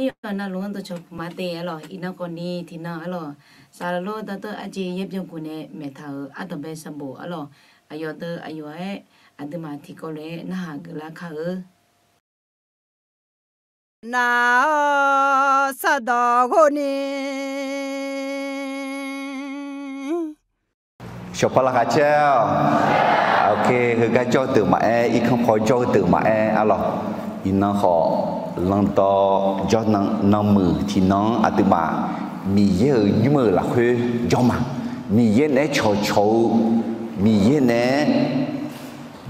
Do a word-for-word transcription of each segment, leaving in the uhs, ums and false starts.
Miqyaer-euq navluf-anr dawqcawq puq ma te arlawq. Iqnan khawfni tiqnan arlawq, saqlaq lor dawrtawr arjeq yaer byankuf nae maeqtaq-euq ardanqbae sanqbof arlawq, aqyawf deuq aqyawf-aer aqduimaf tiqkawv lof-aer narhaq geuflar kar-eu. Nar-awr saqdawq ghov ni shawqpar lavkhaq caer-awq. Heugar jawr-eu deuq maqaer, irkanr paw jawr-eu deuq maqaer arlawq. Iqnan khawf, lanqdawr jawr nan, nanmuiq tiqnan-anr aqduimaf Miqyaer-euq nymr-euq lafkhoer jawr ma. Miqyaer naeq-aer cawqcawq-eu, Miqyaer naeq-aer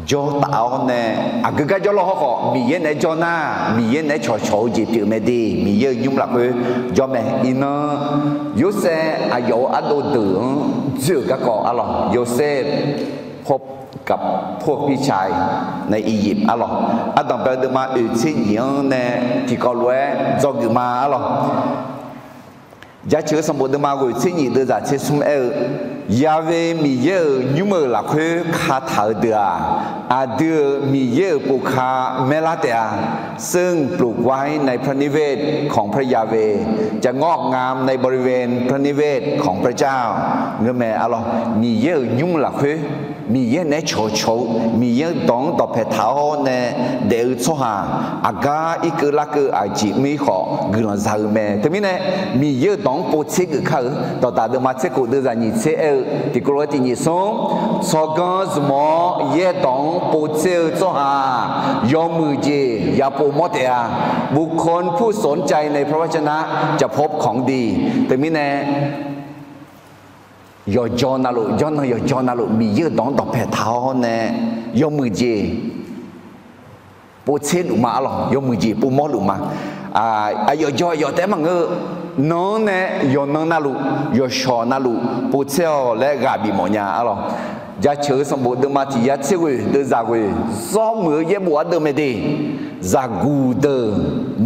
jawr taf-awr nae, aqgeu gar jawr lawr hawr khawf, Miqyaer naeq-aer jawr nar, Miqyaer naeq-aer cawqcawq-eu jeq pyeuf mae de, Miqyaer-euq nymr lafkhoer jawr mae. Iqnan, Yorsaev aqyawf-euq ardov deuq-anr dzoer-euq garkawv arlawq, Yorsaev พบกับพวกพี่ชายในอียิปต์ arlawq, ardanqbae deuvma oeq tser nyiq-anr nae tiqkawv lof-aer dzawgeuf ma arlawq. Jaceuq-eu sanqbof deuvma ghoeq tser nyiq deuvzaq tser smr aer-eu, Yaqve Miqyaer-euq nymr-euq lafkhoer kataq-eu deuq-aq, aqdui-euq Miqyaer-euq povka maerlar taef-a. ซึ่งปลูกไว้ในพระนิเวศของพระยาเวห์ จะงอกงามในบริเวณพระนิเวศของพระเจ้า ngeur mae arlawq. Miqyaer-euq nymr lafkhoer Miqyaer naeq-aer cawqcawq-eu, Miqyaer-euq dawq-anr dawqpae taq-awr nae daef-eu tsawrhaq, aqgar irkeuv larkeuv aqjeq mir khawf guiqlanq za-eu mae. Teumirnae, Miqyaer-euq dawq-anr povtser geuf kar-euq. Dawqdaq deuvma tser khof deuvzaq nyiq tser aer-eu tiqkawv lof-aer tiq nyiq smr, tsawrganr zmq-awr yaerdawq-anr povtser-eu tsawrhaq, yawmuiq jeq yapov mawr taef-a. บุคคลผู้สนใจในพระวจนะจะพบของดี Teumirnae, yawqjawr navluf, jawrnan yawqjawr navluf Miqyaer-euq dawq-anr dawqpae taq-awr nae yawmuiq jeq povtser luf ma arlawq, yawmuiq jeq povmawr luf ma. Aqyawf jawr aqyawf taef-aer maqngeur-eu, nan-anr nae yawqnan navluf, yawqshawq navluf povtser-awq laer ghaq bifmawf nya arlawq. Jaceuq-eu sanqbof deuvma tiq yar tser ghoeq deuvzaq ghoeq, zawr muiq-eu yaerbof ardeuv mae de, zaqguq deuq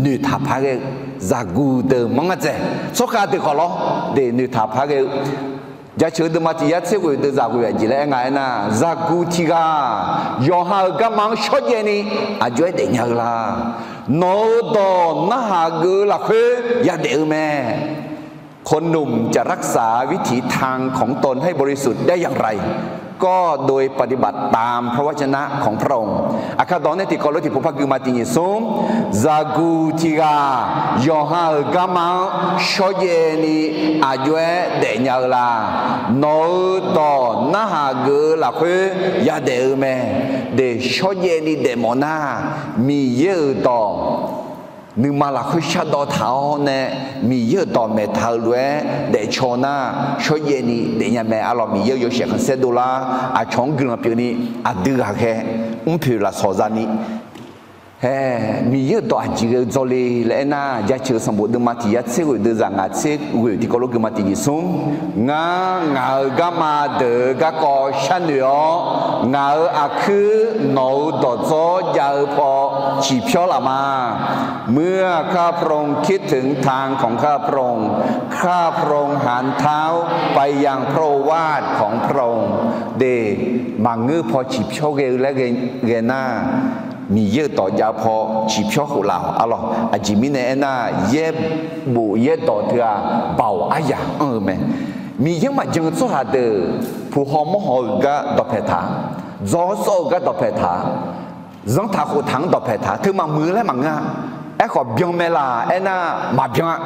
noeqtaq par ghae-eu, zaqguq deuq manr ngar dzaeq, tsawrkhav deuq khawf lawr de noeqtaq par ghae-eu, Jaceuq-eu deuvma tiq yar tser ghoeq deuvzaq ghoeq aqjeq laer aer nga aernar, zaqguq tiq ghaq yawqha-euq garma-anr shawrjaev ni aqjox-aer daefnya-eu la? Nawq-euq dawq narhaq geuf-eu lafkhoer yadaef-eu mae. คนหนุ่มจะรักษาวิถีทางของตนให้บริสุทธิ์ได้อย่างไร ก็โดยปฏิบัติตามพระวจนะของพระองค์ Aqkar dawq-anr nae tiqkawv lof tiqpov par gui ma tiq nyiq smr, zaqguq tiq ghaq yawqha-euq garma-anr shawrjaev ni aqjox-aer daefnya-eu la? Nawq-euq dawq narhaq geuf-eu lafkhoer yadaef-eu mae. De shawrjaev ni daefmawf nar, Miqyaer-euq dawq nuima lafkhoer shardawv taq-awr nae, Miqyaer-euq dawq maeqtaq-eu lof-aer daefcaw nar, shawrjaev ni daefnya mae arlawq. Miqyaer-euq yawshaef khanqsaer dovlar, aqcawq-anr guiqlanq pyeuf ni aqdui ghaqkhaer mrpoeq lafsawq zani, hae, Miqyaer-euq dawq aqjeq ghae-eu dzawle laer aernar, Jaceuq-eu sanqbof deuvma tiq yar tser ghoeq deuvzaq ngaq tser ghoeq tiqkawv lof gui ma tiq nyiq smr, ngar ngaq-euq garma deuq-eu garkawv sharnoeq-awr, ngaq-euq aqkuir nawq-euq dawqdzawr jav-eu paw ciqpyawr laf ma. เมื่อข้าพระองค์คิดถึงทางของข้าพระองค์ ข้าพระองค์หันเท้าไปยังพระโอวาทของพระองค์ De, maqngeur paw ciqpyawr ghae-eu laer ghae nar, Miqyaer-euq dawq jav-eu paw ciqpyawr khof laf-awq arlawq. Aqjeq mirnae aernar, yaerbof yaerdawq teu-aq, baoq aryaq anr-eu mae. Miqyaer maqjan-eu tsawrhaq deuq, puq haw mawr haw-euq gar dawqpae taq, dzaw sawr-eu gar dawqpae taq, zanrtaq khoftaq-anr dawqpae taq, teu maqmuiq-eu laer maqngeur-a. Aerkhawf byan mae laq aernar, maqbyan-a.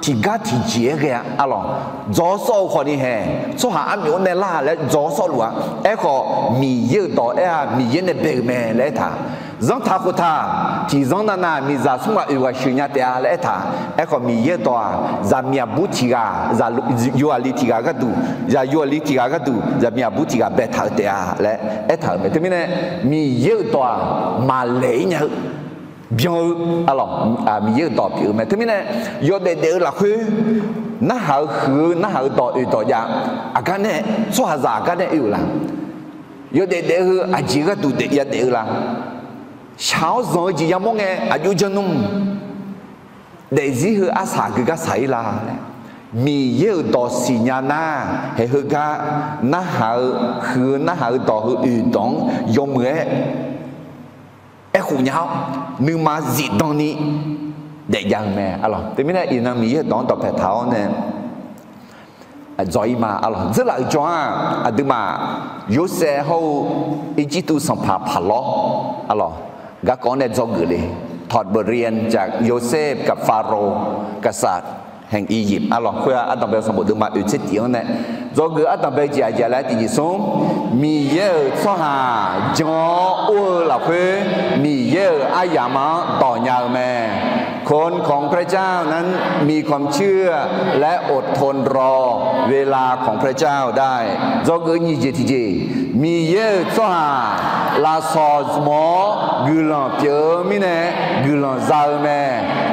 Tiqgar tiqjeq-aer ghae-a arlawq. Dzaw sawr-eu khawfni hae, tsawrhaq armyawf-anr nae lar laer dzaw sawrluf-a. Aerkhawf, Miqyaer-euq dawq aer-a, Miqyaer nae bae-euq mae laer aertaq. Zanrtaq khoftaq, tiqzanr navnav miqzaq smr ghaq oeq ghaq sheuq nya taef-a laer aertaq. Aerkhawf, Miqyaer-euq dawq-aq, zaqmiq aqbur tiq ghaq, zaq yawhaiq li tiq ghaq gharduq, zaq yawhaiq li tiq ghaq gharduq zaqmiq aqbur tiq ghaq baetaq-eu taef-a laer aertaq-euq mae. Teumirnae, Miqyaer-euq dawq-aq, maqlaeq-ir nya-eu byan-eu arlawq, Miqyaer-euq dawq pyeuf-eu mae. Teumirnae, yawdaef daef-eu lafkhoer narhaq-eu huiq-eu narhaq-eu dawq oeq dawq jav, aqgar nae, tsawrhaqzaq aqgar nae oe-euq la? Yawdaef daef-eu heu aqjeq gharduq yadaef-eu la? Shaq-awr zanq-eu jeq yamawr ngae aqjox jan nmr. Daefzir heu arsaq geugar saq-ir la laer, Miqyaer-euq dawq siqnya nar, haeq heugar narhaq-eu huiq-eu narhaq-eu dawq heu oeq dawq-anr yawmuiq-aer aerkhof nya-awr, nuima zifdan ni daefjav-eu mae. Arlawq, teumirnae iqnan Miqyaer-euq dawq-anr dawqpae taq-awr nae dzawq-ir ma. Arlawq, dzeurlaf-euq jan-aq, aqduimaf Yorsaev hawr-eu Irjirtuv sanqpaq paqlawr, arlawq, garkawv-anr nae dzawgeuf le. ถอดบทเรียนจากโยเซฟกับฟาโรห์ กษัตริย์แห่งอียิปต์ arlawq, khoer-aq, ardanqbae-eu sanqbof deuvma oeq tser tif-anr nae dzawgeuf. Ardanqbae-eu jeq aqjeq laer tiqjeq smr, Miqyaer-euq tsawrhaq jan-awr or-eu lafkhoer, Miqyaer-euq aryamq-anr dawq nya-eu mae. คนของพระเจ้านั้นมีความเชื่อ และอดทนรอเวลาของพระเจ้าได้ dzawgeuf nyiq jeq tiqjeq, Miqyaer-euq tsawrhaq lafsawq zmq-awr guiqlanq pyeuf-eu mirnae guiqlanq za-eu mae.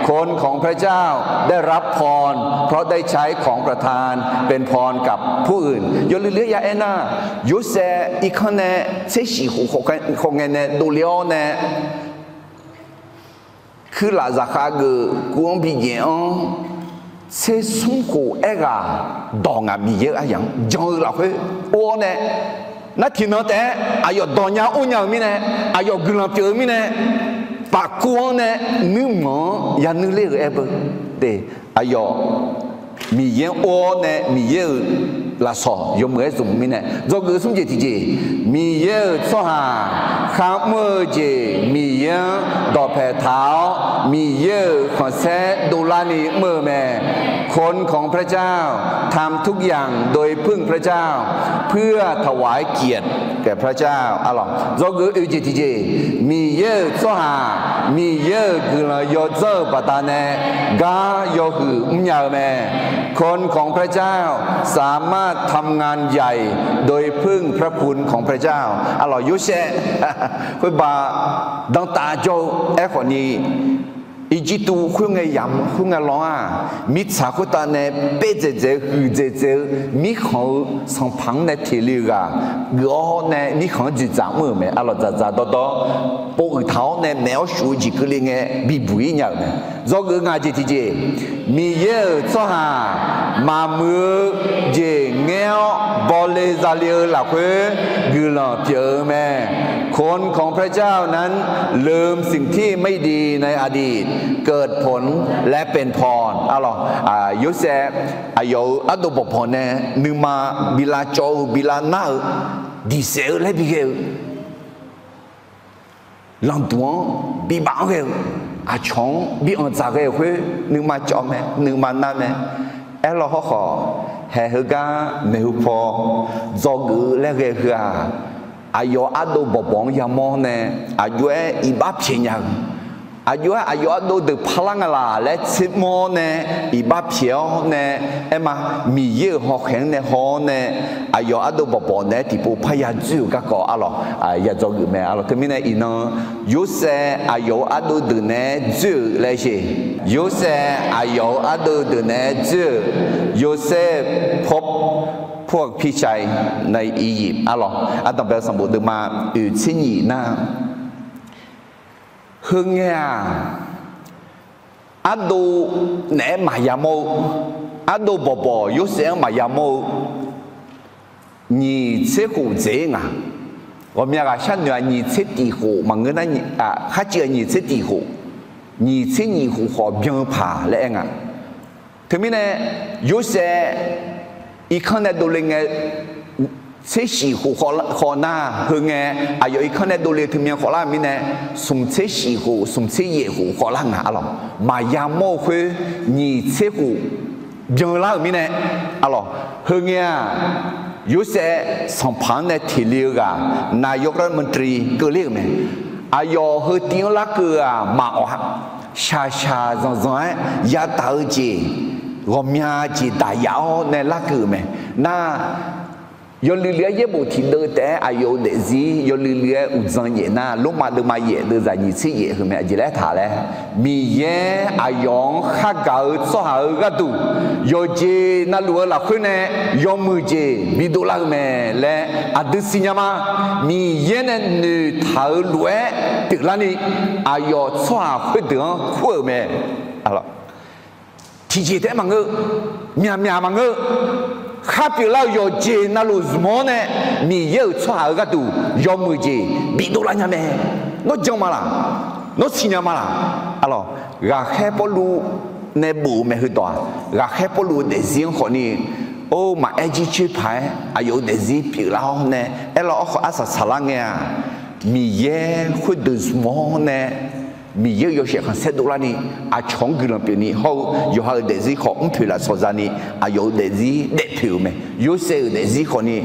คนของพระเจ้าได้รับพรเพราะได้ใช้ของประทาน เป็นพรกับผู้อื่น yawluiv luiv-aer ya aernar, Yorsaev irkanr nae tser shif khof khawf ngae nae dovle-awr nae, kuirlaf zaqkhav geuf guv-anr bi jaef-anr, tser smr khof aerghaq dawq ngaq Miqyaer-euq aryamq-anr jan-eu lafkhoer or-awr nae, nar tiqnan taef-aer aqyawf dawq nya or nya-eu mirnae, aqyawf guiqlanq pyeuf-eu mirnae, pafkuv-anr nae nuirmanq-anr yanuir ler-euq aer beu. Aqyawf Miqyaer-anr or-awr nae Miqyaer-euq lafsawq yawmuiq-aer zmq-eu mirnae dzawgeuf smr jeq tiqjeq, Miqyaer-euq tsawrhaq kharmr-eu jeq Miqyaer-anr dawqpae taq-awr, Miqyaer-euq khanqsaer dovlarni mr-eu mae. คนของพระเจ้าทำทุกอย่างโดยพึ่งพระเจ้า เพื่อถวายเกียรติแก่พระเจ้า arlawq, dzawgeuf oeq jeq tiqjeq, Miqyaer-euq tsawrhaq Miqyaer-euq guiqlanq yawdzanr-eu baqdanae gar yawhuiq mrnya-eu mae. คนของพระเจ้าสามารถทำงานใหญ่โดยพึ่งพระคุณของพระเจ้า arlawq, Yorsaev khoerba dantav jawr-eu aerkhawfni, Irjirtuv khoerngae yamq khoerngae law-aq, mirtsaq khoertav nae paerdzaeq dzaeq-eu huiqdzaeq dzaeq-eu mirkhanq-eu sanqpaq-anr nae teq le-eu ghaq geuf-awr nae mirkhanq-anr dzoeqdzaq mr-euq mae. Arlawq, dzaqdzaq dawrdawr pov uiq taq-awr nae maef-awr shuf-eu jeq keuvle ngae bibuq-ir nya-euq mae. Dzawgeuf ngaq jeq tiqjeq, Miqyaer-euq tsawrhaq maqmuiq-eu jeq ngaer-awr bawle zale-eu lafkhoer guiqlanq pyeuf-eu mae. คนของพระเจ้านั้นลืมสิ่งที่ไม่ดีในอดีต เกิดผลและเป็นพร arlawq, Yorsaev aqyawf-euq ardov bawqbawq nae nuima bi lavcawv-eu bi lavnar-eu diqsaef-eu laer bi ghae-eu lanqduq-anr bi baf-anr ghae-eu, aqcawq-anr bi anqdzaq ghae-euq khoer nuima cawv mae, nuima nar mae. Aerlawr hawrkhawf, haeq heugar maeqhu paw dzawgeuf-eu laer ghae heu-aq, aqyawf ardov bawqbawq-anr yamawr nae aqjox-aer iqbax pyaeq nya-eu, aqjox-aer aqyawf ardov deuq parlar nga laq laer tsermawr nae iqbax pyaeq-awr nae, aerma, Miqyaer-euq hawkhaeq-anr nae haw-awr nae aqyawf ardov bawqbawq naeq-aer tiqpov parya dzoer-euq garkawv arlawq, ya dzawgeuf mae arlawq. Teumirnae iqnan, Yorsaev aqyawf-euq ardov deuq naeq-aer dzoer-euq laer sher. Yorsaev aqyawf-euq ardov deuq naeq-aer dzoer-euq, Yorsaev พบพวกพี่ชายในอียิปต์ arlawq, ardanqbae sanqbof deuvma oeq tser nyiq nar, heungae-aq, ardov naeq-aer maqya mawr-eu, ardov bawqbawq Yorsaev-anr maqya mawr-eu nyiq tser khof dzaeq-ir nga. Ghawqmya ghaqshar noeq-aq nyiq tser tiq khof maqngeur nar, khar civ-aq nyiq tser tiq khof, nyiq tser nyiq khof khawf byan-eu paq laer aer nga. Teumirnae, Yorsaev irkanr nae dovle ngae, tser shif khof khawf nar, heungae aqyawf irkanr nae dovle teumyan khawf lar mirnae, smq tser shif khof smq tser yaef khof khawf lar nga arlawq. Maqya mawr-eu khoer nyiq tser khof byan lar-euq mirnae arlawq. Heungae-aq, Yorsaev sanqpaq-anr nae teq le-eu ghaq นายกรัฐมนตรี keuvler-euq mae. Aqyawf heu tiv-anr larkeuv-aq maqawq-a. Shaqshaq zanqzanq-aer yadaq-eu jeq, ghawqmya jeq daqyaf-awr nae larkeuv-euq mae. Nar, yawluiv luiv-aer yaerbof tiqdeuv taef-aer aqyawf-euq daefzir yawluiv luiv-aer uqdzan nyaef nar, Lormav deuvma yaef deuvzaq nyiq tser yaef heu mae. Aqjeq laer taq laer, Miqyaer aqyawf-anr khargaq-eu tsawrhaq-euq gharduq, yawqjeq navluf-eu lafkhoer nae yawmuiq jeq bidov lar-eu mae laer aqdui siqnya ma. Miqyaer nae noeqtaq-eu lof-aer pyeuflarni, aqyawf tsawrhaq khoerdeuq-anr kur-euq mae. Tiqjeq taef-aer maqngeur, myaqmyaq maqngeur, khar pyeuflar-euq yawqjeq navluf zmq-awr nae Miqyaer-euq tsawrhaq-euq gharduq yawmuiq jeq bidov lar nya mae. Nawr jan ma laq? Nawr siqnya ma laq? Arlawq, ghaqkhaer Pawrluv nae bof-eu mae heudawq-aq, ghaqkhaer Pawrluv-eu daefzir-anr khawfni, or, maqaer jircoer paq-aer aqyawf-euq daefzir pyeuflar-awr nae, aerlawr awr khawf arsaq saqlar ngae-aq, Miqyaer khoerdeuq zmq-awr nae, Miqyaer-euq yawshaef khanqsaer dovlarni, aqcawq-anr guiqlanq pyeufni hawr-eu yawqha-euq daefzir khawf mrpoeq lafsawq zani, aqyawf-euq daefzir daefpoeq-euq mae. Yorsaev-euq daefzir khawfni,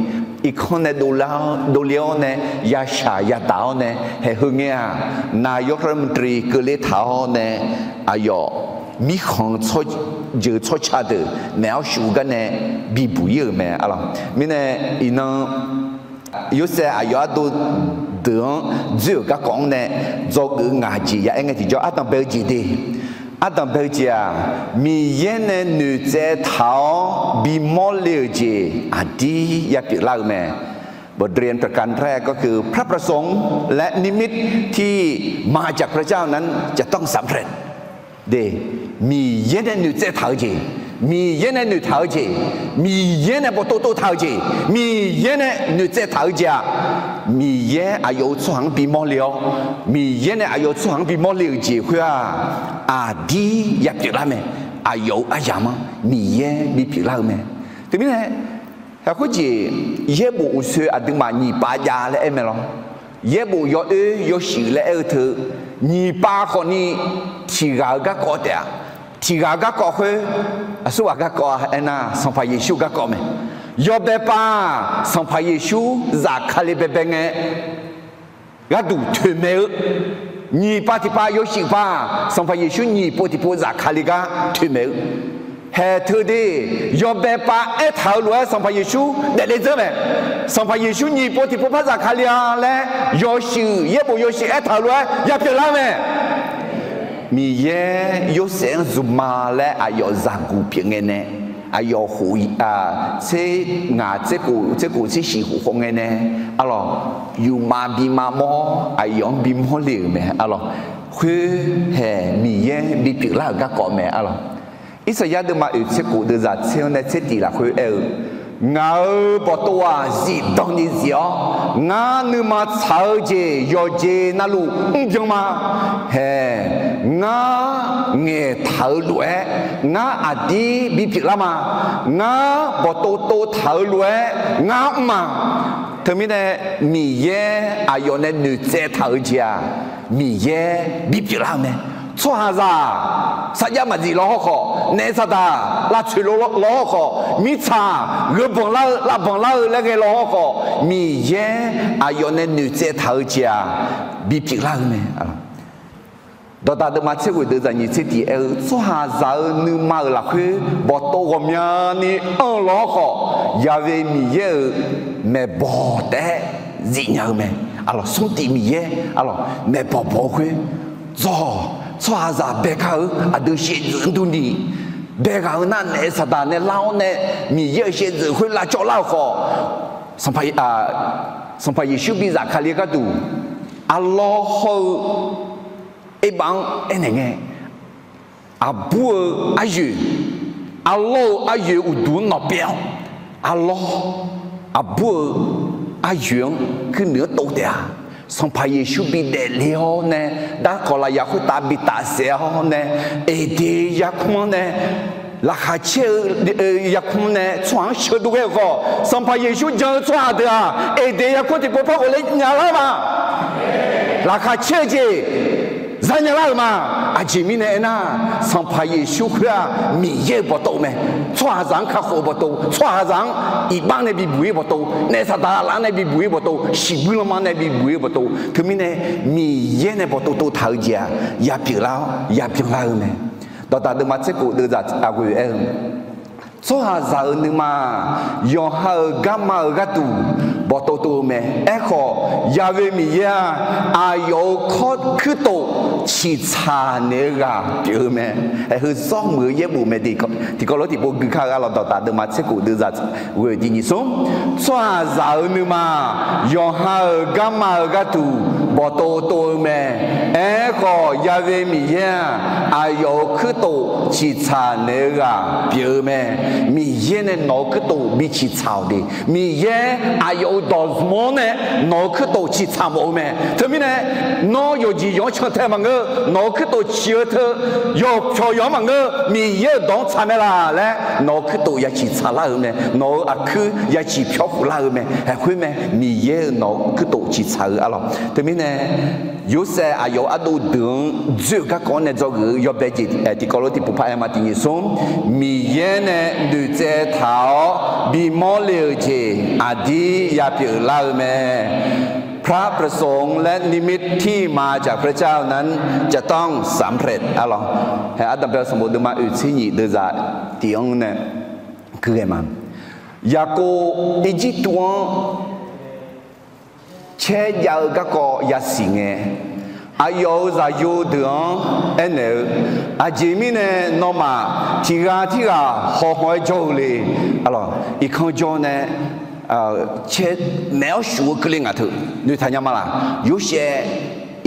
irkanr nae dovle-awr nae, yashaq yadaq-awr nae haeq heu ngae-aq, naqyawr khawr maqdri keuvle taq-awr nae, aqyawf mirkhanq-eu jeuq tsawrca deuq naeq-awr shuf-eu gar nae bibuq ir-euq mae. Arlawq, mirnae iqnan Yorsaev aqyawf ardov deuq-anr dzoer-euq garkawv-anr nae dzawgeuf ngaq jeq ya aer ngae tiqjawr, ardanq bae-eu jeq de. Ardanq bae-eu jeq-aq, Miqyaer nae noeqtsaev taq-awr bimawr le-euq jeq aqdir ya pyeuflar-eu mae. บทเรียนประการแรกก็คือ พระประสงค์และนิมิตที่มาจากพระเจ้านั้นจะต้องสำเร็จ De, Miqyaer nae noeqtsaev taq-eu jeq, Miqyaer nae noeqtaq-eu jeq, Miqyaer nae bawqtov tov taq-eu jeq, Miqyaer nae noeqtsaev taq-eu jeq-aq, Miqyaer aqyawf-euq tsawrhaq-anr bimawr le-awr, Miqyaer nae aqyawf-euq tsawrhaq-anr bimawr le-euq jeq khoer-aq, aqdir ya pyeuflar mae. Aqyawf-euq aryamq-anr Miqyaer bipyeuflar-eu mae. Teumirnae, haqkhoer jeq, yaerbof uqsoe aqduimaf nyiq pav jav laer aer mae lawr. Yaerbof yawoer yawshuif laer aer-eu teu, nyiq pav khawfni tiq ghaq-eu garkawv taef-a. Tiq ghaq-eu garkawv khoer, aqsurghaq garkawv-a aernar, Sanqpaq Yeqsur garkawv mae. Yawbae pav-aq, Sanqpaq Yeqsur zafkale baebae ngae, gharduq toeqmaeq-eu. Nyiq pav tiq pav yawshuif pav-aq, Sanqpaq Yeqsur nyiq pov tiq pov zafkale gar toeqmaeq-eu. Haeq teu de, yawbae pav aertaq-eu lof-aer Sanqpaq Yeqsur daefle dzeur mae. Sanqpaq Yeqsur nyiq pov tiq pov par zafkale-a laer yawshuif, yaerbof yawshuif aertaq-eu lof-aer ya pyeuflar mae. Miqyaer Yorsaev-anr zmqma laer aqyawf zaqguq pyeuf ngae nae, aqyawf khof, tser ngaq tser khof tser khof tser shiq khof khawf ngae nae, arlawq, yufmav bima mawr-awr aqyawf-anr bimawr le-euq mae, arlawq. Khoer haeq Miqyaer bipyeuflar-euq garkawv mae, arlawq. Irsaqyar deuvma oeq tser khof deuvzaq tser-anr nae tser tiq lafkhoer aer-eu, Ngaq-euq bawqtov-aq zifdan ni zif-awr, ngar nuima tsaq-eu jeq yawqjeq navluf mrbyan ma. Haeq, ngar ngaeqtaq-eu lof-aer ngar aqdir bipyeuflar ma. Ngar bawqtov tov taq-eu lof-aer ngar mr ma. Teumirnae, Miqyaer aqyawf nae noeqtsaev taq-eu jeq-aq, Miqyaer bipyeuflar-eu mae. Tsawrhaqzaq sarjax maqdzif law hawrkhawf, naef saqdaq lavtsoeq law hawrkhawf, mirtsaq gheu banqlar-eu lavbanq lar-eu laer ghae law hawrkhawf, Miqyaer aqyawf nae noeqtsaev taq-eu jeq-aq, bipyeuflar-eu mae. Dawqdaq deuvma tser ghoeq deuvzaq nyiq tser tiq aer-eu, tsawrhaqzaq-euq nuima-euq lafkhoer bawqtov ghawqmyani anr-eu law hawrkhawf, Yaqve Miqyaer-euq maeqbawq taef-aer zifnya-eu mae. Arlawq, smrtif Miqyaer, arlawq, maeqbawq bawq-eu khoer, dzawq, tsawrhaqzaq bae gar-eu aqdui shaevdzeuf-anr durni, bae ghaq-eu nar naef saqdaq nae lar-awr nae, Miqyaer-euq shaevdzeuf khoer lavcawv lar-euq khawf, Sanqpaq, Sanqpaq Yeqsur bi zafkale gharduq, arlawr hawr-eu erbav-anr aernaeq ngae, aqbur-eu aryoeq, arlawr-eu aryoeq uqduq-anr nawq pyaev-awr, arlawr, aqbur-eu aryoeq-anr kuirnuiq-anr tov taef-a. Sanqpaq Yeqsur bi daefle-awr nae, darkawq lafyaq khoertav bi tafsaef-awr nae, Eqdeq yarkmr-anr nae, laqkhaq caer-eu yarkmr nae tsawrhaq-anr sheuqdov ghae-euq khawf, Sanqpaq Yeqsur jan-eu tsawrhaq deuq-aq, Eqdeq yarkmr tiqpov par ghofler nyalar ma. Laqkhaq caer-eu jeq zanya lar-euq ma. Aqjeq mirnae aernar, Sanqpaq Yeqsur khoer-aq, Miqyaer-euq bawqtov mae. Tsawrhaqzaq-anr kakhof-eu bawqtov, tsawrhaqzaq-anr iqbax nae bibuq ir bawqtov, naef saqdaq laf-anr nae bibuq ir bawqtov, shiqbuir lanma nae bibuq ir bawqtov. Teumirnae, Miqyaer nae bawqtov tov taq-eu jeq-aq, yapyeuf lar-awr yabyan lar-eu mae. Dawqdaq deuvma tser khof deuvzaq aqghoeq aer-eu, tsawrhaqzaq-euq nuima-aq, yawqha-euq garma-euq gharduq bawqtov tov-eu mae. Aerkhawf, Yaqve Miqyaer-aq, aqyawf-euq kawr kuirtof ciqtsaq naeq-eu ghaq pyeuf-eu mae. Aer, heu zawr muiq-eu yaerbof mae. Tiqkawv lof tiqpov gui kar-eu arlawq, dawqdaq deuvma tser khof deuvzaq ghoeq tiq nyiq smr. Tsawrhaqzaq-euq nuima-aq, yawqha-euq garma-euq gharduq bawqtov tov-eu mae. Aerkhawf, Aerkhawf, Ya'we Miqyaer-aq, aqyawf-euq kuirtof ciqtsaq naeq-eu ghaq pyeuf-eu mae. Miqyaer nae nawq-euq kuirtof bi ciqtsaq-awq de. Miqyaer aqyawf-euq dawqtawvluf-anr nae nawq-euq kuirtof ciqtsaq mawf-eu mae. Teumirnae, nawr yawqjeq yawq-anr cantae maqngeur, nawq-euq kuirtof ciq-eu teu, yawqpyawq yawq-anr maqngeur, Miqyaer-euq dawq-anr tsaq mae laq laer nawq-euq kuirtof ya ciqtsaq lar-euq mae. Nawq-euq aqkuir ya ciqpyawr khof lar-eu mae. Haeq khoer mae, Miqyaer-euq nawq-euq kuirtof ciqtsaq-eu arlawq. Teumirnae, Yorsaev aqyawf-euq ardov deuq-anr dzoer-euq garkawv-anr nae dzawgeuf-eu yawbae jeq tiqkawv lof tiqpov paq-aer ma. Tiq nyiq smr, Miqyaer nae noeqtsaev taq-awr bimawr le-euq jeq aqdir yapyeuf lar-eu mae. พระประสงค์และนิมิตที่มาจากพระเจ้านั้นจะต้องสำเร็จ arlawq. Haeq ardanqbae-eu sanqbof deuvma oeq tser nyiq deuvzaq tiq-anr nae kuirghae ma. Yaqkov Irjirtuv-anr caer jav-eu garkawv yasiq ngae, aqyawf-euq zaqyo deuq-anr aernaeq-eu, Aqjeq mirnae nawmaf tiq ghaq tirghaq hawkhaw-aer jawr-eu le. Arlawq, irkanr jawr nae caer maeq-awr shuf-eu keuvle ngaq teu noeqtaq nya ma laq. Yorsaev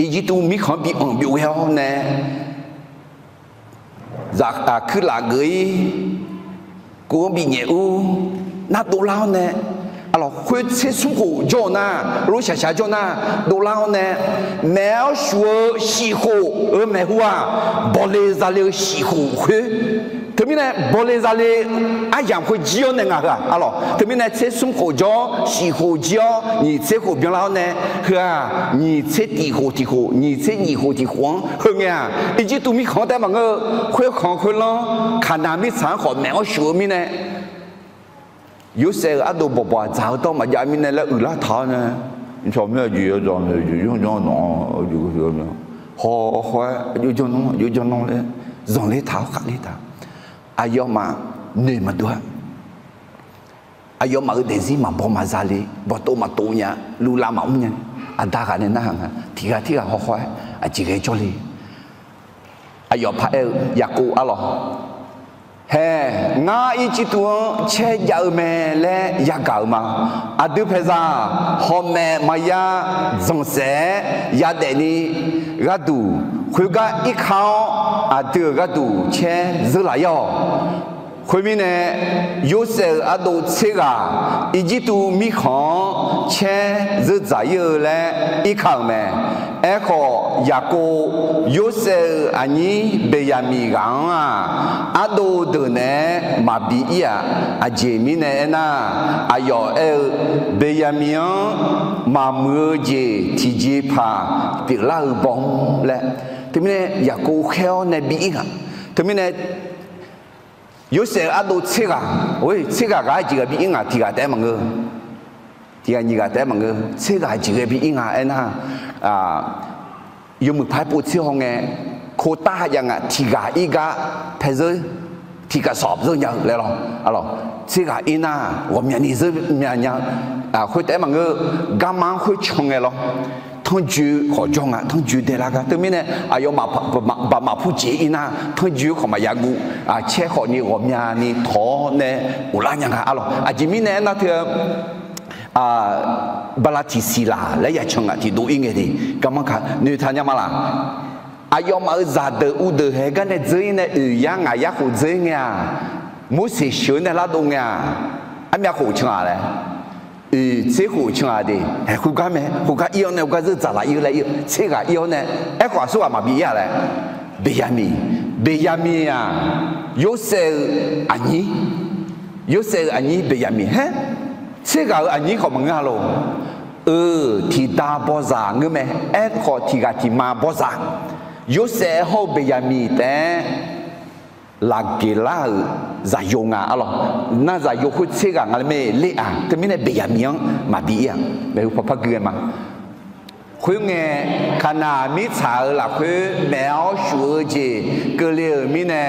Irjirtuv mirkhanq-anr bi anq byov ghae-awr nae zaq aqkuir laf geuf-ir, kov-anr binyaef ur, nar dovlar-awr nae, arlawq, khoer tser smr khof jawr-eu nar, lor shaqshaq jawr nar, dovlar-awr nae, maeq-awr shuf-eu shif khof-eu maeqhu-aq, bawle zale-eu shif khof khoer. Teumirnae bawle zale aryamq khoer jir-awr nae ngaq heu-aq, arlawq, teumirnae tser smr khof jawr-awr shif khof jir-awr nyiq tser khof byanlar-awr nae, heu-aq nyiq tser tiq khof tiq khof, nyiq tser nyiq khof tiq khof-anr heu ngae-aq, Irjirtuv mirkhanq-anr taef maqngeur-eu, khoerkhanq khoerlanr Kaqnaq mirtsaq-anr khawf maeq-awr shuf-eu mirnae, Yorsaev-euq ardov bawqbawq-aq dzaq-eu dawr maqjav mirnae laer uiqlar taq-awr nae, cawq mir-a jeq yawzanq jeq yawzanq nawq-awr, hawkhaw-aer yawzanq nawr yawzanq nawr laer zanqler taq-awr khaqler taq. Aqyawfmaf noeq maqdov-a. Aqyawfmaf-euq daefzir maqbaw maqza le, bawqtov maqtov nya, luvlav maqmr nya. Aqda ghaq nae narhaq nga, tiq ghaq tirghaq hawkhaw-aer aqjeq ghae jawrle. Aqyawf paraer-eu Yaqkov arlawq, haeq, ngar Irjirtuv-anr caer jav-eu mae laer yagaq-euq ma. Aqdui paeqzaq hawmaeq maqya dzanqsaef-aer yadaef ni gharduq, khoergar irkar-awr aqdui-euq gharduq caer zeur laf ir-awq. Khoermirnae, Yorsaev-euq ardov tser ghaq Irjirtuv mirkhanq-anr caer zeur dzaq ir-eu laer irka-euq mae. Aerkhawf, Yaqkov Yorsaev-euq aqnyir Beqyaqmiq ghaq-anr-aq, ardov deuq naeq-aer maqbi ir-aq. Aqjeq mirnae aernar, aqyawf aer-eu, Beqyaqmiq-anr maqmuiq-eu jeq tiqjeqpaq pyeuflar-eu baw-anr laer. Teumirnae Yaqkov khaer-awr nae bi ir ngaq. Teumirnae Yorsaev-euq ardov tser ghaq, tser ghaq ghaq-aer jeq ghaq bi ir ngaq, tiq ghaq taef-aer maqngeur. Tiq ghaq nyiq ghaq taef-aer maqngeur, tser ghaq jeq ghae bi ir nga aernar, yawmuiq paq-aer pov tser hawngae, kotar hajav nga tiq ghaq ir gar paezeur, tiq ghaq sawq zeur nya-eu laer lawr. Tser ghaq ir nar ghawqmyani zeur mya nya-eu, khoer taef-aer maqngeur, garma-anr khoer can ngae lawr. Tanrjoe khawf jawr nga, tanrjoe daelar gar. Teumirnae aqyawfmaf baqmaf purjeq ir nar, tanrjoe khawf maqya guv, caer khawfni ghawqmyani tawq-awr nae ghoflar nya nga arlawq. Aqjeq mirnae aernar teu bala tiqsiq laq laer ya can ngaq tiqdov ir ngae de. Garmanr ka noeqtaq nya ma laq. Aqyawfmaf-euq zaqdeuq uvdeuq haeq gar nae dzeur ir nae oeq yar ngaq yar khof dzeur ir ngae-aq, Morseq sheuq-eu nae lardov ngae-aq, armyav khof can-aq laer, oeq tser khof can-aq de. Haeq khoergar mae, khoergar ir-awr nae khoergar zeur dzaq laf ir-eu laer ir-eu tser ghaq ir-awr nae, aerkhawf aqsur ghaq maqbi ir-a laer, Beqyaqmiq, Beqyaqmiq-aq, Yorsaev-eu aqnyir, Yorsaev-eu aqnyir Beqyaqmiq haer, tser ghaq-euq aqnyir khawf maqngeur-a lor. Eu, tiqda bawzaq ngeur mae. Aerkhawf tiq ghaq tiq ma bawzaq, Yorsaev hawr-eu Beqyaqmiq taef-aer laqgeq lar-euq zaqyo nga arlawq. Nar zaqyo khoer tser ghaq nga laer mae ler-aq, teumirnae Beqyaqmiq-anr maqbi ir-aq, maeqhu paqpar gui ghae ma. Khoerngae, Kaqnaq mirtsaq-euq lafkhoer maeq-awr shuf-eu jeq keuvle-euq mirnae,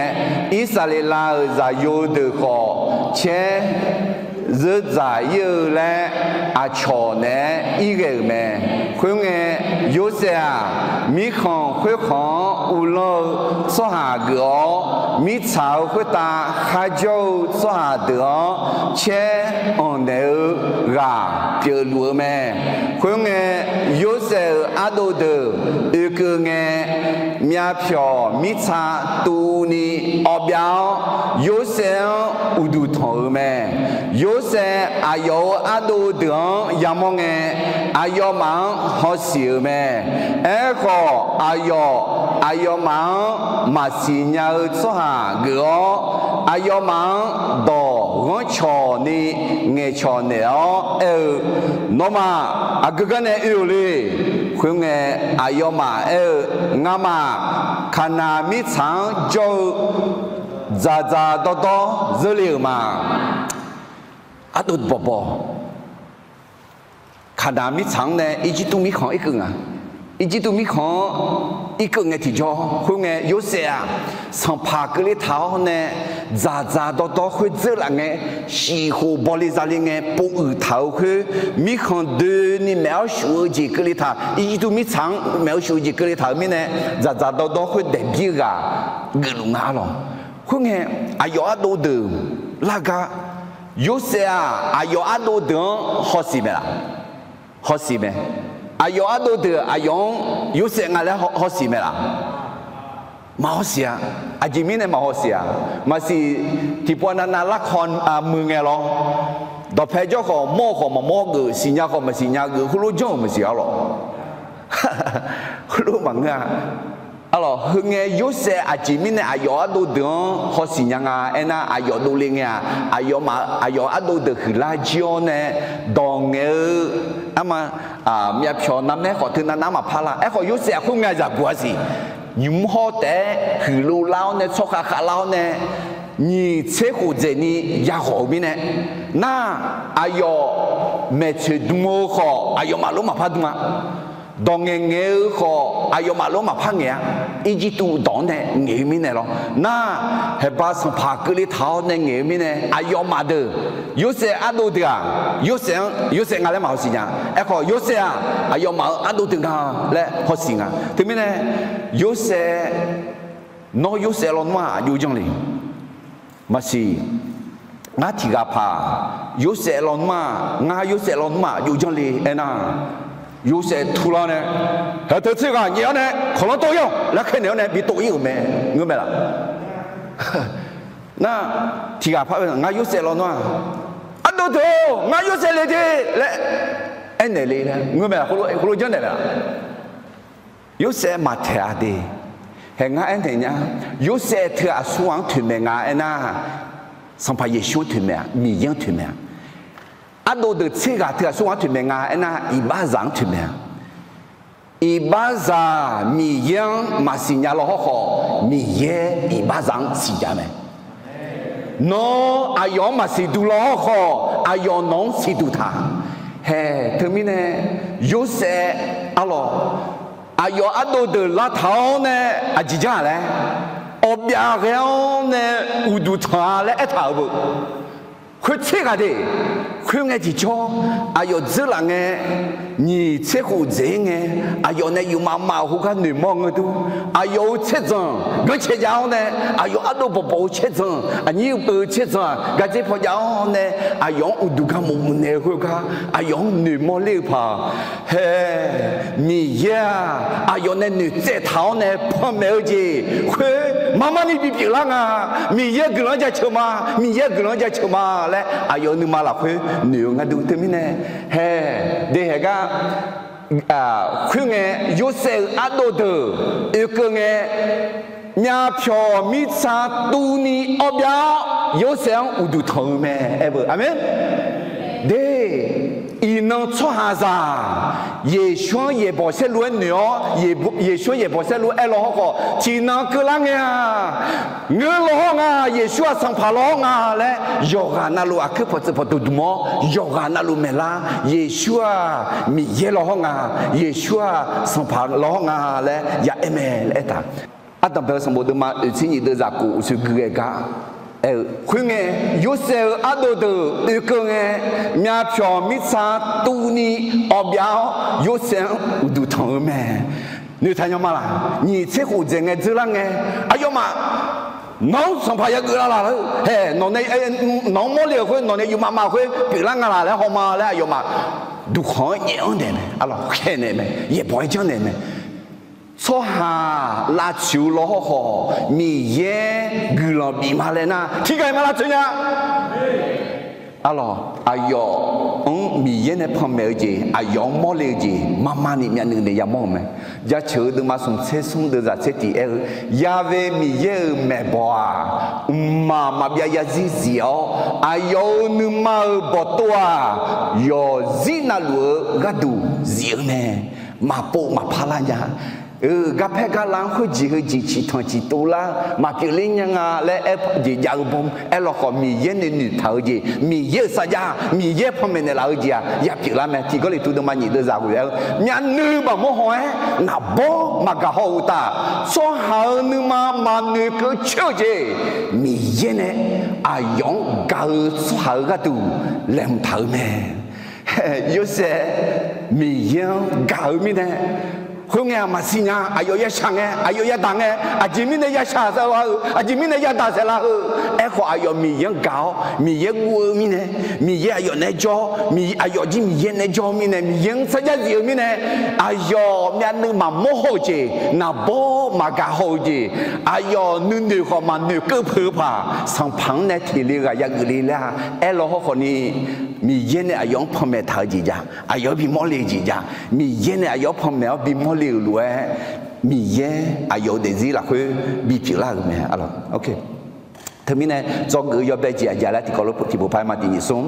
Irsaqleqlav-euq zaqyo deuq khawf caer zeur dzaq ir-eu laer aqcawq naeq-aer ir ghae-euq mae. Khoerngae, Yorsaev-aq, mirkhanq khoerkhanq-anr uvlanr-eu tsawrhaq geuf-awr, mirtsaq-euq khoertav kharjawr-eu tsawrhaq deuq-anr caer anqnaeq-eu ghaq pyeufluf-eu mae. Khoerngae, Yorsaev-euq ardov deuq oekeuv ngae, myavpyawq mirtsa tuvni awv byav-awr, Yorsaev-anr uqduq tanq-euq mae. Yorsaev aqyawf-euq ardov deuq-anr yamawr ngae, aqyawfmaf-anr hawsiq-euq mae. Aerkhawf, aqyawf aqyawfmaf-anr maqsiq nya-eu tsawrhaq geuf-awr, aqyawfmaf-anr dawq ghanrcawq ni ngaeqcawq naeq-awr aer-eu, Nawmaf aqgeu gar nae oe-euq le. Khoerngae, aqyawfmaf aer-eu, Ngamaf Kaqnaq mirtsaq-anr jawr-eu dzaqdzaq dawrdawr zeur le-euq ma. Ardov bawqbawq, Kaqnaq mirtsaq-anr nae Irjirtuv mirkhanq irkeuv nga. Irjirtuv mirkhanq-anr irkeuv ngae tiqjawr, khoerngae Yorsaev-aq, sanqpaq keuvle taq-awr nae dzaqdzaq dawrdawr khoer dzeur laf ngae, shif khof bawle zale ngae pov uiq taq-euq khoer, mirkhanq doeni maef-awr shuf-eu jeq keuvle taq, Irjirtuv mirtsaq-anr maef-awr shuf-eu jeq keuvle taq-euq mirnae, dzaqdzaq dawrdawr khoer daeqbir-eu ghaq geufluf nga-a lawq. Khoerngae, aqyawf ardov deuq lar gar, Yorsaev-aq, aqyawf ardov deuq-anr hawsiq mae laf? Hawsiq mae. Aqyawf ardov deuq aqyawf-anr Yorsaev nga laer hawsiq mae laf? Maqhawsiq-a. Aqjeq mirnae maqhawsiq-aq, maqsiq tiqpov navnav larkawv muiq ngae lawr. Dawqpae jawr khawf mawr-eu khawf maqmawr geuf, siqnya khawf maqsiqnya geuf, heulof janr-euq maqsiq-a lawq. Heulof maqngeur-a. Arlawq, heungae Yorsaev aqjeq mirnae aqyawf ardov deuq-anr hawsiq nya nga aernar, aqyawf dovle ngae-aq, aqyawfmaf aqyawf ardov deuq huiqlar jir-awr nae, dawq ngaeq-eu arma, myavpyawq narmaer khawf teu navnav maqpar lar. Aerkhawf, Yorsaev-aq, khoerngae zaqguq-a siq. Nymq-mr hawr taef-aer huiqlov lar-awr nae, tsawrkhav khavlar-awr nae, nyiq tser khof dzaeqni yaghawq-eu mirnae, nar, aqyawf maeqtsoeq dm-eu khawf, aqyawfmaf lof maqpar dm-a. Dawq ngaeqngaeq-eu khawf, aqyawfmaf lof maqpar ngaeq-a. Irjirtuv dawq-anr nae ngaeq-eu mirnae lawr. Nar, haeqba sanqpaq keuvle taq-awr nae ngaeq-eu mirnae, aqyawfmaf deuq, Yorsaev ardov deuq-aq, Yorsaev-anr, Yorsaev nga laer maqhawsiq nya. Aerkhawf, Yorsaev-aq, aqyawfmaf-euq ardov deuq nga laer hawsiq nga. Teumirnae, Yorsaev, nawr Yorsaev lawnmr-aq, aqjox janr le. Maqsiq, ngar tiq ghaq paq, Yorsaev lawnmr-aq, ngar Yorsaev lawnmr-aq, aqjox janr le aernar, Yorsaev turlar nae, haeq teu tser ghaq nyaef-awr nae kawqlanr tov-ir-awq laer khaernaeq-awr nae bi tov-ir-euq mae. Ngeur mae laf? Nar, tiq ghaq paq-eu ngar Yorsaev lawnmr-aq, ardov deuq-or, ngar Yorsaev le de laer aernaeq le laer ngeur mae laf? Heulof janrnaeq mae laf? Yorsaev maqtaeq-a de. Haeq ngar aernaeq nya. Yorsaev teu aqsur ghaq-anr toeqmaeq nga aernar, Sanqpaq Yeqsur-anr toeqmaeq-a, Miqyaer-anr toeqmaeq-a. Ardov deuq tser ghaq teu aqsur ghaq-anr toeqmaeq nga aernar, iqbaxzaq-anr toeqmaeq-a. Iqbaxzaq Miqyaer-anr maqsiq nya law hawrkhawf, Miqyaer iqbaxzaq-anr siqnya mae. Nawr aqyawf-anr maqsiq duq law hawrkhawf, aqyawf nawq-anr siqduq taq. Haeq teumirnae, Yorsaev arlawq, aqyawf ardov deuq lavtaq-awr nae aqjeq jar-aq laer, awqbyav ghae-awr nae uqduq tanq-a laer aertaq-euq beu. Khoertser ghaq de. Khoerngae tiqjawr, aqyawf dzeurlaf ngae, nyiq tser khof dzaeq-ir ngae, aqyawf nae yufmav mav-euq khoergar noeqmawr ngeur dur. Aqyawf-euq tserdzanq ganrcae jav-awr nae, aqyawf ardov bawqbawq-eu tserdzanq, aqnyir-eu peuq-eu tserdzanq-aq gardzer paw jav-awr nae, aqyawf-anr uqduq garmaf muf naeq-eu khoergar, aqyawf-anr noeqmawr ler-eu paq, haeq, Miqyaer-aq, aqyawf nae noeqtsaev taq-awr nae panmaeq-eu jeq khoer marmarni bipyeuf lar nga. Miqyaer guiqlanq-anr jaceuq ma, Miqyaer guiqlanq-anr jaceuq ma laer aqyawf-euq nuima lafkhoer noeq-eu nga dur. Teumirnae, haeq, de haeq gar, khoerngae Yorsaev-euq ardov deuq oekeuv ngae, myavpyawq mirtsa tuvni awr byav-awr, Yorsaev-anr uqduq tanq-eu mae. Aer beu, aqmeq. De, iqnan tsawrhaqzaq Yeqsur-anr yaeqbawq saerlu-aer noeq-awr, Yeqsur-anr yaeqbawq saerlu-aer law hawrkhawf, tiqnan keuvlar ngae-aq, ngeur law hawr nga, Yeqsur-aq Sanqpaq law hawr nga laer yawqghaq navluf aqkuir pawqtsuif pawqdmq dmq-awr, yawqghaq navluf maeqlar, Yeqsur-aq Miqyaer law hawr nga, Yeqsur-aq Sanqpaq law hawr nga laer ya aer mae laer aertaq. Ardanqbae-eu sanqbof deuvma oeqtser nyiq deuv zaqkhof uqshoe gui ghae gar aer-eu, khoerngae, Yorsaev-euq ardov deuq oekeuv ngae, myavpyawq mirtsa tuvni awr byav-awr, Yorsaev-anr uqduq tanq-eu mae. Noeqtaq nya ma laq? Nyiq tser khof dzaeq ngae dzeurlar ngae, aqyawfmaf nawq-anr Sanqpaq yageuf lar laq-eu, haeq, nawq-anr mawrle-euq khoer, nawq nae yufmav mav-eu khoer pyeuflar nga laq laer hawma laer aqyawfmaf duqkhanq-anr nyaef-anr naeq mae, arlawq khaeqnaeq mae, yaeqbawq-aer janrnaeq mae. Tsawrhaq lavtsoeq-eu lawhawr khawf, Miqyaer guiqlanq bif ma laer nar, tiqghaq-iq ma lavtsoeq nya. Arlawq, aqyawf-anr Miqyaer nae panmaeq-eu jeq, aqyawf-anr mawrle-eu jeq, marmar ni myavnuiv naeq yamawr-euq mae. Jaceuq-eu deuvma smq tser smr deuvzaq tser tiq aer-eu, Ya've Miqyaer-euq maeqbawq-aq, mqmaq maqbyav yarzir zif-awr, aqyawf-euq nuima-euq bawqtov-aq, yawqzir navluf-eu gharduq zif-eu mae. Maqpov maqpar lar nya. Garpaer garlav-anr khoerjeq heujeq ciqtanq ciqtuv lar maqpyeuf ler nya nga laer aer jeq jav-eu bawm aerlawq khawf, Miqyaer nae noeqtaq-eu jeq, Miqyaer-euq sarjax, Miqyaer panmaeq naeqlaf-eu jeq-aq ya pyeuflar mae. Tiq Gawrliqtu deuvma nyiq deuvzaq ghoe-aer-eu, myavnuiv maqmawr haw-aer naqbawr maqgaq haw-euq uqtaf, tsawrhaq-euq nuima maqnoeqkeuv coer-eu jeq, Miqyaer nae aqyawf-anr gaq-eu tsawrhaq-euq gharduq laeqhmq taq-eu mae. Yorsaev Miqyaer-anr gaq-eu mirnae, khoerngae-aq maqsiq nya, aqyawf yashaq ngae, aqyawf yadaq ngae, aqjeq mirnae yashaq saeqlar-eu, aqjeq mirnae yadaq saeqlar-eu. Aerkhawf, aqyawf Miqyaer-anr gaq-awr, Miqyaer guv-eu mirnae, Miqyaer aqyawf naeq-aer jawr, aqyawf jir Miqyaer naeq-aer jawr-eu mirnae, Miqyaer-anr sarjax zif-eu mirnae, aqyawf myavnuiv maqmawr haw-eu jeq, naqbawr maqgaq haw-eu jeq, aqyawf nuinoeq khawf maqnoeqkeuv peuq-eu paq, sanqpaq-anr nae teq le ghaq yageuf le laer-a. Aerlawq hawrkhawf ni, Miqyaer nae aqyawf-anr panmaeq taq-eu jeq jav, aqyawf-anr bimawr le-eu jeq jav, Miqyaer nae aqyawf-anr panmaeq-awr bimawr le-euq lof-aer, Miqyaer aqyawf-euq daefzir lafkhoer bipyeuf lar-euq mae. Teumirnae dzawgeuf-eu yawbae jeq aqjeq laer tiqkawv lof tiqpov par-aer ma tiq nyiq smr,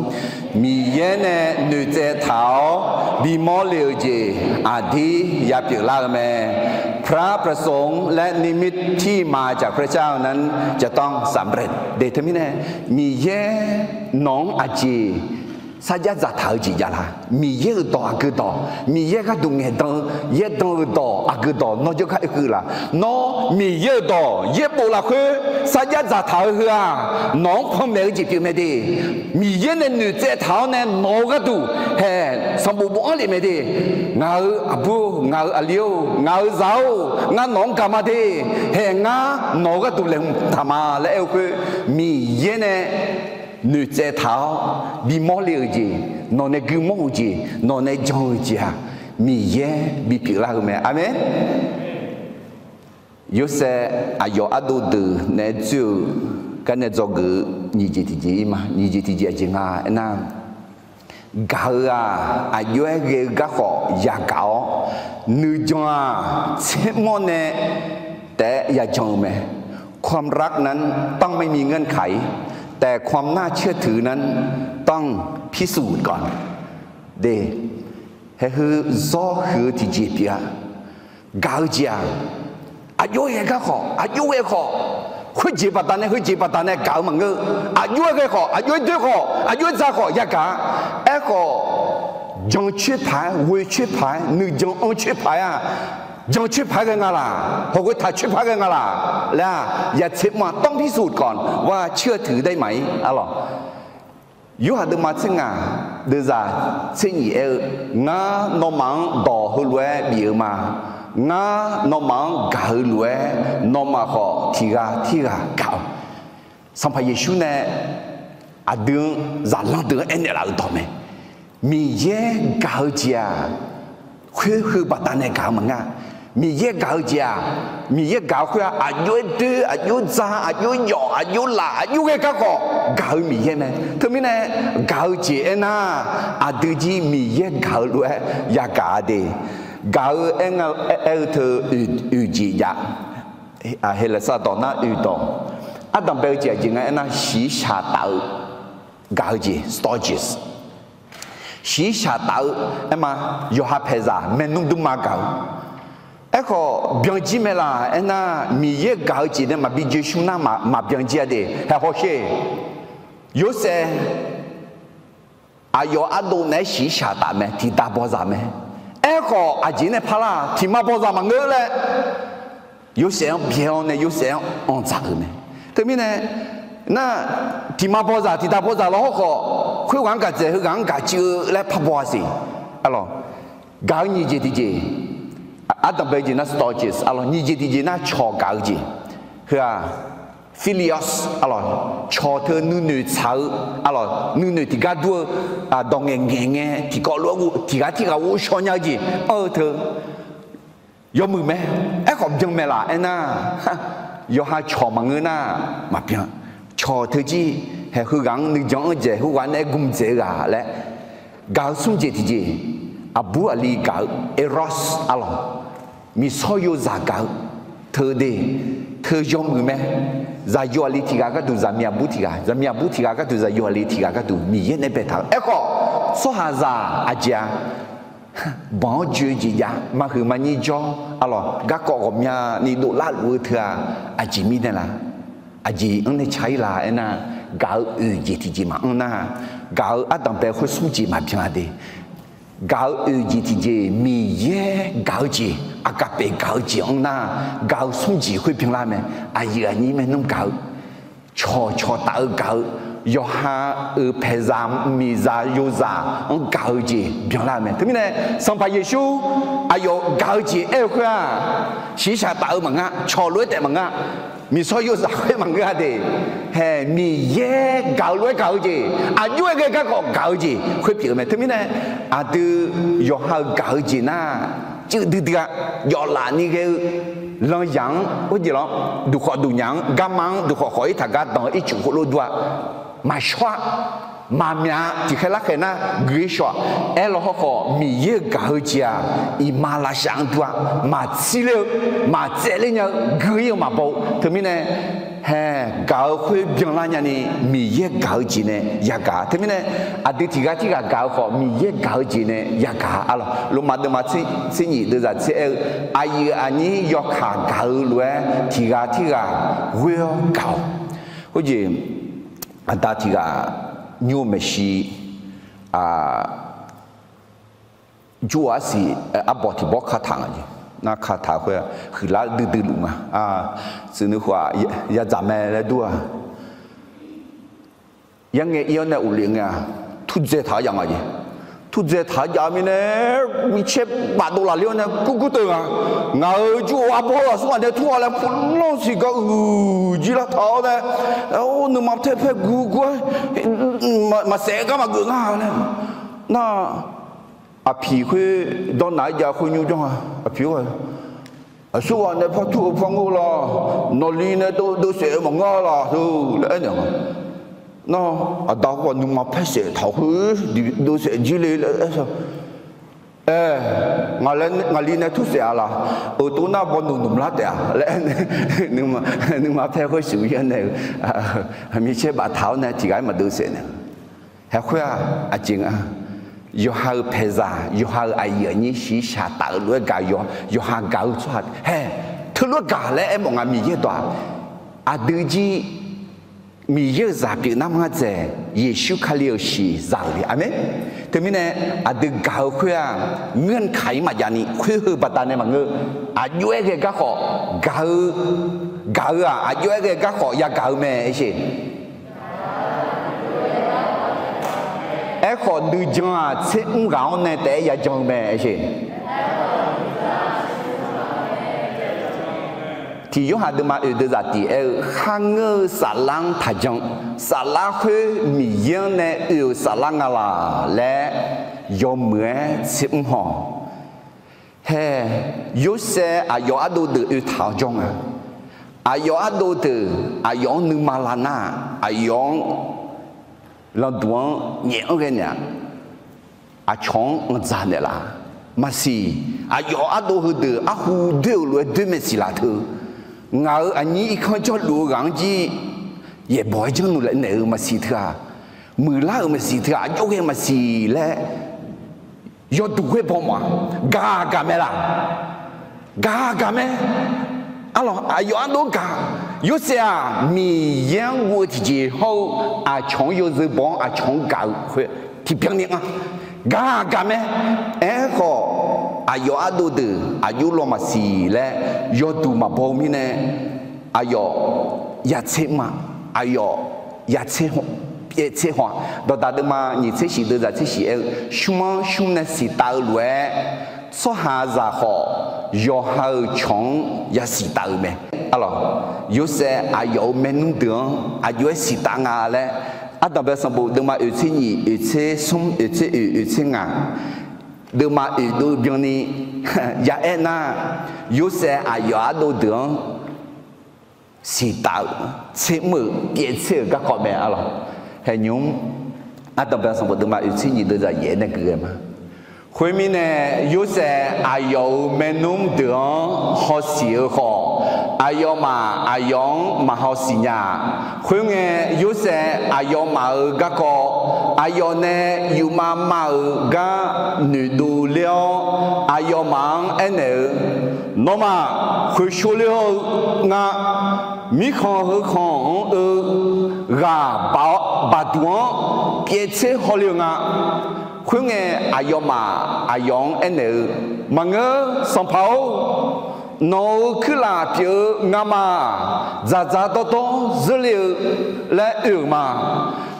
Miqyaer nae noeqtsaev taq-awr bimawr le-euq jeq aqdir yapyeuf lar-eu mae. พระประสงค์และนิมิตที่มาจากพระเจ้านั้นจะต้องสำเร็จ de. Teumirnae Miqyaer nawq-anr aqjeq sarjax dzaqtaq-eu jeq jav la? Miqyaer-euq dawq aqgeu dawq, Miqyaer gharduq ngaeqdan-eu yaerdan-eu dawq aqgeu dawq nawr jawrgar oekeuv la? Nawr Miqyaer-euq dawq yaerbof lafkhoer sarjax dzaqtaq-eu heu-aq, nawq-anr panmaeq-eu jeq pyeuf mae de. Miqyaer nae noeqtsaev taq-awr nae nawq-eu gharduq haeq sanqbof bofanr lef mae de. Ngaq-euq aqbur-or, ngaq-euq aqli-or, ngaq-euq zaq-or, ngar nawq-anr gaq ma de. Haeq ngar nawq-eu gharduq laeqhmq taq ma laer aer-eu khoer, Miqyaer nae noeqtsaev taq-awr bimawr le-euq jeq, nawq nae guimawr-euq jeq, nawq nae jan-euq jeq-aq, Miqyaer bipyeuf lar-eu mae. Aqmeq. Yorsaev aqyawf ardov deuq naeq-aer dzoer-eu gar nae dzawgeuf-eu nyiq jeq tiqjeq-ir ma. Nyiq jeq tiqjeq aqjeq nga aernar, gaq-eu-aq, aqjox-aer ghae-eu garkhawf yagaq-awr, nuijan-aq, tsermawr nae taef-aer yajan-eu mae. ความรักนั้นต้องไม่มีเงื่อนไข แต่ความน่าเชื่อถือนั้นต้องพิสูจน์ก่อน de. Haeq heu zawr huiq-eu tiqjeq pyeuf-a. Gaq-eu jeq-aq, aqjox-aer ghae garkhawf, aqjox ghae khawf, khoerjeq baqdanae heujeq baqdanae gaq-eu maqngeur. Aqjox-aer ghae khawf, aqjox-aer doer khawf, aqjox-aer dza khawf yagaq-a. Aerkhawf, jan coer paq-aer, ghoe coer paq-aer, nuijan anr coer paq-aer-aq, jan coer paq-aer ghae nga laq, hawq ghoe taq coer paq-aer ghae nga laq laer-aq, ya tser mr-aq, ต้องพิสูจน์ก่อนว่าเชื่อถือได้ไหม arlawq. Yorhaq deuvma tser ngaq deuvzaq tser nyiq aer-eu, Ngar nawmaf-anr dawq heulof-aer bif-eu ma. Ngar nawmaf-anr gaq-eu lof-aer, nawmaf khawf tiq ghaq tirghaq gaq-awq. Sanqpaq Yeqsur nae aqdui-anr zaqlanr deuq-anr aernaeq laf-eu dawq mae. Miqyaer gaq-eu jeq-aq, khoer heu baqdanae gaq-eu maqngeur. Miqyaer gaq-eu jeq-aq, Miqyaer gaq-eu khoer-aq, aqjox-aer doer, aqjox-aer dza, aqjox-aer yawf, aqjox-aer laf, aqjox-aer ghae garkhawf gaq-eu Miqyaer mae. Teumirnae gaq-eu jeq aernar, aqdui jir Miqyaer gaq-eu lof-aer yagaq-a de. Gaq-eu aer-eu teu oeq jeq jav. Heqlaeqsar dawq nar oeq dawq. Ardanqbae-eu jeq aqjeq nga aernar, shiqshaq taf-eu gaq-eu jeq, stages. Shiqshaq taf-eu aerma, yawqha paeqzaq maernmr dmrma gaq-eu. Aerkhawf byanjir mae laq aernar, Miqyaer gaq-eu jeq nae maqbi joe shmr nar maqbyan jir-a de. Haeq hawsher. Yorsaev aqyawf ardov naeq-aer shiqshaq taf mae, tiqdav bawzaq mae. Aerkhawf aqjeq nae parlar-aq, tiqma bawzaq maqngeur laer Yorsaev-anr byae-awr nae Yorsaev-anr anqdzaq-euq mae. Teumirnae nar, tiqma bawzaq tiqdav bawzaq lawr hawrkhawf, khoerghaq-anr gaq dzaeq heughaq-anr gaq cuiv-eu laer par baw-a siq. Arlawq, gaq-eu nyiq jeq tiqjeq, ardanqbae jeq nar stages, arlawq, nyiq jeq tiqjeq nar cawq gaq-eu jeq. Heu-aq, philia, arlawq, cawq teu nuinoeq tsaq-eu, arlawq, nuinoeq tiqgar dur-eu, dawq ngaeqngaeq ngae tiqkawv lof-aer tiqghaq tirghaq ghovshaw nya-eu jeq anr-eu teu. yawmuiq mae. Aerkhawf byan mae laf aernar, yawqha cawq maqngeur nar maqbyan. Cawq teujir haeq heughaq-anr nuijan-anr dzaeq, heughaq nae aer gmq dzaeq-eu ghaq laer, gaq-eu smr jeq tiqjeq, aqbur aqli gaq-eu, eros arlawq, miqsawr yozaq gaq-eu, teu de, teu yawmuiq mae. Zaqyo aqli tiq ghaq gharduq zaqmiq aqbur tiq ghaq, zaqmiq aqbur tiq ghaq gharduq zaqyo aqli tiq ghaq gharduq Miqyaer nae baetaq-eu. Aerkhawf, tsawrhaqzaq aqjeq-a, banq-anr joe-eu jeq jav, maqhuiq maqnyir jawr arlawq, garkawv ghawqmyani dovlar luf-eu teu-aq, aqjeq mirnae la? Aqjeq-anr nae ca-ir la aernar, gaq-eu oeq jeq tiqjeq maqanr nar, gaq-eu ardanqbae khoer smr jeq maqbyan-a de. Gaq-eu oeq jeq tiqjeq Miqyaer gaq-eu jeq, aqgaqpaef gaq-eu jeq anr nar, gaq-eu smr jeq khoer byanlar mae. Aqyuif aqnyir maernmr gaq-eu cawqcawq taf-eu gaq-eu, yawqha-euq paeqzaq miqzaq yozaq-anr gaq-eu jeq byanlar-eu mae. Teumirnae Sanqpaq Yeqsur aqyawf gaq-eu jeq aer-eu khoer-aq, shiqshaq taf-eu maqngeur, cawq lof-aer taef maqngeur, miqsawr yozaq khoer maqngeur-a de. Haeq, Miqyaer gaq-eu lof-aer gaq-eu jeq, aqjox-aer ghae garkawv gaq-eu jeq khoer pyeuf-eu mae. Teumirnae aqdui yawqha-euq gaq-eu jeq nar, cuiv duidui-a, jawf laf ni ghae-eu lanyaq-anr, oejeq lawr, duqkhawf duqnyaq-anr, garma-anr duqkhawf khawf-ir taq gar danq-eu ircuf khoerlof dur-a, maqshawr-a, maqmyaq-a, tiqkhaer larkhaeq nar gui-ir shaw-aq. Aerlawr hawrkhawf, Miqyaer-euq gaq-eu jeq-aq, iqmalavshav-anr dur-a, maqtsir ler-eu, maqtsaev ler nya-eu, gui-ir-eu maqbaw-eu. Teumirnae, haeq, gaq-eu khoer byanlar nyani, Miqyaer gaq-eu jeq nae yagaq. Teumirnae, aqdui tiqghaq tirghaq gaq-eu khawf, Miqyaer gaq-eu jeq nae yagaq arlawq. Lormav deuvma tser nyif deuvzaq tser aer-eu, aqyuif aqnyir yawkaq gaq-eu lof-aer tiqghaq tirghaq ghoer-awr gaq-awq. Khoerjeq, aqda tiqghaq nymr-eu maeqshi, jur-eu arsiq arbawq tiqbawr kataq nga jeq. Nar kataq khoer-aq, huiqlar duidui luf nga. Tsuif nuikhof-aq, yadzaq mae laer dur-a. Yarngae ir-awr nae uqlef ngae-aq, turdzae taq-awr jav nga jeq. Turdzae taq-awr jav mirnae, micaer bafdov lafler-awr nae gurgur teuv nga. Ngaq-euq jur-eu arbawr lafsmr ghaq nae tur-a laer, pulanr siqgar uiq jir lar taq-awr nae, nuima taer paer gurgur-aer, maqsaef gar maqgeuf nga laer. Nar, aqpiq khoer dawrnaq-aer jav khoer nymr janr-a. Aqpiq khoer-aq, aqsurghaq nae par tur-eu par ngeur laq, nawqli nae dov dovsaef-eu maqngeur laq teu laer aernaeq nga. Nar, aqda khoer-aq nuima paer saef taq-awr khoer dovsaef jir le laer aer-a. Aer, ngaqli nae tursaef-a laq, euq tov nar baw nmq nmq lar taef-a laer aer, nuima paer khoer shuf-ir-awr nae-eu, micaer baftaq-awr nae tiqghaq-aer maqdov saef nae. Haeq khoer-aq aqjeq nga, yawqha-euq paeqzaq, yawqha-euq aqyuif aqnyir shiqshaq taf-eu lof-aer gaq-eu, yawqha gaq-eu tsawrhaq haeq, teulof-aer gaq laer aermawf nga. Miqyaer dawq-aq, aqdui jir Miqyaer-euq zaq pyeuf nar maqnga dzaeq, Yeqsur Kali-euq shiq zaq-euq le. Aqmeq. Teumirnae aqdui gaq-eu khoer-aq, ngeur-anr kaq-ir maqjav ni khoer heu baqdanae maqngeur. Aqjox-aer ghae garkhawf gaq-eu, gaq-eu-aq aqjox-aer ghae garkhawf yagaq-eu mae aersheq. Aerkhawf nuijan-aq tser mr ghaq-anr nae taef-aer yajan-eu mae aersheq. Tiq Yorhaq deuvma oeq deuvzaq tiq aer-eu, kharngeur-eu saflar-anr taqjan. Saflar khoer Miqyaer-anr nae oe-euq saflar nga laq laer yawmuiq-aer tser mr haw. Hae, Yorsaev aqyawf ardov deuq oetaq-awr jawr nga. Aqyawf ardov deuq aqyawf-anr nuima lavnar-aq, aqyawf-anr landuq-anr nyaef-anr ghae naeq-a. Aqcawq-anr anqdzaq naeqlaf. Maqsiq, aqyawf ardov heudeuq arhu doer-euq lof-aer doer maeqsiq laf teu. Ngaq-euq aqnyir irkanr jawrluf-eu ghaq-anr jir yaeqbawq-aer janrluf naeq-euq maqsiq teu-aq, muiqlar-euq maqsiq teu-aq, aqjox ghae maqsiq laer yawduq ghoer baw mawf-a. Gaq gaq mae laq? Gaq gaq mae. Arlawq, aqyawf ardov gaq. Yorsaev-aq Miqyaer-anr guv-eu tiqjeq hawr-eu aqcawq-anr yawzeu baw-anr aqcawq-anr gaq-eu khoer tiqbyan ni anr. Gaq gaq mae. Aerkhawf, aqyawf ardov deuq aqjox law maqsiq laer yawduq maqbaw-eu mirnae, aqyawf yatser mr-a. Aqyawf yatser haw, pyaev tser haw-a. Dawqdaq deuvma nyiq tser shif deuvzaq tser shif aer-eu, shmr-anr shmr nae siqtav-eu lof-aer, tsawrhaqzaq khawf yawqha-euq cawq-anr yasiq taf-eu mae. Arlawq, Yorsaev aqyawf-euq maernmr deuq-anr aqjox-aer siqtav nga laer, ardanqbae sanqbof deuvma oeq tser nyiq, oeq tser smr, oeq tser oeq, oeq tser ngaq, deuvma oeq dov byanni ya aer nar, Yorsaev aqyawf ardov deuq-anr siqtaf-euq, tsermr-euq pyaev tser-euq garkawv mae arlawq. Haeq nymq-mr ardanqbae sanqbof deuvma oeq tser nyiq deuv zaqyaef nae guiqghae ma. Khoermirnae, Yorsaev aqyawf-euq maernmr deuq-anr hawsiq-eu khawf, aqyawfmaf aqyawf-anr maqhaw siq nya-a. Khoerngae, Yorsaev aqyawfmaf-euq garkawv, aqyawf nae yufmav mav-euq gar noeqdov ler-awr, aqyawfmaf-anr aernaeq-eu, Nawmaf khoeqshov le-eu nga. Mirkhanq heukhanq-anr eu ghaq baqduq-anr pyaev tser hawle-eu nga. Khoerngae, aqyawfmaf aqyawf-anr aernaeq-eu, Maqngeur, sanqpaq-or. Nawq-euq kuirlaf pyeuf-eu ngamaf dzaqdzaq dawrdawr zeurle-eu laer oe-euq ma.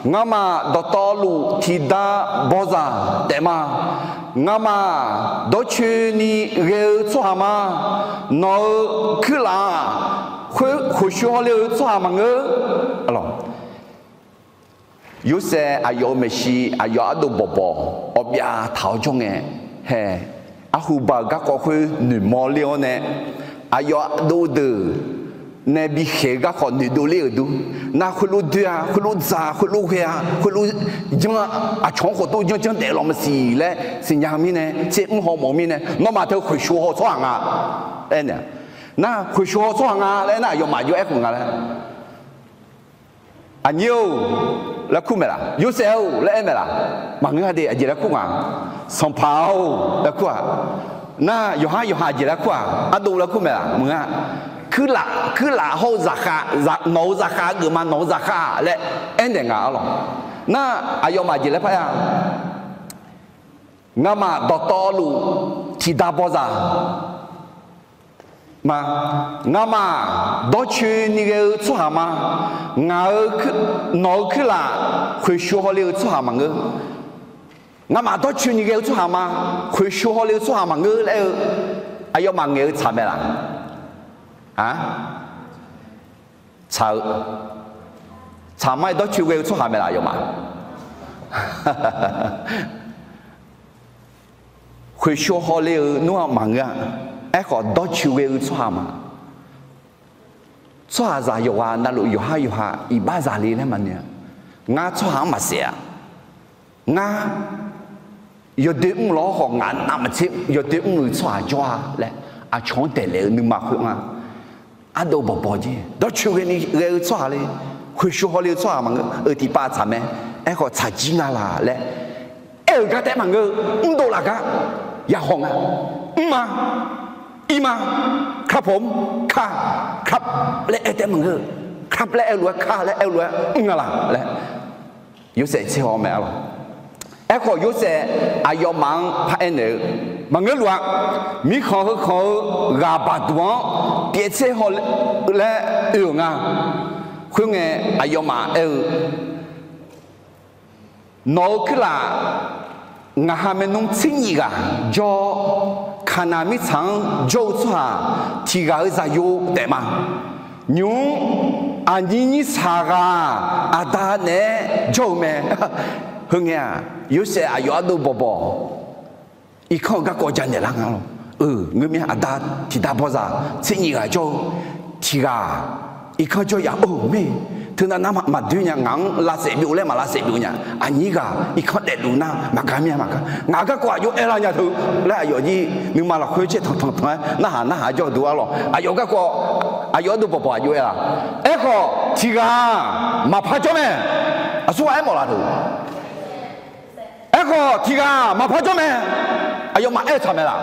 Ngamaf dawqtawvluf tiqda bawzaq taef ma. Ngamaf dawrcoeni ghae-eu tsawrhaq ma. Nawq-euq kuirlaf-aq, khoeqshov hawle-eu tsawrhaq maqngeur. Yorsaev aqyawf-euq maeqshi aqyawf ardov bawqbawq awqbyav taq-awr jawr ngae, haeq, arhu ba-euq garkawv khoer noeqmawr ler-awr nae, aqyawf ardov deuq nae bikhaeq-eu garkawv noeqdov ler-euq dur. Nar khoerlof doe-a, khoerlof dzaq, khoerlof ghae-a, khoerlof janr-a, aqcawq-anr khawf tov janrjanr daef lawq maqsiq laer siqnya-eu mirnae, tser mr haw mawf-eu mirnae, nawmaf teu khoeqshov haw tsawrhaq nga laer aernaeq. Nar khoeqshov haw tsawrhaq nga laer aernar, aqyawfmaf jov-aer khof nga laer Aqnyir-or laer kur mae laq? Yorsaev-or laer aer mae laq? Maqngeur-a de. Aqjeq laer kur nga? Sanqpaq-or laer kur-aq. Nar yawqhar yawqha aqjeq laer kur-aq? Ardov laer kur mae laq? Maqngeur-a. Kuirlaf, kuirlaf hawr-eu zaqkhav, nawq-euq zaqkhav geufma, nawq-euq zaqkhav laer aernaeq nga arlawq. Nar aqyawfmaf aqjeq laer parya? Ngamaf dawqtawvluf tiqda bawzaq ma. Ngamaf dawrcoeni ghae-eu tsawrhaq ma. Ngaq-euq, nawq-euq kuirlaf khoeqshov hawle-eu tsawrhaq maqngeur. Ngamaf dawrcoeni ghae-eu tsawrhaq ma. Khoeqshov hawle-eu tsawrhaq maqngeur laer-eu, aqyawfmaf ngaeq-eu tsaq mae laq? A, tsaq-eu, tsaq ma-aer dawrcoe ghae-eu tsawrhaq mae laq aqyawfmaf? Khoeqshov hawle-eu nmr-aq maqngeur-a. Aerkhawf dawrcoe ghae-eu tsawrhaq ma. Tsawrhaqzaq yawqghaq navluf yawqhar yawqha iqbax zaqle laer maqnoeq-a. Ngar tsawrhaq-anr maqsaef-a. Ngar yawdoer mr lawr khawf, ngaq navmaqtser yawdoer mr-eu tsawrhaq jawr-a laer aqcawq-anr daeqlaef-eu nuima khoer nga. Ardov bawqbawq jeq dawrcoeni ghae-eu tsawrhaq le, khoeqshov hawle-eu tsawrhaq maqngeur-eu tiqpav tsaq mae. Aerkhawf tsaqjir nga laq laer aer-euq gar taef maqngeur-eu, mrdov laf gar yahaw nga. Mrma, irma, ครับผม, ka, ครับ laer aer taef maqngeur-eu, ครับ laer aer lof-aer, ka laer aer lof-aer mr nga laq laer Yorsaev tser haw mae arlawq. Aerkhawf Yorsaev aqyawfmaf-anr paraer naeq-eu, maqngeur luf-a. Mirkhanq heukhanq-eu ghaq baqduq-anr pyaev tser haw laer oe-euq nga. Khoerngae aqyawfmaf aer-eu, Nawq-euq kuirlaf ngaq ha maernmr tser nyif ghaq jawr-awr, Kaqnaq mirtsaq-anr jawr-eu tsawrhaq tiq ghaq-euq zaqyo taef ma. Nymq-mr aqnyir nyir saq ghaq-aq, aqda naeq-aer jawr-eu mae. Heungae-aq, Yorsaev aqyawf ardov bawqbawq irkanr-eu garkawv janaeq lar nga lawr. Ngeur mir-a, aqda tiqda bawzaq tser nyif ghaq jawr-eu tiq ghaq irkanr jawr ya-or mae. Teunav nar maqdoer nya, ngaq-anr lavsaef byov laer maq lavsaef byov nya. Aqnyir ghaq irkanr daefluf nar maqgar mir-a maqgar. Ngaq garkawv aqjox aer lar nya teu laer aqyawf jir nuima lafkhoer caer tanqtanq tanq-aer narhaq narhaq jawr duq arlawq. Aqyawf garkawv aqyawf ardov bawqbawq aqjox aer la. Aerkhawf tiq ghaq maqpar jawr mae. Aqsur ghaq aermawf laf teu Aerkhawf tiq ghaq maqpar jawr mae. Aqyawfmaf aer-eu tsaq mae laq?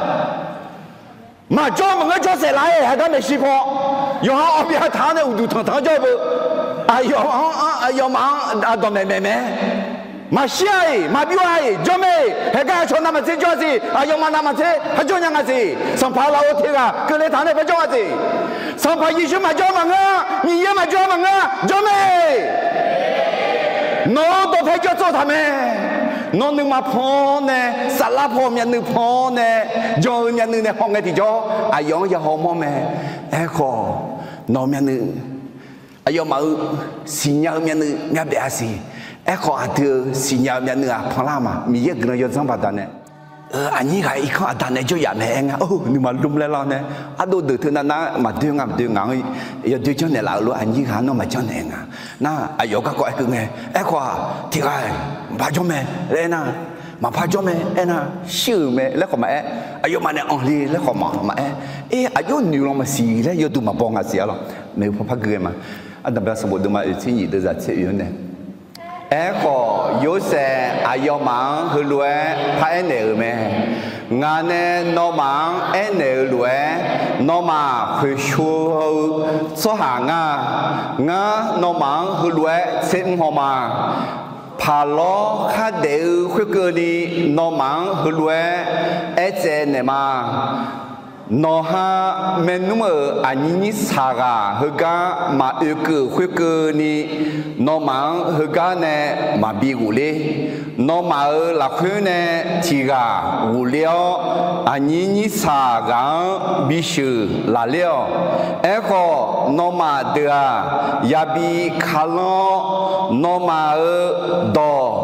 Maqjawr maqngeur jawr saef laf-aer haeqgar maeqshi paw, yawqha awqbyav taq-awr nae uqduq tanqtanq-anr jawr-eu beu. Aqyawf-anr, aqyawfmaf-anr aqdawq maeqmaeq mae. Maqshir-a-iq maqbyov-a-iq jawr mae. Haeqgar aqcawq navmaqtser jawr-a siq, aqyawfmaf navmaqtser har jawr nya nga siq. Sanqpaq lafov tiq ghaq keuvle taq-awr nae par jawr nga siq. Sanqpaq Yeqsur maqjawr maqngeur-a, Miqyaer maqjawr maqngeur-a jawr mae. Nawq-euq dawqpae jawr tsov taq mae. Nawr nuima pan-awr nae, saflar paw myavnuiv pan-awr nae, jan-eu myavnuiv nae hawngae tiqjawr aqyawf-anr yahaw mawr mae. Aerkhawf nawq-eu myavnuiv, aqyawfmaf-euq siqnya-eu myavnuiv myavbaef-a siq. Aerkhawf aqdui-euq siqnya-eu myavnuiv-aq panlar ma. Miqyaer guiqlanq yawdzanr baqdanae Aqnyir ghaq irkanr aqda nae jawryaf mae aer nga. Nuima lmr laer lar nae, ardov deuq teu navnav maqdoe nga, maqdoe ngaq-anr yawdoer janrnaeq laf-euq lof aqnyir ghaq nawr maqjanrnaeq nga. Nar aqyawf garkawv aerkeuv ngae, aerkhawf-aq tiq ghaq-iq maqpar jawr mae laer aernar, maqpar jawr mae aernar, shir-euq mae laer khawf maqaer, aqyawfmaf nae anqle laer khawf maqaer, er aqjox noeq lan maqsiq laer yawduq maqbaw nga siq arlawq. Maeqhu paw par gui ghae ma. Ardanqbae sanqbof deuvma oeq tser nyiq deuvzaq tser oeq-anr nae Aerkhawf, Yorsaev aqyawfmaf-anr heulof-aer paraer naeq-euq mae. Ngaq nae nawmaf-anr aernaeq-eu lof-aer, nawmaf khoeqshov-eu tsawrhaq ngar. Ngar nawmaf-anr heulof-aer tsermr haw ma. Paqlawr khardaef-eu khoerkeuvni nawmaf-anr heulof-aer aertsaev naeq ma. Nawqha maernmr-euq aqnyir nyir saq ghaq heugar maqoekeuv khoerkeuvni, nawmaf-anr heugar nae maqbi ghofler. Nawmaf-euq lafkhoer nae tiq ghaq ghofler-awr, aqnyir nyir saq ghaq-anr bisheuq lafler-awq. Aerkhawf, nawmaf deuq-aq, yabi kalanr-awr, nawmaf-euq dawq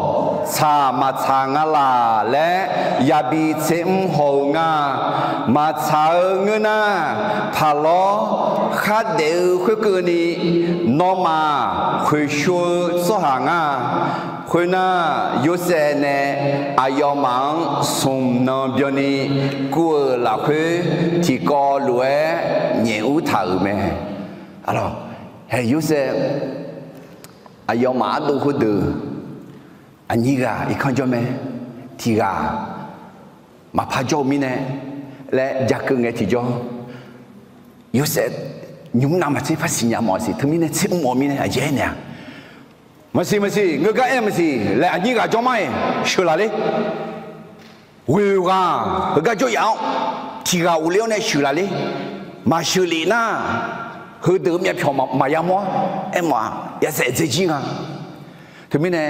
tsaq maqtsaq nga laq laer yabi tsermr haw-eu nga. Maqtsaq-eu ngeur nar, paqlawr khardaef-eu khoerkeuvni nawmaf khoeqshov-eu tsawrhaq ngar. Khoernar, Yorsaev nae aqyawfmaf-anr smq nan byanni kuv-euq lafkhoer tiqkawv lof-aer nyaef ur taq-euq mae. Arlawq, hae Yorsaev aqyawfmaf ardov khoerdeuq aqnyir ghaq irkanr jawr mae, tiq ghaq maqpar jawr-eu mirnae laer ja keuv ngae tiqjawr, Yorsaev nymq-mr navmaqtser par siqnya mawf-a siq. Teumirnae tsermr-awq mirnae aqjeq aernaeq-a. Maqsiq maqsiq, ngeur gar aer maqsiq laer aqnyir ghaq jawr mar-iq sheuq laf ler. Ghoeq ghaq heugar jawr yaf-awr tiq ghaq ghofler-awr nae sheuq laf ler. Maqsheuq lef nar, heudeuq-eu myavpyawq maqya mawr-ar. Aermawf-aq yashaef dzaejir nga. Teumirnae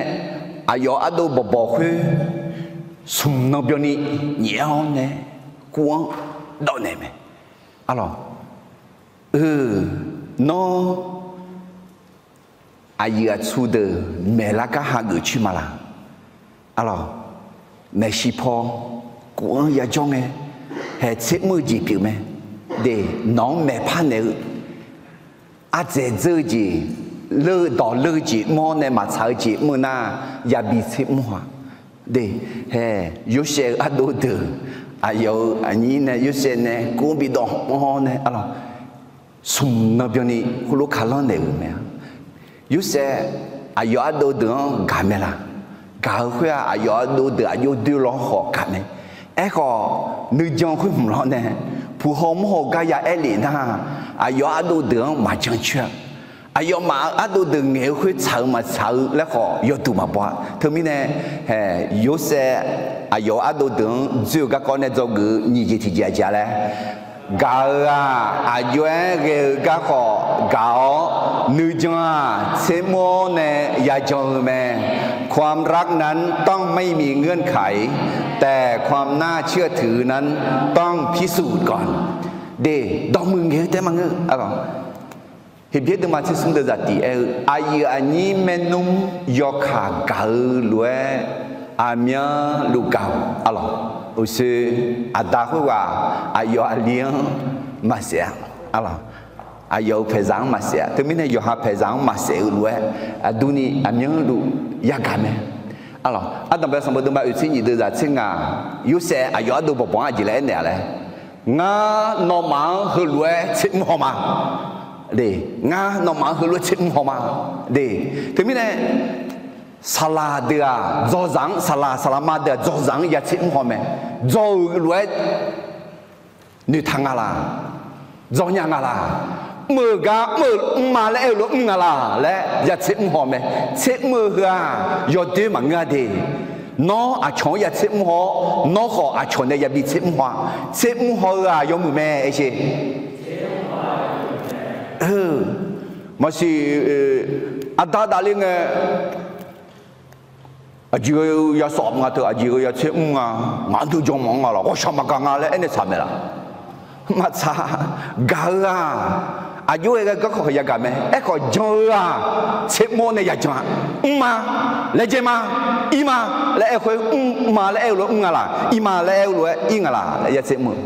aqyawf ardov bawqbawq khoer smq nan byanni nyaef-awr nae kuv-anr dawv naeq mae. Arlawq, eu, nawr aqyuif aqtsu deuq maeqlar gar hageuf coer ma laq? Arlawq, maeqshi paw kuv-anr yajawr ngae, haeq tsermr-eu jeq pyeuf mae. De, nawq-anr maeqpar naeq-eu ardzaeq dzeur-eu jeq, leur-eu dawq leur-eu jeq mr-awr nae maqtsaq-eu jeq mr-eu nar, yabi tsermr haw-a. De, hae, Yorsaev-eu ardov deuq, aqyawf-euq aqnyir nae Yorsaev nae kuv-anr bidawv mr-awr nae, arlawq, smq nan byanni heulof kalanr naeq-euq mae-a. Yorsaev aqyawf ardov deuq-anr gaq mae laq? Gaq-eu khoer-aq, aqyawf ardov deuq aqjox doer law khawf gaq mae. Aerkhawf, nuijan khoer hmq lawr nae puq haw mawr haw gar ya aer lef nar, aqyawf ardov deuq-anr maqjan coer-a. Aqyawfmaf-euq ardov deuq ngaeq-eu khoer tsaq-eu maqtsaq-eu laer khawf yawduq maqbaw-a. Teumirnae, hae, Yorsaev aqyawf-euq ardov deuq-anr dzoer-eu garkawv nae dzawgeuf-eu nyiq jeq tiqjeq aqjeq-a laer, gaq-euq-aq, aqjox-aer ghae-eu garkawv gaq-awr, nuijan-aq tsermr-awr nae yajan-eu mae. ความรักนั้นต้องไม่มีเงื่อนไข แต่ความน่าเชื่อถือนั้นต้องพิสูจน์ก่อน De, dawqmuiq ngaeq-eu taef maqngeur. Heqbyaer deuvma tser smr deuvzaq tiq aer-eu, aqyuif aqnyir maernmr yawkaq gaq-eu lof-aer aqmyanluf gaq-awq. Arlawq, uqshoe aqda khoerghaq aqyawf aqli-anr maqsaef-a. Arlawq, aqyawf-euq paeqzaq-anr maqsaef-a. Teumirnae yawqha paeqzaq-anr maqsaef-eu lof-aer aqdurni aqmyanluf yagaq mae. Arlawq, ardanqbae sanqbof deuvma oeq tser nyiq deuvzaq tser ngaq, Yorsaev aqyawf ardov bawqbawq-anr aqjeq laer aernaeq-a laer, Ngar nawmaf-anr heulof-aer tsermr haw ma. De, ngar nawmaf-anr heulof-aer tsermr haw ma. De, teumirnae saqlaq deuq-aq dzawzaq-anr, saqlaq saqlaqma deuq-aq dzawzaq-anr ya tsermr haw mae. Dzaw-euq lof-aer noeqtaq nga laq? Dzaw nya nga laq? Mr-euq gar mr-eu mrma laer aer-eu lof mr nga laq laer ya tsermr haw mae. Tsermr-eu heu-aq yawdoer maqngeur-a de. Nawr aqcawq-anr ya tsermr haw-awr, nawr khawf aqcawq nae yabi tsermr haw-a. Tsermr haw-eu-aq yawmuiq mae, aer sher. Maqsiq, aqda dafle ngae, aqjeq-eu ya sawf nga teu, aqjeq-eu ya tsermr nga, ngaq-anr teu jan mawf-anr nga laq, ghawqshaq maqgaq nga laer aernaeq tsaq mae laq? Maqtsaq. Gaq-eu-aq, Aqjox-aer ghae garkawv yagaq mae. Aerkhawf jan-eu-aq, tsermr-awr nae yajan-a. Mrma, laejae ma, ir ma laer aer-eu khoer, mrma laer aer-eu lof-aer mr nga laq, ir ma laer aer-eu lof-aer ir nga laq laer ya tsermr-eu.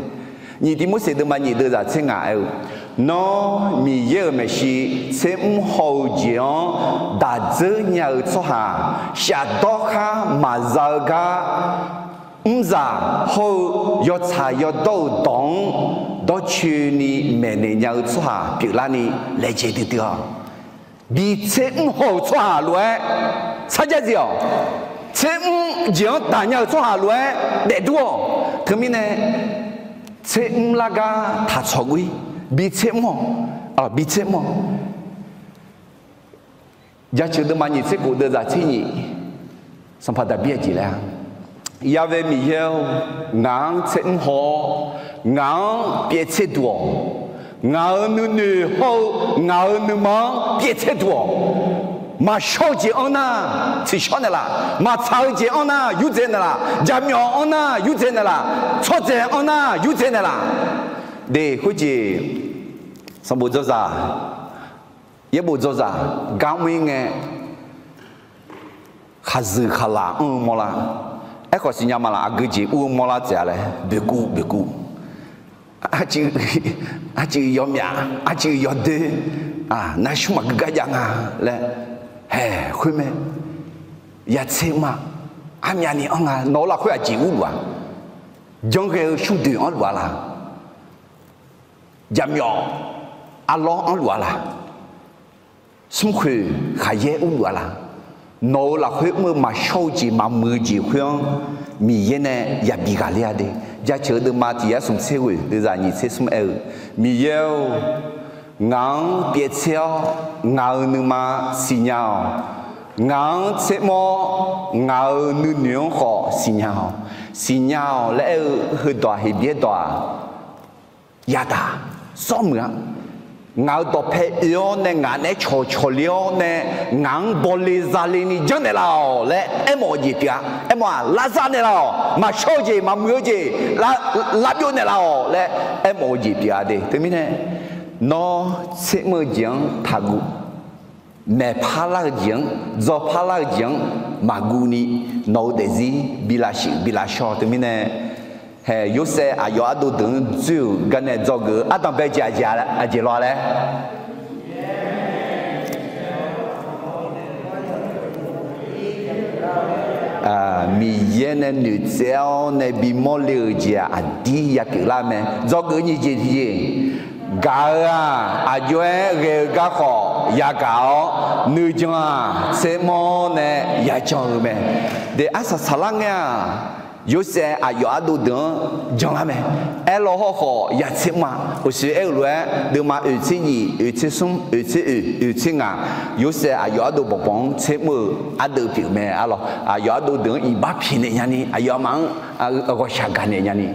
Nyiq Tiqmorseq deuvma nyiq deuvzaq tser ngaq aer-eu, Nawr Miqyaer-euq maeqshi tsermr haw-eu jeq-anr daq dzeur nya-eu tsawrhaq, shafdawr khar maqza-eu gar mrzaq hawr-eu yawtsaq yawdawr-euq dawq-anr dawrcoeni maeqnaeq nya-eu tsawrhaq pyeuflarni laejae duidui-awq. Bi tsermr haw-euq tsawrhaq lof-aer sarjax dziq-awq. Tsermr jeq-anr daq nya-euq tsawrhaq lof-aer daefdur-awq. Teumirnae, tsermr lar gar taqtsawq ghoer, bi tsermr-awq, bi tsermr-awq. Jaceuq deuvma nyiq tser khof deuvzaq tser nyiq, Sanqpaq Daqbir aqjeq laer-a, Ya'we Miqyaer-or, ngaq-anr tsermr haw-awr, ngaq-anr pyaev tser duq-awq. Ngaq-euq nuinoeq hawr-eu ngaq-euq nuima-anr pyaev tser duq-awq. Maqshawr-eu jeq anr nar tsiqshawr naeqlaf, maqtsaq-eu jeq anr nar yurdzaeq naeqlaf, jaqmyawf anr nar yurdzaeq naeqlaf, tsawrdzaeq anr nar yurdzaeq naeqlaf. De khoerjeq, sanqbof dzawzaq, yaerbof dzawzaq gar mr-ir ngae, khaqzuiq khaqlaq anr-eu mawrlar. Aerkhawf siqnya ma laf, aqgeu jeq ur-eu mawrlar tsaef-a laer boeqkuv boeqkuv, arcuiv yawmyaf, arcuiv yawdoer, navsmr maqgeu gar jav nga laer, haeq khoer mae, ya tser mr-a, armyavni anr nga, nawq-eu lafkhoer aqjeq urluf-a, janrghae-eu shmrdoeq anrluf-a laq, jaqmyawf arlawr anrluf-a laq, smrkhoeq khaqyaer urluf-a laq, nawq-eu lafkhoer mr-eu maqshawr-eu jeq maqmuiq-eu jeq khoer-anr Miqyaer nae yabi ghaqler-a de. Jaceuq deuvma tiq yar smq tser ghoeq deuvzaq nyiq tser smr aer-eu, Miqyaer-or, ngaq-anr pyaev tser-awr ngaq-euq nuima siqnya-awq. Ngaq-anr tsermr-awr ngaq-euq nuinoeq-anr khawf siqnya-awq. Siqnya-awq laer aer-eu heudawq-aq, Heqbyaer dawq-aq, yadaq, sawr muiq-a. Ngaq-euq dawqpae oe-awr nae ngaq naeq-aer cawqcawq le-awr nae ngaq-anr bawle zale ni janrnaeq laf-awq laer aermawf-eu jeq pyeuf-a. Aermawf-aq, lavza naeqlaf-awq. Maqshawr-eu jeq, maqmuiq-eu jeq, lavbyov naeqlaf-awq laer aermawf-eu jeq pyeuf-a de. Teumirnae, nawr tsermr-eu jeq-anr taqguv. Maeqpar lar-eu jeq-anr, dzawpar lar-eu jeq-anr maqguv ni, nawq-eu daefzir bi lavshuif bi lavshaw. Teumirnae, haeq Yorsaev aqyawf ardov deuq-anr dzoer-euq garnae dzawgeuf-eu ardanqbae jeq aqjeq law laer, Miqyaer nae noeqtsaev-awr nae bimawr le-euq jeq-aq, aqdir yapyeuf lar mae. Dzawgeuf nyiq jeq tiqjeq, gaq-euq-aq, aqjox-aer ghae-eu garkhawf yagaq-awr, nuijan-aq, tsermr-awr nae yajan-eu mae. De, arsaq saqlar ngae-aq, Yorsaev aqyawf ardov deuq-anr janlar mae. Aerlaw hawrkhawf ya tsermr-a. Uqshoe aer-eu lof-aer, deuvma oeq tser nyiq, oeq tser smr, oeq tser oeq, oeq tser ngaq, Yorsaev aqyawf ardov bawqbawq-anr tsermr-eu ardeuv pyeuf mae. Arlawq, aqyawf ardov deuq-anr iqbax pyaeqnaeq nyani, aqyawfmaf-anr ghawqshaq gaqnaeq nyani.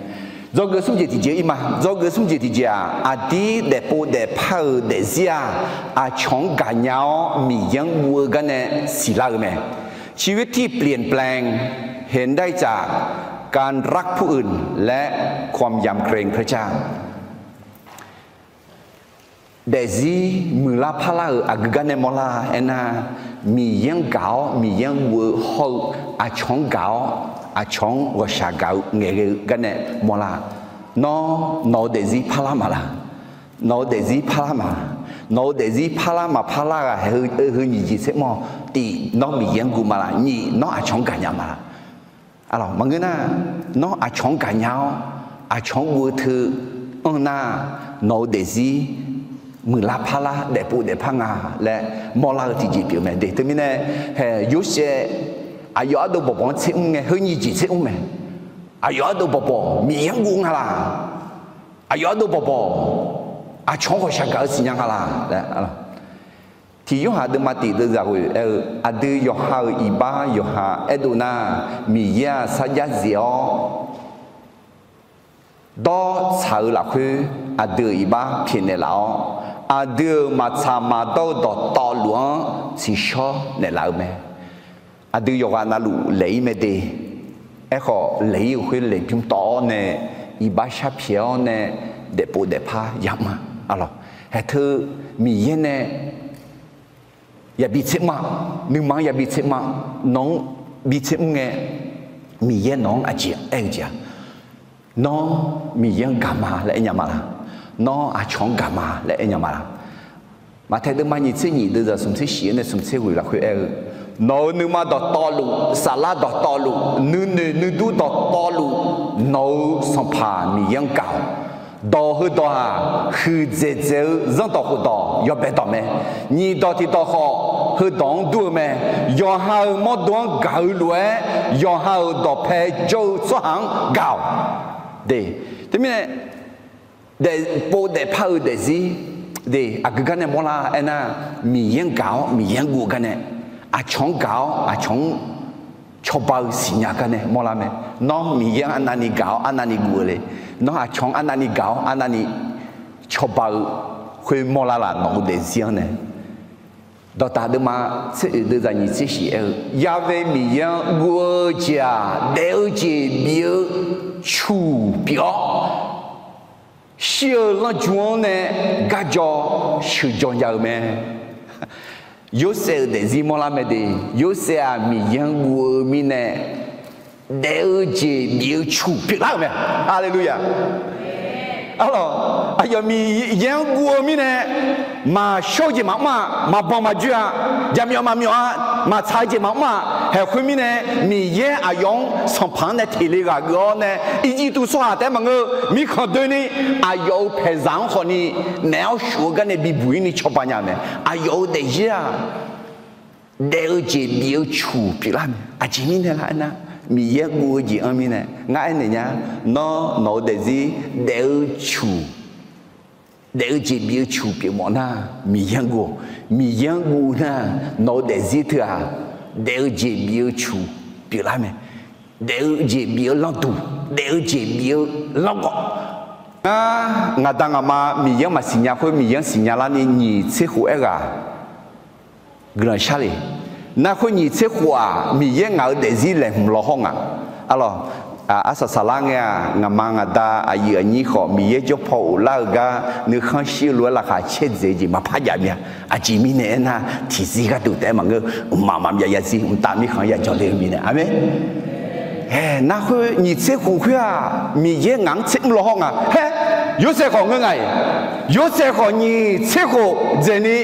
Dzawgeuf smr jeq tiqjeq-ir ma. Dzawgeuf smr jeq tiqjeq-aq, aqdir daefpov daefpar-euq daefzir-aq, aqcawq-anr gaqnya-awr Miqyaer-anr guv-eu garnae siqlar-eu mae. ชีวิตที่เปลี่ยนแปลง เห็นได้จากการรักผู้อื่นและความยำเกรงพระเจ้า Daefzir muiqlar parlar-euq aqgeu garnae mawrlar aernar, Miqyaer-anr gaq-awr Miqyaer-anr guv-eu hawr-eu, aqcawq-anr gaq-awr aqcawq-anr ghawqshaq gaq-eu ngaeqghae-eu garnae mawrlar. Nawr nawq-eu daefzir parlar maqlar? Nawq-eu daefzir parlar maqlar? Nawq-eu daefzir parlar maqparlar ghaq haeq heu nyiq jeq tser mawr. Tiq, nawr Miqyaer-anr guv maqlar? Nyiq, nawr aqcawq-anr gaqnya maqlar? Maqngeur nar, nawr aqcawq-anr gaqnya-awr aqcawq-anr guv-eu teu anr nar, nawq-eu daefzir muiqlar parlar daefpov daefpar nga laer mawrlar-eu tiqjeq pyeuf mae de. Teumirnae, haeq Yorsaev aqyawf ardov bawqbawq-anr tser mr ngae heu nyiq jeq tser mr mae. Aqyawf ardov bawqbawq Miqyaer-anr guv nga laq? Aqyawf ardov bawqbawq aqcawq-anr ghawqshaq gaq-eu siqnya nga laq? Tiq Yorhaq deuvma tiq deuvzaq ghoeq aer-eu, aqdui yawqha-euq iqbax yawqha aerdov nar, Miqyaer-aq sarjax zif-awr dawrtsaq-eu lafkhoer aqdui-euq iqbax pyaeqnaeq laf-awr, aqdui-euq maqtsaq maqdawr-eu dawqtawvluf-anr tsiqshawr naeqlaf-eu mae. Aqdui yawqghaq navluf laeq-ir mae de. Aerkhawf, laeq-ir-euq khoer laeqbymr tawv-awr nae, iqbax sharpyaeq-awr nae, daefpov daefpar yamr-a. Arlawq, Haeqteu Miqyaer nae yabi tser mr-a, nuima-anr yabi tser mr-a, nawq-anr bi tser mr ngae, Miqyaer nawq-anr aqjeq aer-eu jeq-aq, Nawr Miqyaer-anr gaq ma laer aer nya ma laq? Nawr aqcawq-anr gaq ma laer aer nya ma laq? Maqtaeq deuvma nyiq tser nyiq deuvzaq smq tser shif-anr nae smq tser ghoeq lafkhoer aer-eu, Nawq-euq nuima dawqtawvluf, saflar dawqtawvluf, nuinoeq nuidur dawqtawvluf, nawq-euq Sanqpaq Miqyaer-anr gaq-awq. Dawq heudawq-aq, huiqdzaeq dzaeq-eu zanrdawq khofdawq yawbae dawq mae. Nyiq dawq tiq dawq khawf, heudawq-anr dur-eu mae. Yawqha-euq mawrdo-anr gaq-eu lof-aer, yawqha-euq dawqpae jawr-eu tsawrhaq-anr gaq-awq. De, teumirnae, daefpov daefpar-euq daefzir, de, aqgeu gar nae mawrlar aernar, Miqyaer-anr gaq-awr Miqyaer-anr guv-eu gar nae, aqcawq-anr gaq-awr aqcawq-anr cawba-eu siqnya gar nae mawrlar mae. Nawr Miqyaer-anr arnavni gaq-awr arnavni guv-eu le. Nawr aqcawq-anr arnavni gaq-awr arnavni cawba-eu khoer mawrlar laf? Nawq-euq daefzir-anr nae, dawqtaq deuvma tser oeq deuvzaq nyiq tser shif aer-eu, Ya've Miqyaer-anr guv-eu jeq-aq, daef-eu jeq bif-eu cuq pyeuf-awr, shir-eu lanrju-anr nae garjaw sheuqjaw nya-eu mae. Yorsaev-euq daefzir mawrlar mae de. Yorsaev-aq, Miqyaer-anr guv-eu mirnae, daef-eu jeq bif-eu cuq pyeuflar-euq mae. Haleluya! Arlawq, aqyawf Miqyaer-anr guv-eu mirnae, maqshawr-eu jeq maqmr-a, maqbanq maqjoe-a, jaqmyawf maqmyawf-a, maqtsaq-eu jeq maqmr-a. Haeq khoermirnae, Miqyaer aqyawf-anr Sanqpaq-anr nae teq le ghaq geuf-awr nae, Irjirtuv tsawrhaq taef-aer maqngeur, mirkhanq doeni, aqyawf-euq paeqzaq-anr khawfni, maef-awr shuf-eu gar nae bibuq-ir ni cawba nya-eu mae. Aqyawf-euq daefzir-aq, daef-eu jeq bif-eu cuq pyeuflar mae. Aqjeq mirnae lar aernar, Miqyaer guv-eu jeq-anr mirnae ngar aernaeq nya. Nawr nawq-eu daefzir daef-eu cuq, daef-eu jeq bif-eu cuq pyeufmawf nar, Miqyaer-anr guv-awq. Miqyaer-anr guv nar, nawq-eu daefzir teu-aq, daef-eu jeq bif-eu cuq pyeuflar mae. Daef-eu jeq bif-eu lanrduq, daef-eu jeq bif-eu lanrgawv. Ngar, ngaqda ngaqma Miqyaer-anr maqsiq nya khoer Miqyaer-anr siqnya larni nyiq tser khof aerghaq guiqlanq shar le. Nar khoer nyiq tser khof-aq, Miqyaer ngaq-euq daefzir laeqhmq lawhawr nga. Arlawq, arsaq saqlar ngae-aq, ngaqma ngaqda aqyuif aqnyir khawf Miqyaer jawr paw ghoflar-eu gar nuikhanr shir-eu lof-aer laqkhaq caerdzaeq-eu jeq maqpar jav mya. Aqjeq mirnae aernar, tiqzir gharduq taef-aer maqngeur, mqmaq maqbyav zarzir mqtav mirkhanq-anr ya jawrle-eu mirnae. Aqmeq. Ae, nar khoer nyiq tser khof khoer-aq, Miqyaer ngaq-anr tser mr lawhawr nga. Haer, Yorsaev khawf ngeur nga-iq. Yorsaev khawf nyiq tser khof dzaeqni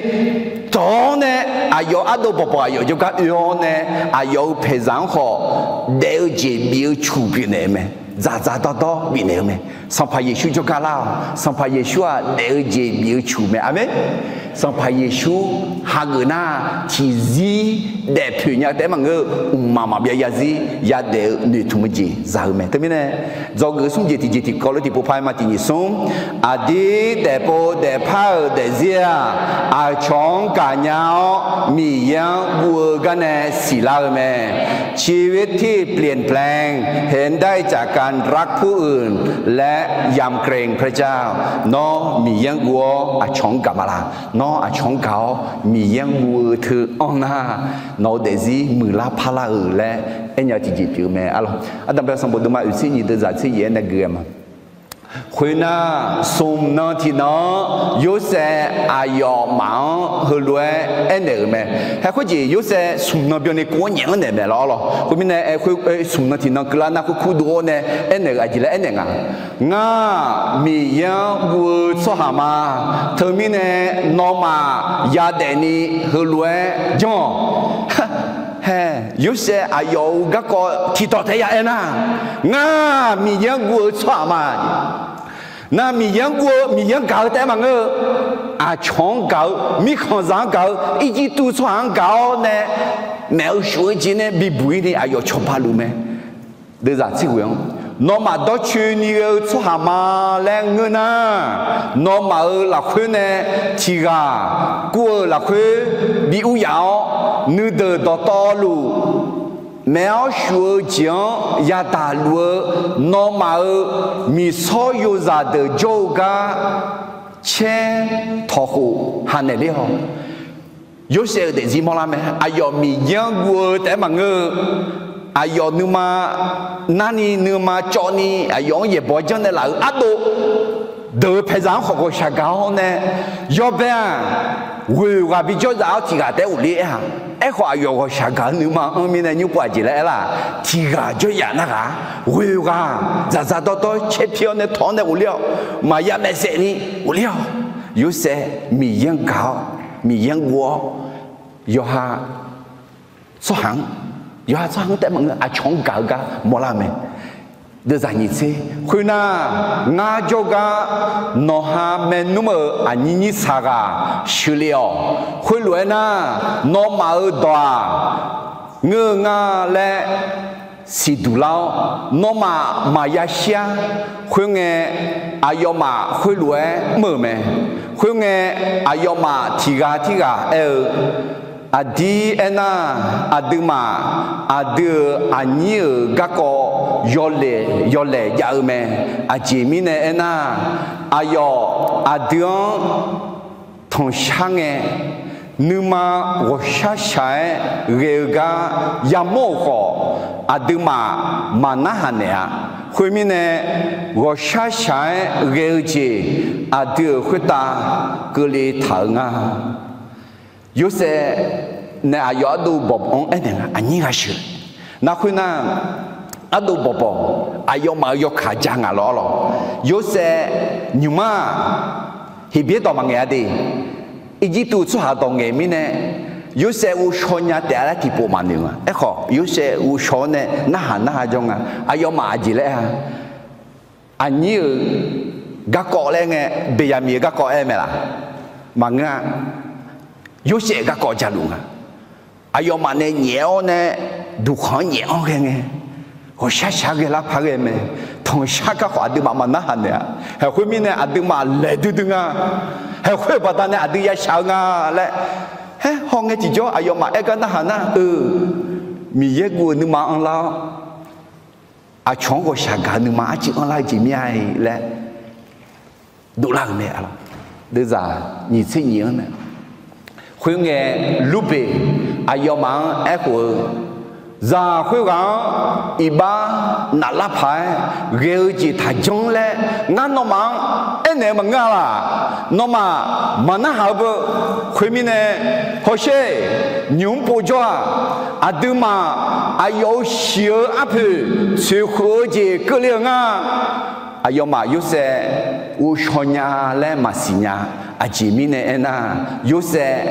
dawq-awr nae, aqyawf ardov bawqbawq aqyawf jawrgar oe-awr nae, aqyawf-euq paeqzaq-anr khawf daef-eu jeq bif-eu cuq pyeufnaeq-eu mae. Dzaqdzaq dawrdawr bifnaeq-eu mae. Sanqpaq Yeqsur jawrgar lar-awq. Sanqpaq Yeqsur-aq, daef-eu jeq bif-eu cuq mae. Aqmeq. Sanqpaq Yeqsur hageuf nar, tiqzir daefpoeq nya taef-aer maqngeur, mqmaq maqbyav zarzir yadaef-eu noeqtmq-eu jeq za-eu mae. Teumirnae, dzawgeuf smr jeq tiqjeq tiqkawv lof tiqpov par-aer ma tiq nyiq smr. Aqdir daefpov daefpar-euq daefzir-aq, aqcawq-anr gaqnya-awr Miqyaer-anr guv-eu gar nae siqlar-eu mae. ชีวิตที่เปลี่ยนแปลง เห็นได้จากการรักผู้อื่น และยำเกรงพระเจ้า Nawr Miqyaer-anr guv-awr aqcawq-anr gaq ma laq? Nawr aqcawq-anr gaq-awr Miqyaer-anr guv-eu teu anr nar, nawq-eu daefzir muiqlar parlar-euq laer aernya-eu tiqjeq pyeuf-eu mae. Arlawq, ardanqbae sanqbof deuvma oeqtser nyiq deuvzaq tser yaef-aer nae gui-aer ma. Khoernar, smq nan tiqnan-anr Yorsaev aqyawfmaf-anr heulof-aer aernaeq-euq mae. Haer khoerjeq Yorsaev smq nan byanni kuv-anr nyaef-anr naeq mae lawr lawr. Khoermirnae, aer khoer smq nan tiqnan keuvlar nar khoer kurdov-awr nae aernaeq-euq aqjeq laer aernaeq nga. Ngar-aq, Miqyaer-anr guv-eu tsawrhaq ma. Teumirnae, nawmaf yadaefni heulof-aer janr-awq. Haer, Yorsaev aqyawf-euq garkawv tiqdawq taef-aer ya aernar, ngar-aq, Miqyaer-anr guv-eu tsawrhaq ma. Nar Miqyaer-anr guv-eu, Miqyaer-anr gaq-eu taef-aer maqngeur-eu, aqcawq-anr gaq-eu, mirkhanqzaq-anr gaq-eu, Irjirtuv tsawrhaq-anr gaq-awr nae maef-eu shuf-eu jeq nae bibuq-ir ni aqyawf cawba luf mae. Deuvzaq tser ghoeq-anr, nawmaf dawrcoeni ghae-eu tsawrhaq ma laer ngeur nar, nawmaf-euq lafkhoer nae tiq ghaq kur-eu lafkhoer bi ur yaf-awr, nuideuq dawqtawvluf maef-awr shuf-eu jeq-anr yadaq luf-eu nawmaf-euq miqsawr yozaq deuq jawr-eu gar caer tawq khof hanaeq ler-awq. Yorsaev-euq daefzir mawrlar mae. Aqyawf Miqyaer-anr guv-eu taef-aer maqngeur-eu, aqyawf nuima narni nuima cawvni aqyawf-anr yaeqbawq janrnaeq laf-euq ardov deuq-eu paeqzaq-anr khawf ghawqshaq gaq-awr nae, yawbae-aq, ghoeq ghaq bijawr zaf-awr tiq ghaq taef-aer ghofler aer-a. Aerkhawf, aqyawf ghawqshaq gaq-eu nuima anr mirnae nymr pov aqjeq laer aer-aq, tiq ghaq jawryaf nar ghaq, ghoeq ghaq dzaqdzaq dawrdawr caer pi-awr nae tawq-awr nae ghofler-awq. Maqya maeqsaef ni ghofler-awq. Yorsaev Miqyaer-anr gaq-awr, Miqyaer-anr guv-awr, yawqha tsawrhaq-anr, yawqha tsawrhaq-anr taef maqngeur, aqcawq-anr gaq-eu gar mawrlar-eu mae. Deuvzaq nyiq tser khoernar, ngar jawrgar nawqha maernmr-euq aqnyir nyir saqghaq sheuqle-awq. Khoerlof-aer nar, nawmaf-euq dawq-aq, ngeur-eu nga laer siqduq lar-awr, nawmaf maqya shir-ar. Khoerngae, aqyawfmaf khoerlof-aer mr-euq mae. Khoerngae, aqyawfmaf tiq ghaq tirghaq aer-eu, aqdir aernar, aqduimaf aqdui-euq aqnyir-euq garkawv yawlaeq yawlaeq jav-eu mae. Aqjeq mirnae aernar, aqyawf aqdui-anr tanqshar ngae, nuima ghawqshar shaq-aer ghae-eu gar yamawr-euq khawf, aqduimaf maqnarhaq naeq-a. Khoermirnae, ghawqshar shaq-aer ghae-eu jeq aqdui-euq khoertav keuvle taq-eu nga. Yorsaev nae aqyawf ardov bawq bawq-anr aernaeq nga, aqnyir ghaq sheuq. Nar khoernar, ardov bawq bawq, aqyawfmaf-euq yawkaq ja ngaq lawr lawr. Yorsaev nymq-mr-aq, Heqbyaer dawq maqngaeq-a de. Irjirtuv tsawrhaq dawq ngaeq mirnae, Yorsaev ghovshaw nya taef-a laer tiqpov maqnoeq nga. Aerkhawf, Yorsaev ghovshaw-awr nae narhaq narhaq jawr nga. Aqyawfmaf aqjeq laer-a, aqnyir-euq garkawv laer ngae, Beqyaqmiq-euq garkawv aer mae laq? Maqngeur-a. Yorsaev-euq garkawv jaluf nga. Aqyawfmaf nae nyaef-awr nae duqkhanq-anr nyaef-anr ghae ngae, ghawqshar shaq-aer ghae lar paq ghae mae. Tanqshar gar khawf aqduimaf maqnarhaq naeq-a. Haeq khoermirnae aqduimaf laeq duidui nga. Haeq khoer-euq baqdanae aqdui yashaq-eu nga laer, haer hawngae tiqjawr aqyawfmaf aer gar narhaq nar-eu, Miqyaer guv-eu nuima anrlar-awr, aqcawq-anr ghawqshaq gaq-eu nuima arcuiv anrlar-eu jeq mir-a laer dovlar-euq mae. Deuvzaq nyiq tser nyiq-anr nae, khoerngae, Lurbeq aqyawfmaf-anr aerkhof-eu, zaq khoerghaq-anr iqbax naflar paq-aer ghae-eu jeq taqjanr laer ngar nawmaf-anr aernaeq-eu maqngeur-a laq? Nawmaf maqnarhaq-eu beu. Khoermirnae, hawsher, nymq-mr povjawr-aq, aqduimaf aqyawf-euq shiq-eu arpoeq tsoeqkhof-eu jeq keuvle-eu nga. Aqyawfmaf Yorsaev ghovshaw nya laer maqsiq nya. Aqjeq mirnae aernar, Yorsaev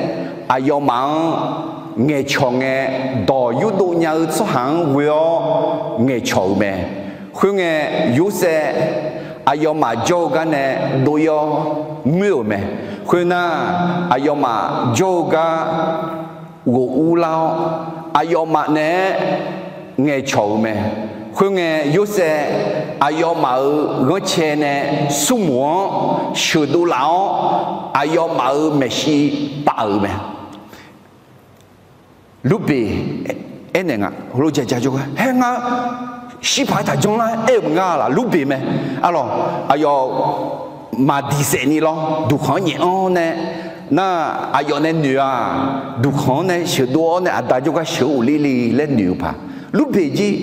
aqyawfmaf-anr ngaeqcawq ngae, dawq yurdov nya-eu tsawrhaq-anr ghoe-awr ngaeqcawq-euq mae. Khoerngae, Yorsaev aqyawfmaf jawr-eu gar nae dov-ir-awr ngoer-euq mae. Khoernar, aqyawfmaf jawr-eu gar ghof urlar-awr, aqyawfmaf naeq-aer ngaeqcawq-euq mae. Khoerngae, Yorsaev aqyawfmaf-euq ghanrcae nae smrmuiq-anr sheuqdov laf-awr, aqyawfmaf-euq maeqshi pav-euq mae. Lurbeq aernaeq nga, heulof-aer ja jawr-aer, haer ngar shirpaq-aer taqjanr lar aer-euq maqnga laq? Lurbeq mae. Arlawq, aqyawf maqdiq saef ni lawr, duqkhanq-anr nyaef-anr nae, nar, aqyawf nae noeq-aq, duqkhanq-anr nae sheuqdov-awr nae aqda jawrgar sheuq-eu ghofler le laer noeq-eu paq. Lurbeq jir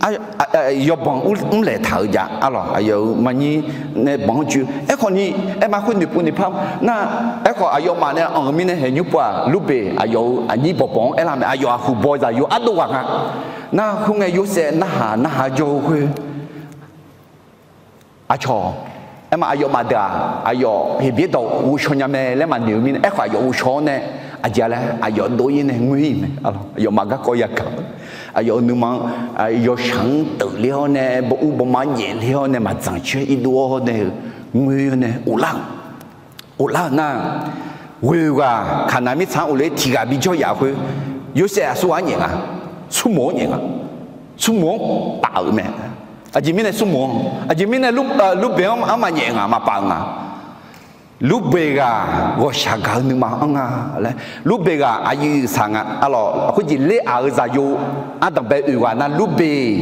yawbanq mrlaeq taq-eu jav. Arlawq, aqyawf-euq maqnyir nae banq-anr joe. Aerkhawf ni, aerma khoer noeqpov noeqpar nar, aerkhawf aqyawfmaf nae anq-eu mirnae haeqnymr pov-aq, Lurbeq aqyawf-euq aqnyir bawqbawq-anr aerlar mae. Aqyawf aqhuiq baw zaqyo ardov ghaq nga. Nar khoerngae Yorsaev narhaq narhaq jawr-eu khoer, aqcawq, aerma aqyawfmaf deuq-aq, aqyawf Heqbyaer dawq ghovshaw nya mae laer maqnoeq-eu mirnae, aerkhawf aqyawf ghovshaw-awr nae aqjeq-a laer aqyawf dov-ir nae ngoer-ir mae. Aqyawfmaf garkawv yagaq-eu, aqyawf-euq nuima-anr yawshaq-anr teufler-awr nae, bawuv bawma-anr nyaefler-awr nae, maqdzanq coer irdov-awr nae-eu ngoer-awr nae ghoflar-euq ghoflar-euq nar, ghoeq ghaq Kaqnaq mirtsaq-anr ghofler tiq ghaq bijawr yaf khoer, Yorsaev aqsur ghaq-anr nyaef nga, smrmuiq-anr nyaef nga, smrmuiq-anr paf-euq mae. Aqjeq mirnae smrmuiq-anr, aqjeq mirnae Lurbeq-anr armaf nyaef nga, maqpaf-euq nga. Lurbeq ghaq ghawqshaq gaq-eu nuima anr nga laer, Lurbeq ghaq aqyuif saq nga. Arlawq, khoerjeq ler-aq-eu zaqyo ardanqbae oeq ghaq nar, Lurbeq,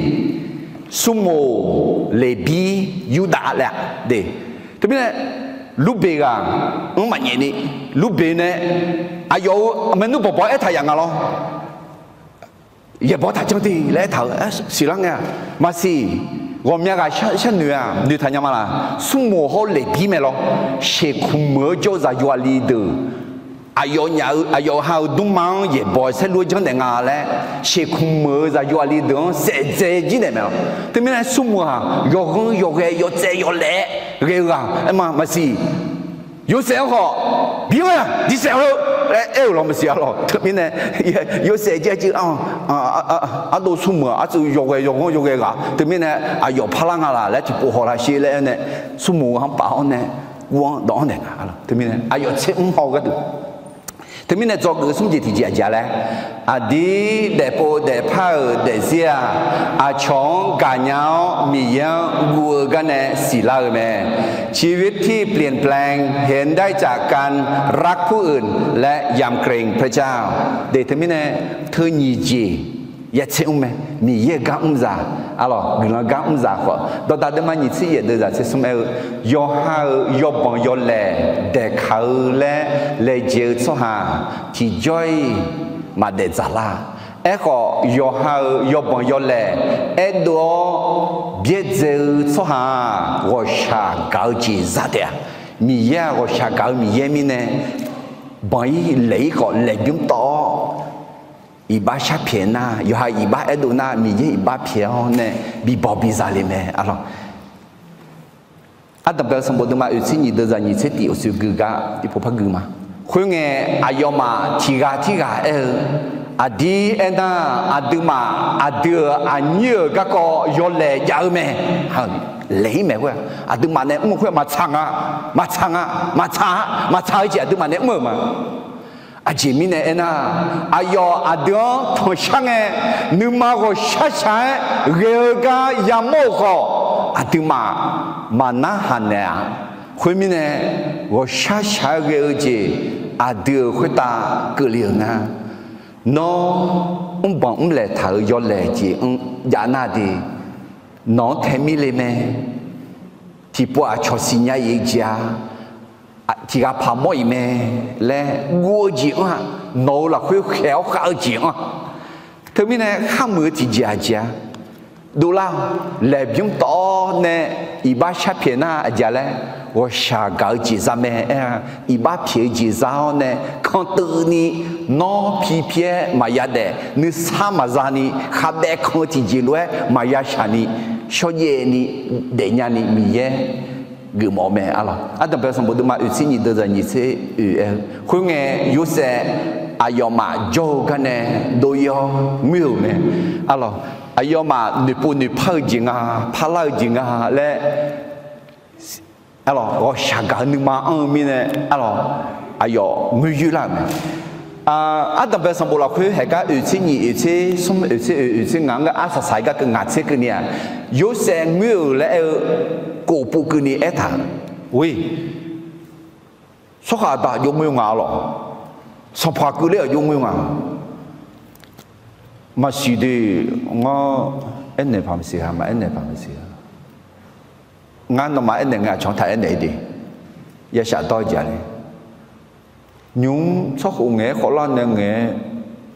Smrmuiq, Leqbir, Yurdav laer-a de. Teumirnae, Lurbeq ghaq-anr maqnyaef ni, Lurbeq nae aqyawf-euq maernmr bawqbawq aertaq yaf nga lawr. Yaeqbawq taqjanr de laer aertaq-eu siqlar ngae-aq, maqsiq. Ghawqmya ghaq sharnoeq-aq noeqtaq nya ma laq? Smrmuiq hawr-eu laeqbir mae lawr. Shekmq meuq-eu jawr-eu zaqyo aqli deuq, aqyawf nyaf-eu aqyawf ha-euq dmrma-anr yaeqbawq-aer saerlu-aer janrnaeq nga laer, shekmq meuq-eu zaqyo aqli deuq-anr saef dzae jir naeq mae lawr. Teumirnae smrmuiq-aq yawghanr yawghae yawtsaev yawlaef ghae-eu ghaq aer ma maqsiq. Yorsaev-anr khawf, bi-anr-aq diqsaef heu laer aer-euq lawr maqsiq-a lawr. Teumirnae Yorsaev jir-a jir, ardov smrmuiq-aq artsuiv yawghae yawghanr yawghae ghaq. Teumirnae aqyawf parlar nga laq laer tiqpov hawlar sher laer aer nae, smrmuiq-anr paf-awr nae, guv-anr dawq-anr naeq nga. Teumirnae aqyawf tser mr haw-eu gharduq, teumirnae dzawgeuf-eu smr jeq tiqjeq aqjeq-a laer, aqdir daefpov daefpar-euq daefzir-aq, aqcawq-anr gaqnya-awr Miqyaer-anr guv-eu garnae siqlar-eu mae. ชีวิตที่เปลี่ยนแปลง เห็นได้จากการรักผู้อื่น และยำเกรงพระเจ้า Teumirnae teu nyiq jeq ya tser mr mae. Miqyaer-euq gar mr zaq, arlawq guiqlanq gar mr zaq khawf, dawqdaq deuvma nyiq tser yaef deuv zaq tser smr aer-eu, yawqha-euq yawbanq yawlaeq daeqkaq-eu laer laejae-eu tsawrhaq tiqjawr-iq maqdaef dzaqlar. Aerkhawf, yawqha-euq yawbanq yawlaeq aerdov-awr byaerdzae-eu tsawrhaq-aq, ghawqshaq gaq-eu jeq za taef-a. Miqyaer-aq ghawqshaq gaq-eu Miqyaer mirnae, banq-ir laeq-ir khawf laeqbymr tawv-awr, iqbax sharpyaeq nar, yawqha iqbax aerdov nar, Miqyaer iqbax pyaeq-awr nae bibawq biza le mae, arlawq. Ardanqbae-eu sanqbof deuvma oeq tser nyiq deuv zaq nyiq tser tiq awqsoeq gui gar tiqpov par gui ma. Khoerngae, aqyawfmaf tiqghaq tirghaq aer-eu, aqdir aernar, aqduimaf aqdui-euq aqnyir-euq garkawv yawlaeq jav-eu mae. Laeq-ir mae khoer-aq, aqduimaf nae mr-eu khoer-aq maqtsaq nga, maqtsaq nga, maqtsaq-a, maqtsaq-eu jeq aqduimaf nae mr-euq ma. Aqjeq mirnae aernar, aqyawf aqdui-anr tanqshar ngae, nuima ghawqshaq shaq-aer ghae-eu gar yamawr-euq khawf, aqduimaf maqnar haq naeq-aq. Khoermirnae, ghawqshaq shaq-aer ghae-eu jeq aqdui-euq khoertav keuvle-euq nga. Nawr mrbanq mrlaeq taq-euq yawlaeq jeq-anr jav nar de, nawq-anr tae mir le mae. Tiqpov aqcawq siqnya-iq-eu jeq-a, tiqghaq paq mawr-iq mae laer guv-eu jeq-anr-aq, nawq-euq lafkhoer khaeq-awr khav-eu jeq-anr-aq, teumirnae kharmuiq-eu tiqjeq aqjeq-a. Dovlar-awq. Laeqbymr tawv-awr nae iqbax sharpyaeq nar aqjeq laer, ghawqshaq gaq-eu jeq za mae aer-a. Iqbax pyaeq-eu jeq za-awr nae kanteuvni, nawr pipiaer maqya daef, nuisar maqza ni, khavbaev kan-eu tiqjeq lof-aer maqya shaq ni, shawrjaev ni, daefnya ni Miqyaer geufmawf-eu mae, arlawq. Ardanqbae sanqbof deuvma oeq tser nyiq deuv zaq nyiq tser oeq aer-eu, khoerngae, Yorsaev aqyawfmaf jawr-eu garnae dov-ir-awr ngoer-euq mae, arlawq. Aqyawfmaf noeqpov noeqpar-eu jeq nga, parlar-eu jeq nga laer, arlawq, ghawqshaq gaq-eu nuima anr-eu mirnae, arlawq, aqyawf ngoer yoerlar-euq mae. Ardanqbae sanqbof lafkhoer haeq gar oeq tser nyiq, oeq tser smr, oeq tser oeq, oeq tser ngaq-anr gar arsaq saq-ir gar keuv ngaq tser keuvni-aq, Yorsaev ngoer-euq laer aer-eu, kof pov keuvni aertaq-euq, or, tsawrhaq aqda aqjox ngoer nga, arlawq. Sanqpaq keuvler aqjox ngoer nga. Maqsiq de, ngar aernaeq paq maqsiq ha, maqaer naeq paq maqsiq ha. Ngar nawmaf aernaeq ngae aqcawq-anr taq aernaeq-ir de. Yashaf dawr-eu jeq-a le. Nymq-mr tsawrkhof ngaeq-aer khawvlar nae ngaeq-aer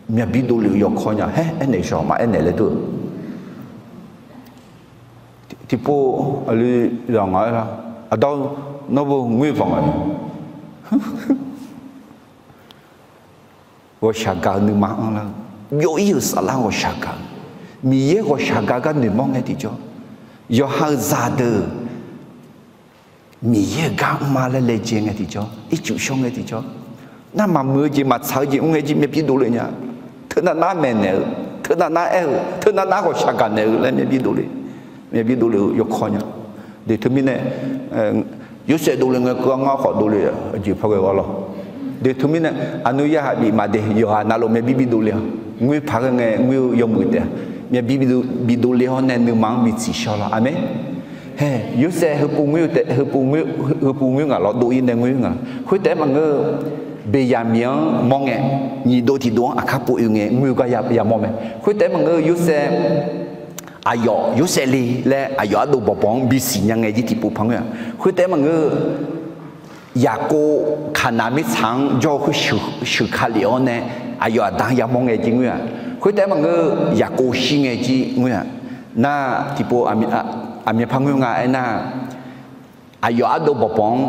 myaqbir dovlef-eu yawkawr nya. Haer, aernaeq shawq, maqaer naeq laer dur-eu. Tiqpov aqli zaq ngaq-aer lar, aqda-or, nawr bo ngoer paq nga. Ghawqshaq gaq-eu nuima anrlar-eu, byov-ir-euq saflar ghawqshaq gaq-eu, Miqyaer ghawqshaq gaq gar noeqmawr ngae tiqjawr, yawqha-euq zaqdeuq Miqyaer-euq gar mrma laer laejae ngae tiqjawr, ircuf shawr ngae tiqjawr, nar maqmuiq-eu jeq maqtsaq-eu jeq mr ngae jir myavbir dovle nya. Teunav nar maeqnaeq-eu, teunav nar aer-eu, teunav nar ghawqshaq gaq naeq-eu laer myavbir dovle, myavbir dovle-eu yawkawr nya. De teumirnae, Yorsaev dovle ngae keuv-a, ngar khawf dovle-eu jeq par ghae-awr lawr. De teumirnae, aqnur yarhaq bif maqde, yawqghaq navluf myavbir bi dovle-awq. Ngoer paq ghae ngae ngoer-eu yawmuiq taef-a. Myavbir bi dovle-awr nae nuima-anr bi tsiq shawr lawr. Aqmeq. Hae, Yorsaev heupov ngoer-eu taef, heupov ngoer, heupov ngoer ngaq lawr, dov-ir nae ngoer ngaq. Khoertaef-aer maqngeur-eu, Beqyaqmiq-anr mawr ngae, nyiq dov tiq dov-anr aqkar pov oe ngae ngoer-eu gar yamawr mae. Khoertaef-aer maqngeur-eu, Yorsaev, aqyawf Yorsaev le laer aqyawf ardov bawqbawq-anr bisiq nya ngae jir tiqpov par ngoer-aq. Khoertaef-aer maqngeur-eu, Yaqkov Kaqnaq mirtsaq-anr jawr-eu khoer sheuq, sheuq ka lef-awr nae aqyawf aqda-anr yamawr ngae jir ngoer-aq. Khoertaef-aer maqngeur-eu, Yaqkov shir ngae jir ngoer-aq. Nar tiqpov aqmi, Aqmyanpar ngoer nga aernar, aqyawf ardov bawqbawq-anr,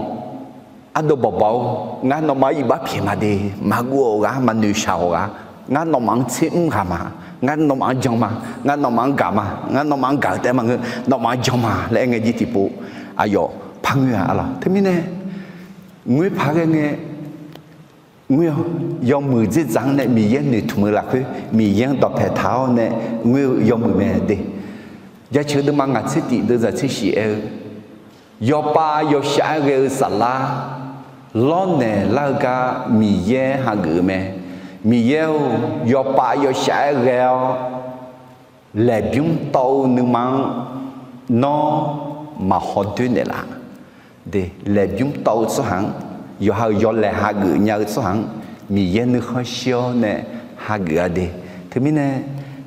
ardov bawqbawq-or, ngar nawmaf-anr iqbax pyaeq ma de, maqguv-awq ghaq, maqnoeq shaq-awq ghaq, ngar nawmaf-anr tser mr ghaq ma, ngar nawmaf-anr jan ma, ngar nawmaf-anr gaq ma, ngar nawmaf-anr gaq-eu taef-aer maqngeur, nawmaf-anr jan ma laer aer ngae jir tiqpov, aqyawf par ngoer-a arlawq. Teumirnae, ngoer paq ghae ngae, ngoer-awr, yawmuiq dzerdzaq-anr nae Miqyaer noeqtmq-eu lafkhoer Miqyaer-anr dawqpae taq-awr nae ngoer-eu yawmuiq mae de. Jaceuq deuvma ngaq tser tif deuvzaq tser shif aer-eu, yawpav yawshaf-aer ghae-eu saflar lawrnaeq lar-eu gar Miqyaer hageuf-eu mae. Miqyaer-or, yawpav yawshaf-aer ghae-awr, laeqbymr tawv-eu nuima-anr nawr maqhaw doer naeqlaf. De, laeqbymr tawv-eu tsawrhaq-anr, yawqha-euq yawlaeq hageuf nya-eu tsawrhaq-anr Miqyaer nuikhanr shir-awr nae hageuf-a de. Teumirnae,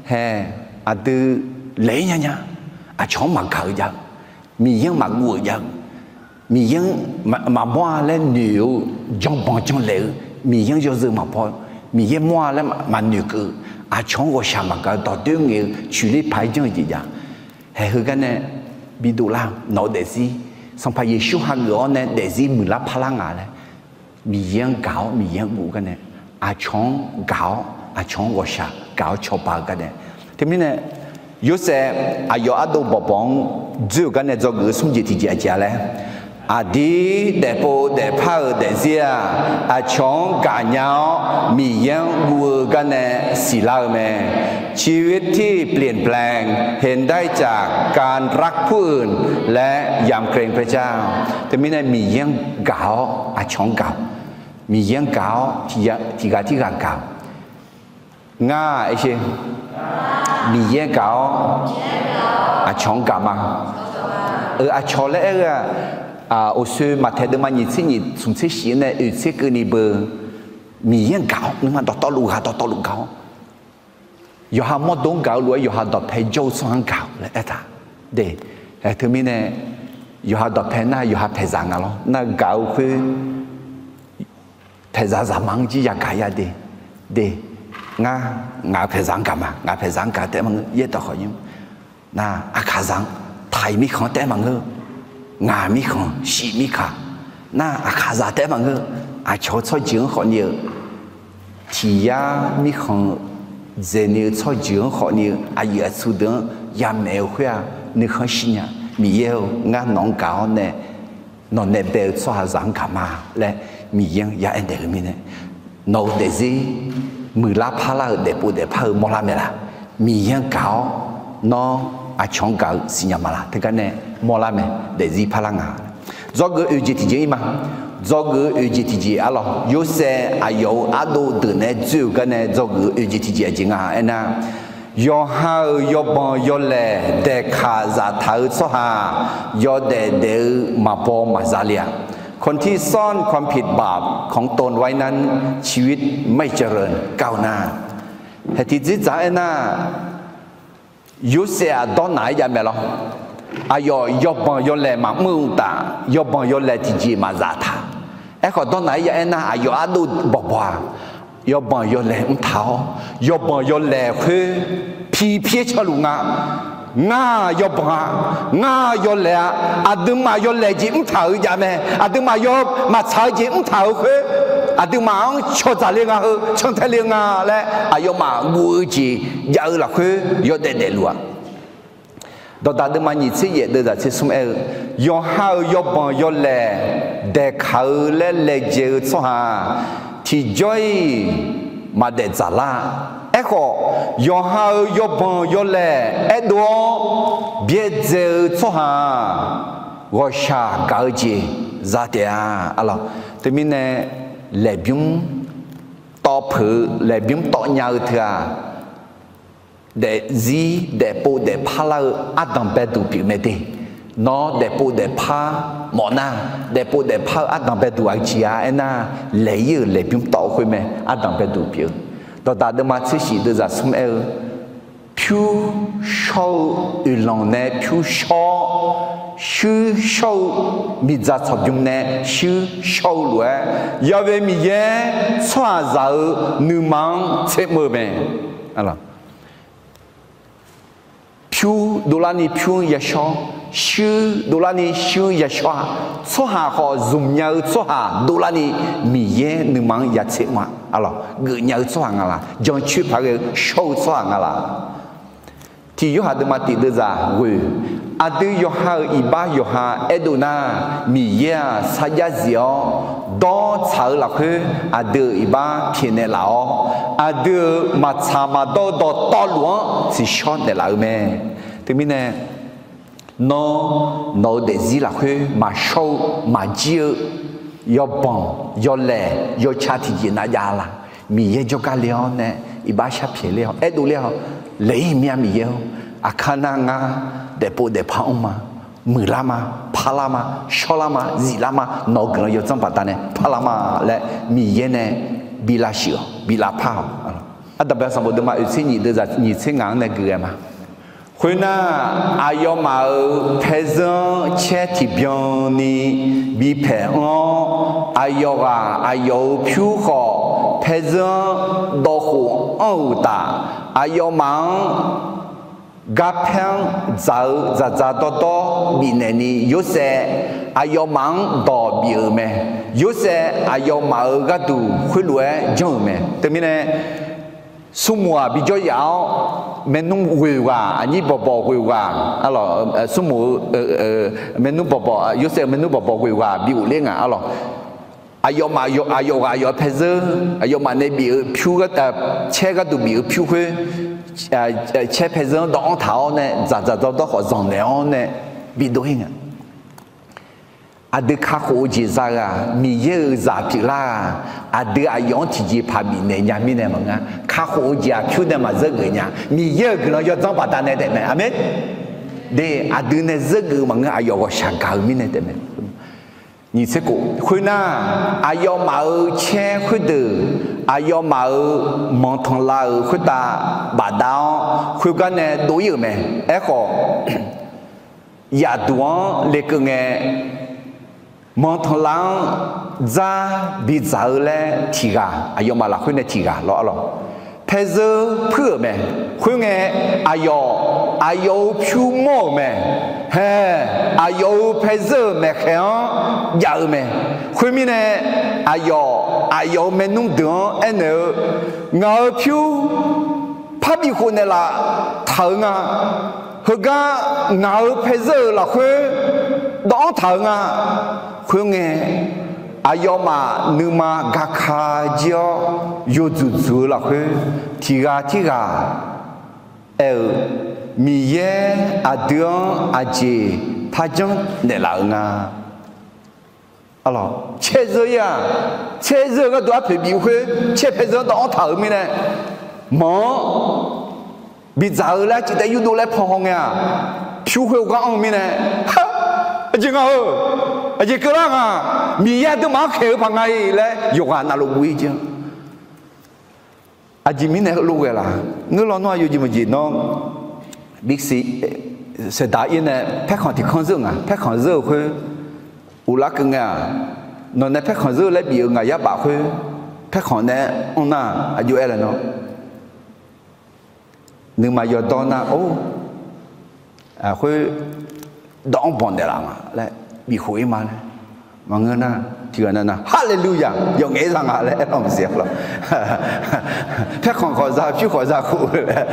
hae, aqdui laeq-ir nya nya, aqcawq-anr maqgaq-eu jav-eu, Miqyaer-anr maqguv-euq jav-eu, Miqyaer-anr maqmawr-a laer noeq-eu, janbanq janlaeq-eu, Miqyaer-anr yawzeu maqbaw, Miqyaer mawr-a laer maqnoeq keuv-eu, aqcawq-anr ghawqshaq maqgaq-eu dawqdoer ngaeq-eu coeqler paq-aer janr-eu jeq jav. Haeq heugar nae bidov lar-eu nawq-eu daefzir, Sanqpaq Yeqsur hageuf-awr nae daefzir muiqlar parlar nga laer, Miqyaer-anr gaq-awr Miqyaer-anr guv-eu gar nae, aqcawq-anr gaq-awr aqcawq-anr ghawqshaq gaq-awr cawba-eu gar nae. Teumirnae, Yorsaev aqyawf ardov bawqbawq-anr dzoer-euq gar nae dzawgeuf-eu smr jeq tiqjeq aqjeq-a laer, aqdir daefpov daefpar-euq daefzir-aq, aqcawq-anr gaqnya-awr Miqyaer-anr guv-eu gar nae siqlar-eu mae. ชีวิตที่เปลี่ยนแปลง เห็นได้จากการรักผู้อื่น และยำเกรงพระเจ้า Teumirnae Miqyaer-anr gaq-awr aqcawq-anr gaq-awq. Miqyaer-anr gaq-awr tiqghaq tirghaq gaq-awq. Ngar-aq, aer sher, Miqyaer-anr gaq-awr aqcawq-anr gaq ma. Eu, aqcawq laer aer-eu-aq, Oqsoe Maqtaeq deuvma nyiq tser nyiq smq tser shif-anr nae oeq tser keuvni beu, Miqyaer-anr gaq-awr nuima dawqtawvluf ghaq dawqtawvluf gaq-awr, yawqha mawrdo-anr gaq-eu lof-aer yawqha dawqpae jawr-eu tsawrhaq-anr gaq-awq laer aertaq. De, teumirnae yawqha dawqpae nar yawqha paeqzaq nga lawr. Nar gaq-eu khoer paeqzaq zaqmar-anr jir yagaq ya de. De, ngar, ngaq-euq paeqzaq-anr gaq ma, ngaq-euq paeqzaq-anr gaq taef-aer maqngeur, yaerdawq khawf nymr. Nar aqkaqzaq-anr taq-iq mirkhanq taef-aer maqngeur, ngaq mirkhanq shif mirkaq, nar aqkaqzaq taef-aer maqngeur, aqcawq-eu tsawrjeuq-anr khawfni-eu tiq yar mirkhanq-eu dzaeqni-eu tsawrjeuq-anr khawfni-eu aqyuif aqtsu deuq-anr yamaeq-eu khoer-aq, nuikhanr shirnya. Miqyaer-eu, ngar nawq-anr gaq-awr nae nawq nae bae-eu tsawrhaqzaq-anr gaq ma laer Miqyaer-anr ya aernaeq-eu mirnae, nawq-eu daefzir muiqlar parlar-euq daefpov daefpar-eu mawrlar mae laq? Miqyaer-anr gaq-awr nawr aqcawq-anr gaq-eu siqnya ma laq? Teugar nae mawrlar mae, daefzir parlar nga. Dzawgeuf-eu oeq jeq tiqjeq-ir ma. Dzawgeuf-eu oeq jeq tiqjeq arlawq, Yorsaev aqyawf-euq ardov deuq naeq-aer dzoer-euq gar nae dzawgeuf-eu oeq jeq tiqjeq aqjeq nga aernar, yawqha-euq yawbanq yawlaeq daeqkaq zaftaq-eu tsawrhaq yawdaef daef-eu maqbaw maqza le-a. คนที่ซ่อนความผิดบาปของตนไว้นั้น ชีวิตไม่เจริญก้าวหน้า Haeq tiqdzerdzaq aernar, Yorsaev-aq dawrnaq-aer jav mae lawr. Aqyawf yawbanq yawlaeq maqmr-eu uqtaf, yawbanq yawlaeq tiqjeq maqzaf taq. Aerkhawf dawrnaq-aer jav aernar, aqyawf ardov bawqbawq-aq, yawbanq yawlaeq mrtaq-awr, yawbanq yawlaeq khoer pi pyaer canluf nga. Ngar-aq yawbanq-a, ngar-aq yawlaeq-a, aqduimaf yawlaeq jeq mrtaq-eu jav mae, aqduimaf yaw maqtsaq-eu jeq mrtaq-eu khoer, aqduimaf-anr cawqdzaq le nga heu cantae le-eu nga laer aqyawfmaf guv-eu jeq jav-eu lafkhoer yawdaef daefluf-a. Dawqdaq deuvma nyiq tser yaef deuvzaq tser smr aer-eu, yawqha-euq yawbanq yawlaeq daeqkaq-eu laer laejae-eu tsawrhaq tiqjawr-iq maqdaef dzaqlar. Aerkhawf, yawqha-euq yawbanq yawlaeq aerdov-awr byaerdzae-eu tsawrhaq ghawqshaq gaq-eu jeq za taef-a. Arlawq, teumirnae laeqbymr tawv peuq-eu, laeqbymr tawv nya-eu teu-aq, daefzir daefpov daefpar lar-eu ardanq baeduq pyeuf mae de. Nawr daefpov daefpar mawfnar, daefpov daefpar-eu ardanq baeduq aqjeq-a aernar, laeq-ir-euq laeqbymr tawv khoer mae ardanq baeduq pyeuf-eu. Dawqdaq deuvma tser shif deuvzaq smr aer-eu, pyur shawr-eu oeqlanq nae pyur shawr-awr, shuir shawr-eu miqdzaq tsawqbymr nae shuir shawr-eu lof-aer, Yawqha Miqyaer tsawrhaqzaq-euq nuima-anr tsermr-eu mae. Pyur dovlarni pyur-anr yashawr, shuir dovlarni shuir yashawr-a. Tsawrhaq khawf zmq nya-eu tsawrhaq dovlarni Miqyaer nuima-anr ya tser mr-a. Arlawq, geufnya-eu tsawrhaq nga laq, jancoer paq-aer ghae-eu shawr-eu tsawrhaq nga laq. Tiq Yorhaq deuvma tiq deuvzaq ghoe, aqdui yawqha-euq iqbax yawqha aerdov nar, Miqyaer-aq sarjax zif-awr dawr tsaq-eu lafkhoer aqdui-euq iqbax pyaeqnaeq laf-awr, aqdui-euq maqtsaq maqdawr-eu dawqtawvluf-anr tsiqshawr naeqlaf-eu mae. Teumirnae nawr, nawq-eu daefzir lafkhoer maqshawr-eu maqjir-eu yawbanq yawlaeq yawca tiqjeq nav jav laq, Miqyaer jawrgar le-awr nae iqbax sharpyaeq ler-awr aerdov ler-awr, laeq-ir mir-a Miqyaer-or, aqkar nar ngar daefpov daefpar mr ma, muiqlar ma, parlar ma, shawrlar ma, ziflar ma, nawq-eu guiqlanq yawdzanr baqda nae parlar ma laer Miqyaer nae bi lavshuif-awq, bi lavpar-awq. Ardanqbae sanqbof deuvma oeqtser nyiq deuvzaq nyiq tser ngaq-anr nae gui ghae ma. Khoernar, aqyawfmaf-euq paerzeur-anr caer tiqbyan ni bi paeq anr-awr, aqyawf ghaq aqyawf-euq pyur khawf paerzeur-anr dawvkhof anr-eu uqtaf, aqyawfmaf-anr garpaer-anr dzaq-eu dzaqdzaq dawrdawr bifnaeq ni Yorsaev aqyawfmaf-anr dawq bif-euq mae. Yorsaev aqyawfmaf-euq gharduq khoerlof-aer janr-euq mae. Teumirnae smrmuiq-aq bijawr yaf-awr, maernmr ghoeq ghaq, aqnyir bawqbawq ghoeq ghaq, arlawq, smrmuiq-eu maernmr bawqbawq, Yorsaev-euq maernmr bawqbawq ghoeq ghaq bi ghofler nga, arlawq. Aqyawfmaf, aqyawf ghaq aqyawf-euq paerzeur, aqyawfmaf nae bif-eu pyur, caer gharduq bif-eu pyur khoer, caer paerzeur-anr dawv-anr taq-awr nae dzaqdzaq dawrdawr khawf zanqnaeq-awr nae bidov-ir nga. Aqdui kakhof-eu jeq za-eu-aq, Miqyaer-euq zaq pyeuflar-aq, aqdui aqyawf-anr tiqjeqpaq bifnaeq nya mirnae maqngeur. Kakhof-eu jeq aqpyur nae maqzeur geuf nya. Miqyaer-euq guiqlanq yawdzanr baqdanae taef mae. Aqmeq. De, aqdui nae zeur geuf-eu maqngeur, aqyawf ghawqshaq gaq-eu mirnae taef mae. Nyiq tser khof, khoernar, aqyawfmaf-euq caer khoerdeuq, aqyawfmaf-euq manqtanqlav-euq khoertav bafdav-awr, khoergar nae dov-ir-euq mae. Aerkhawf, yaqduq-anr lekeuv ngae, manqtanqlav-anr dzar bidzaq-eu laer tiq ghaq, aqyawfmaf lafkhoer nae tiq ghaq lawr, arlawq. Paerzeur puir-euq mae. Khoerngae, aqyawf, aqyawf-euq pyur mawr-euq mae. Hae, aqyawf-euq paerzeur-euq maeqkhaeq-anr jav-eu mae. Khoermirnae, aqyawf, aqyawf-euq maernmr deuq-anr aernaeq-eu, ngaq-euq pyur parbi khof naeqlaf taq-euq nga. Heugar ngaq-euq paerzeur-euq lafkhoer dawv-anr taq-euq nga. Khoerngae, aqyawfmaf nuima gaka jir-awr, yawdzuq dzuq-eu lafkhoer tiq ghaq tirghaq aer-eu, Miqyaer aqdui-anr aqjeq parjanr naeqlaf-euq nga. Arlawq, caerzeur-ir-aq, caerzeur-eu gharduq arpoeq bif-eu khoer caer paerzeur-anr dawv-anr taq-euq mirnae, manq-anr bidzaq-eu laer arciv taef yurdov laer pan haw ngae-aq, pyur khoer-eu gar anr-eu mirnae, aqjeq nga-eu, aqjeq keuvlar nga, Miqyaer aqduimaf-anr khaeq-eu paq nga-iq laer yawqghaq navluf guv-ir jeq-anr. Aqjeq mirnae heulof ghae laf? Ngeur lawnmr-aq yawjeq maqjeq nawr, bisiq, saeqdaq-ir nae paerkhanq tiq kanr zeur-eu nga, paerkhanq zeur-eu khoer, uvlar keuv ngae-aq, nawq nae paerkhanq zeur-eu laer bif-eu ngaq yar baf khoer, paerkhanq nae anr nar aqjox-aer laer nawr nuima yawdawr nar-or, khoer dawv-anr banq naeqlaf nga laer bifkhof-ir ma laer maqngeur nar, tiqghaq nav nar, Haleluya, yawf ngaef-ir za nga laer aer-awr maqsiq-a lawq. Paerkhanq khawf za, pyur khawf za khof-eu laer.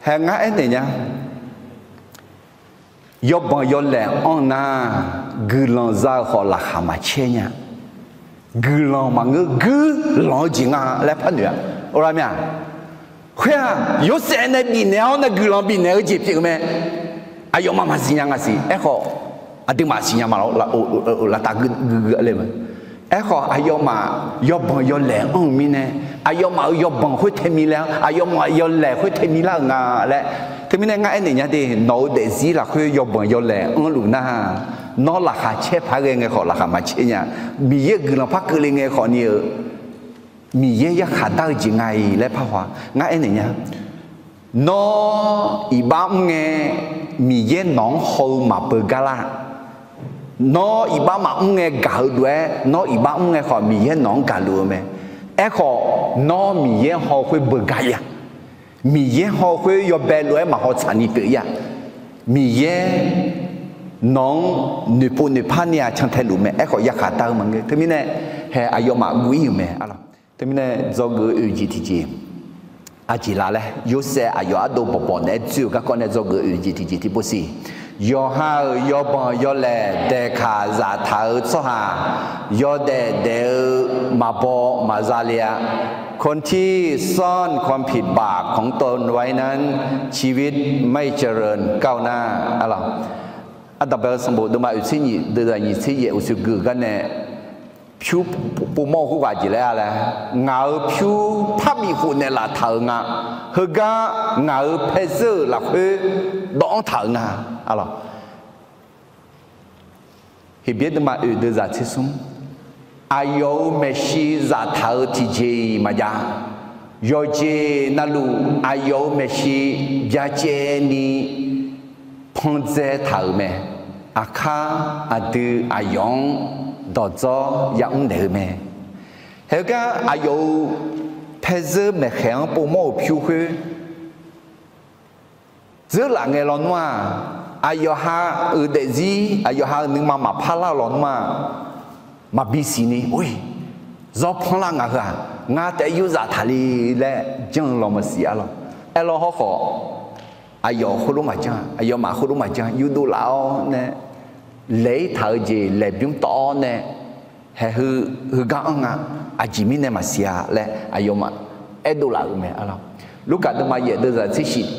Hae, ngar aernaeq nya. Yawbanq yawlaeq anr nar, guiqlanq za-eu khawf laqkhaq maqcaer nya. Guiqlanq maqngeur, guirlanq-eu jeq nga laer par noeq-a. Oqlaq mir-aq, khoer-aq, Yorsaev nae bifnaeq-awr nae guiqlanq bifnaeq-eu jeq pyeuf-eu mae. Aqyawfmaf maqsiq nya nga siq. Aerkhawf, aqduimaf siqnya ma lawr, laqtaf guiqguiq le mae. Aerkhawf, aqyawfmaf yawbanq yawlaeq anr-eu mirnae, aqyawfmaf-euq yawbanq khoer tae mi laer-anr, aqyawfmaf yawlaeq khoer tae mi lar-euq nga laer. Teumirnae ngar aernaeq nya de, nawq-eu daefzir lafkhoer yawbanq yawlaeq anrluf nar, nawr laqkhaq caer paq-aer ghae ngae khawf laqkhaq maqcaer nya. Miqyaer-euq guiqlanq par keuvle ngae khawfni-eu Miqyaer yarkhaq dar-eu jeq nga-iq laer parhaw-a. Ngar aernaeq nya. Nawr iqbax mr ngae, Miqyaer nawq-anr haw-eu maqbeugar lar. Nawr iqbax maqmr ngae gaq-eu lof-aer, nawr iqbax mr ngae khawf Miqyaer nawq-anr gaqluf-eu mae. Aerkhawf, nawr Miqyaer haw khoer beugar-ir-a. Miqyaer haw khoer yawbae lof-aer maqhaw tsaqni pyeuf-ir-a. Miqyaer nawq-anr noeqpov noeqpar ni-aq cantae luf mae. Aerkhawf yakhaq dar-eu maqngeur. Teumirnae hae aqyawfmaf guv-ir-euq mae. Teumirnae dzawgeuf-eu oeq jeq tiqjeq aqjeq la laer, Yorsaev aqyawf ardov bawqbawq naeq-aer dzoer-euq garkawv nae dzawgeuf-eu oeq jeq tiqjeq tiqpov siq. Yawqha-euq yawbanq yawlaeq daeqkaq zaftaq-eu tsawrhaq yawdaef daef-eu maqbaw maqza le-a. คนที่ซ่อนความผิดบาปของตนไว้นั้น ชีวิตไม่เจริญก้าวหน้า Ardanqbae-eu sanqbof deuvma oeq tser nyiq deuvzaq nyiq tser yaef uqshoe gui-euq gar nae, pyur povmawr-eu khoerghaq jeq laer-a laer, ngaq-euq pyur parbif khof naeqlaf taq-euq nga. Heugar ngaq-euq paezeur-euq lafkhoer dawvanr taq-euq nga. Arlawq, Heqbyaer deuvma oeq deuvzaq tser smr, aqyawf-euq maeqshi zaftaq-eu tiqjeq-iq maqjav. Yawqjeq navluf aqyawf-euq maeqshi byacaevni pandzae taq-euq mae. Aqkar aqdui aqyawf-anr dawqdzawr yamr naeq-eu mae. Haegar aqyawf-euq paezeur maeqkhaeq-anr povmawr-euq pyur khoer dzeurlaf ngae lawnmr-aq, aqyawqha-euq daefzir aqyawqha-euq nuima maqpar lar-eu lawnmr-aq, maqbi siqni, or, zawr panlar ngaq heu-aq, ngar taef-aer yur zaftaq le laer janr-eu law maqsiq arlawq. Aerlawr hawrkhawf, aqyawf khoerlof maqjanr, aqyawfmaf khoerlof maqjanr, yurdov laf-awr nae laeq-ir taq-eu jeq laeqbymr tawv-awr nae, haeq heu heugar anr nga, aqjeq mirnae maqsiq-a laer aqyawfmaf aerdov laf-euq mae arlawq. Lurkaf deuvma yaef deuvzaq tser shif,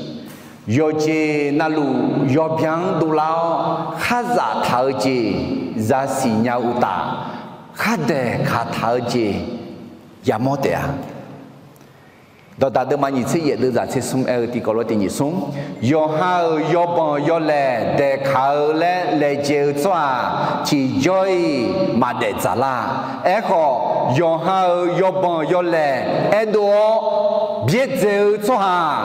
yawqjeq navluf yawbyan-anr dovlar-awr kharzaf taq-eu jeq zaqsiq nya-eu uqtaf, khardaeq kaq taq-eu jeq yamawr taef-a. Dawqdaq deuvma nyiq tser yaef deuvzaq tser smr aer-eu tiqkawv lof tiq nyiq smr, yawqha-euq yawbanq yawlaeq daeqkaq-eu laer laejae-eu tsawrhaq tiqjawr-iq maqdaef dzaqlar. Aerkhawf, yawqha-euq yawbanq yawlaeq aerdov-awr byaerdzae-eu tsawrhaq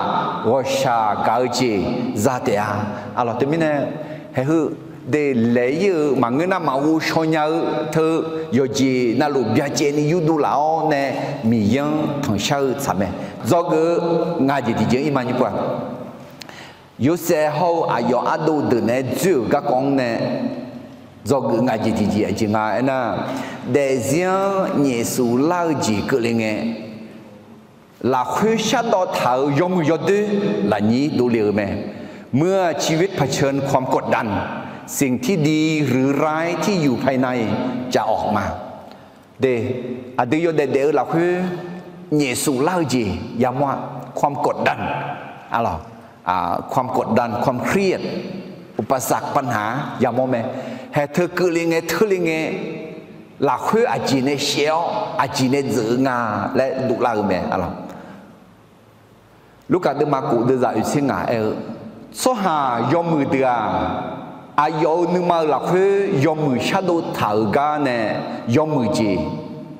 ghawqshaq gaq-eu jeq za taef-a. Arlawq, teumirnae haeq heu de laeq-ir-eu maqngeur nar maqghov shaw nya-eu teu, yawqjeq navluf byacaevni yurdov laf-awr nae Miqyaer-anr tanqshar-eu tsaq mae. Dzawgeuf-eu ngaq jeq tiqjeq-anr ir ma nymr pov-a. Yorsaev hawr-eu aqyawf ardov deuq naeq-aer dzoer-euq garkawv-anr nae dzawgeuf ngaq jeq tiqjeq aqjeq nga aernar, daefzir-anr nyaefsuf lar-eu jeq keuvle ngae, lafkhoer shardawv taq-euq yawmuiq yawdoer lafnyir dovle-euq mae. เมื่อชีวิตเผชิญความกดดัน สิ่งที่ดีหรือร้ายที่อยู่ภายในจะออกมา De, aqdui yawdaef daef-eu lafkhoer nyaefsuf lar-eu jeq yamawr-a. ความกดดัน arlawq, ความกดดัน ความเครียด อุปสรรค ปัญหา yamawr mae. Haeq teu keuvle ngae teurle ngae, lafkhoer aqjeq nae shaev-awr aqjeq nae dzeuf-eu nga laer dovlar-eu mae arlawq. Lurkaf deuvma kof deuvzaq oeq tser ngaq aer-eu, tsawrhaq yawmuiq deuq-aq, aqyawf-euq nuima-euq lafkhoer yawmuiq shardov taq-euq gar nae yawmuiq jeq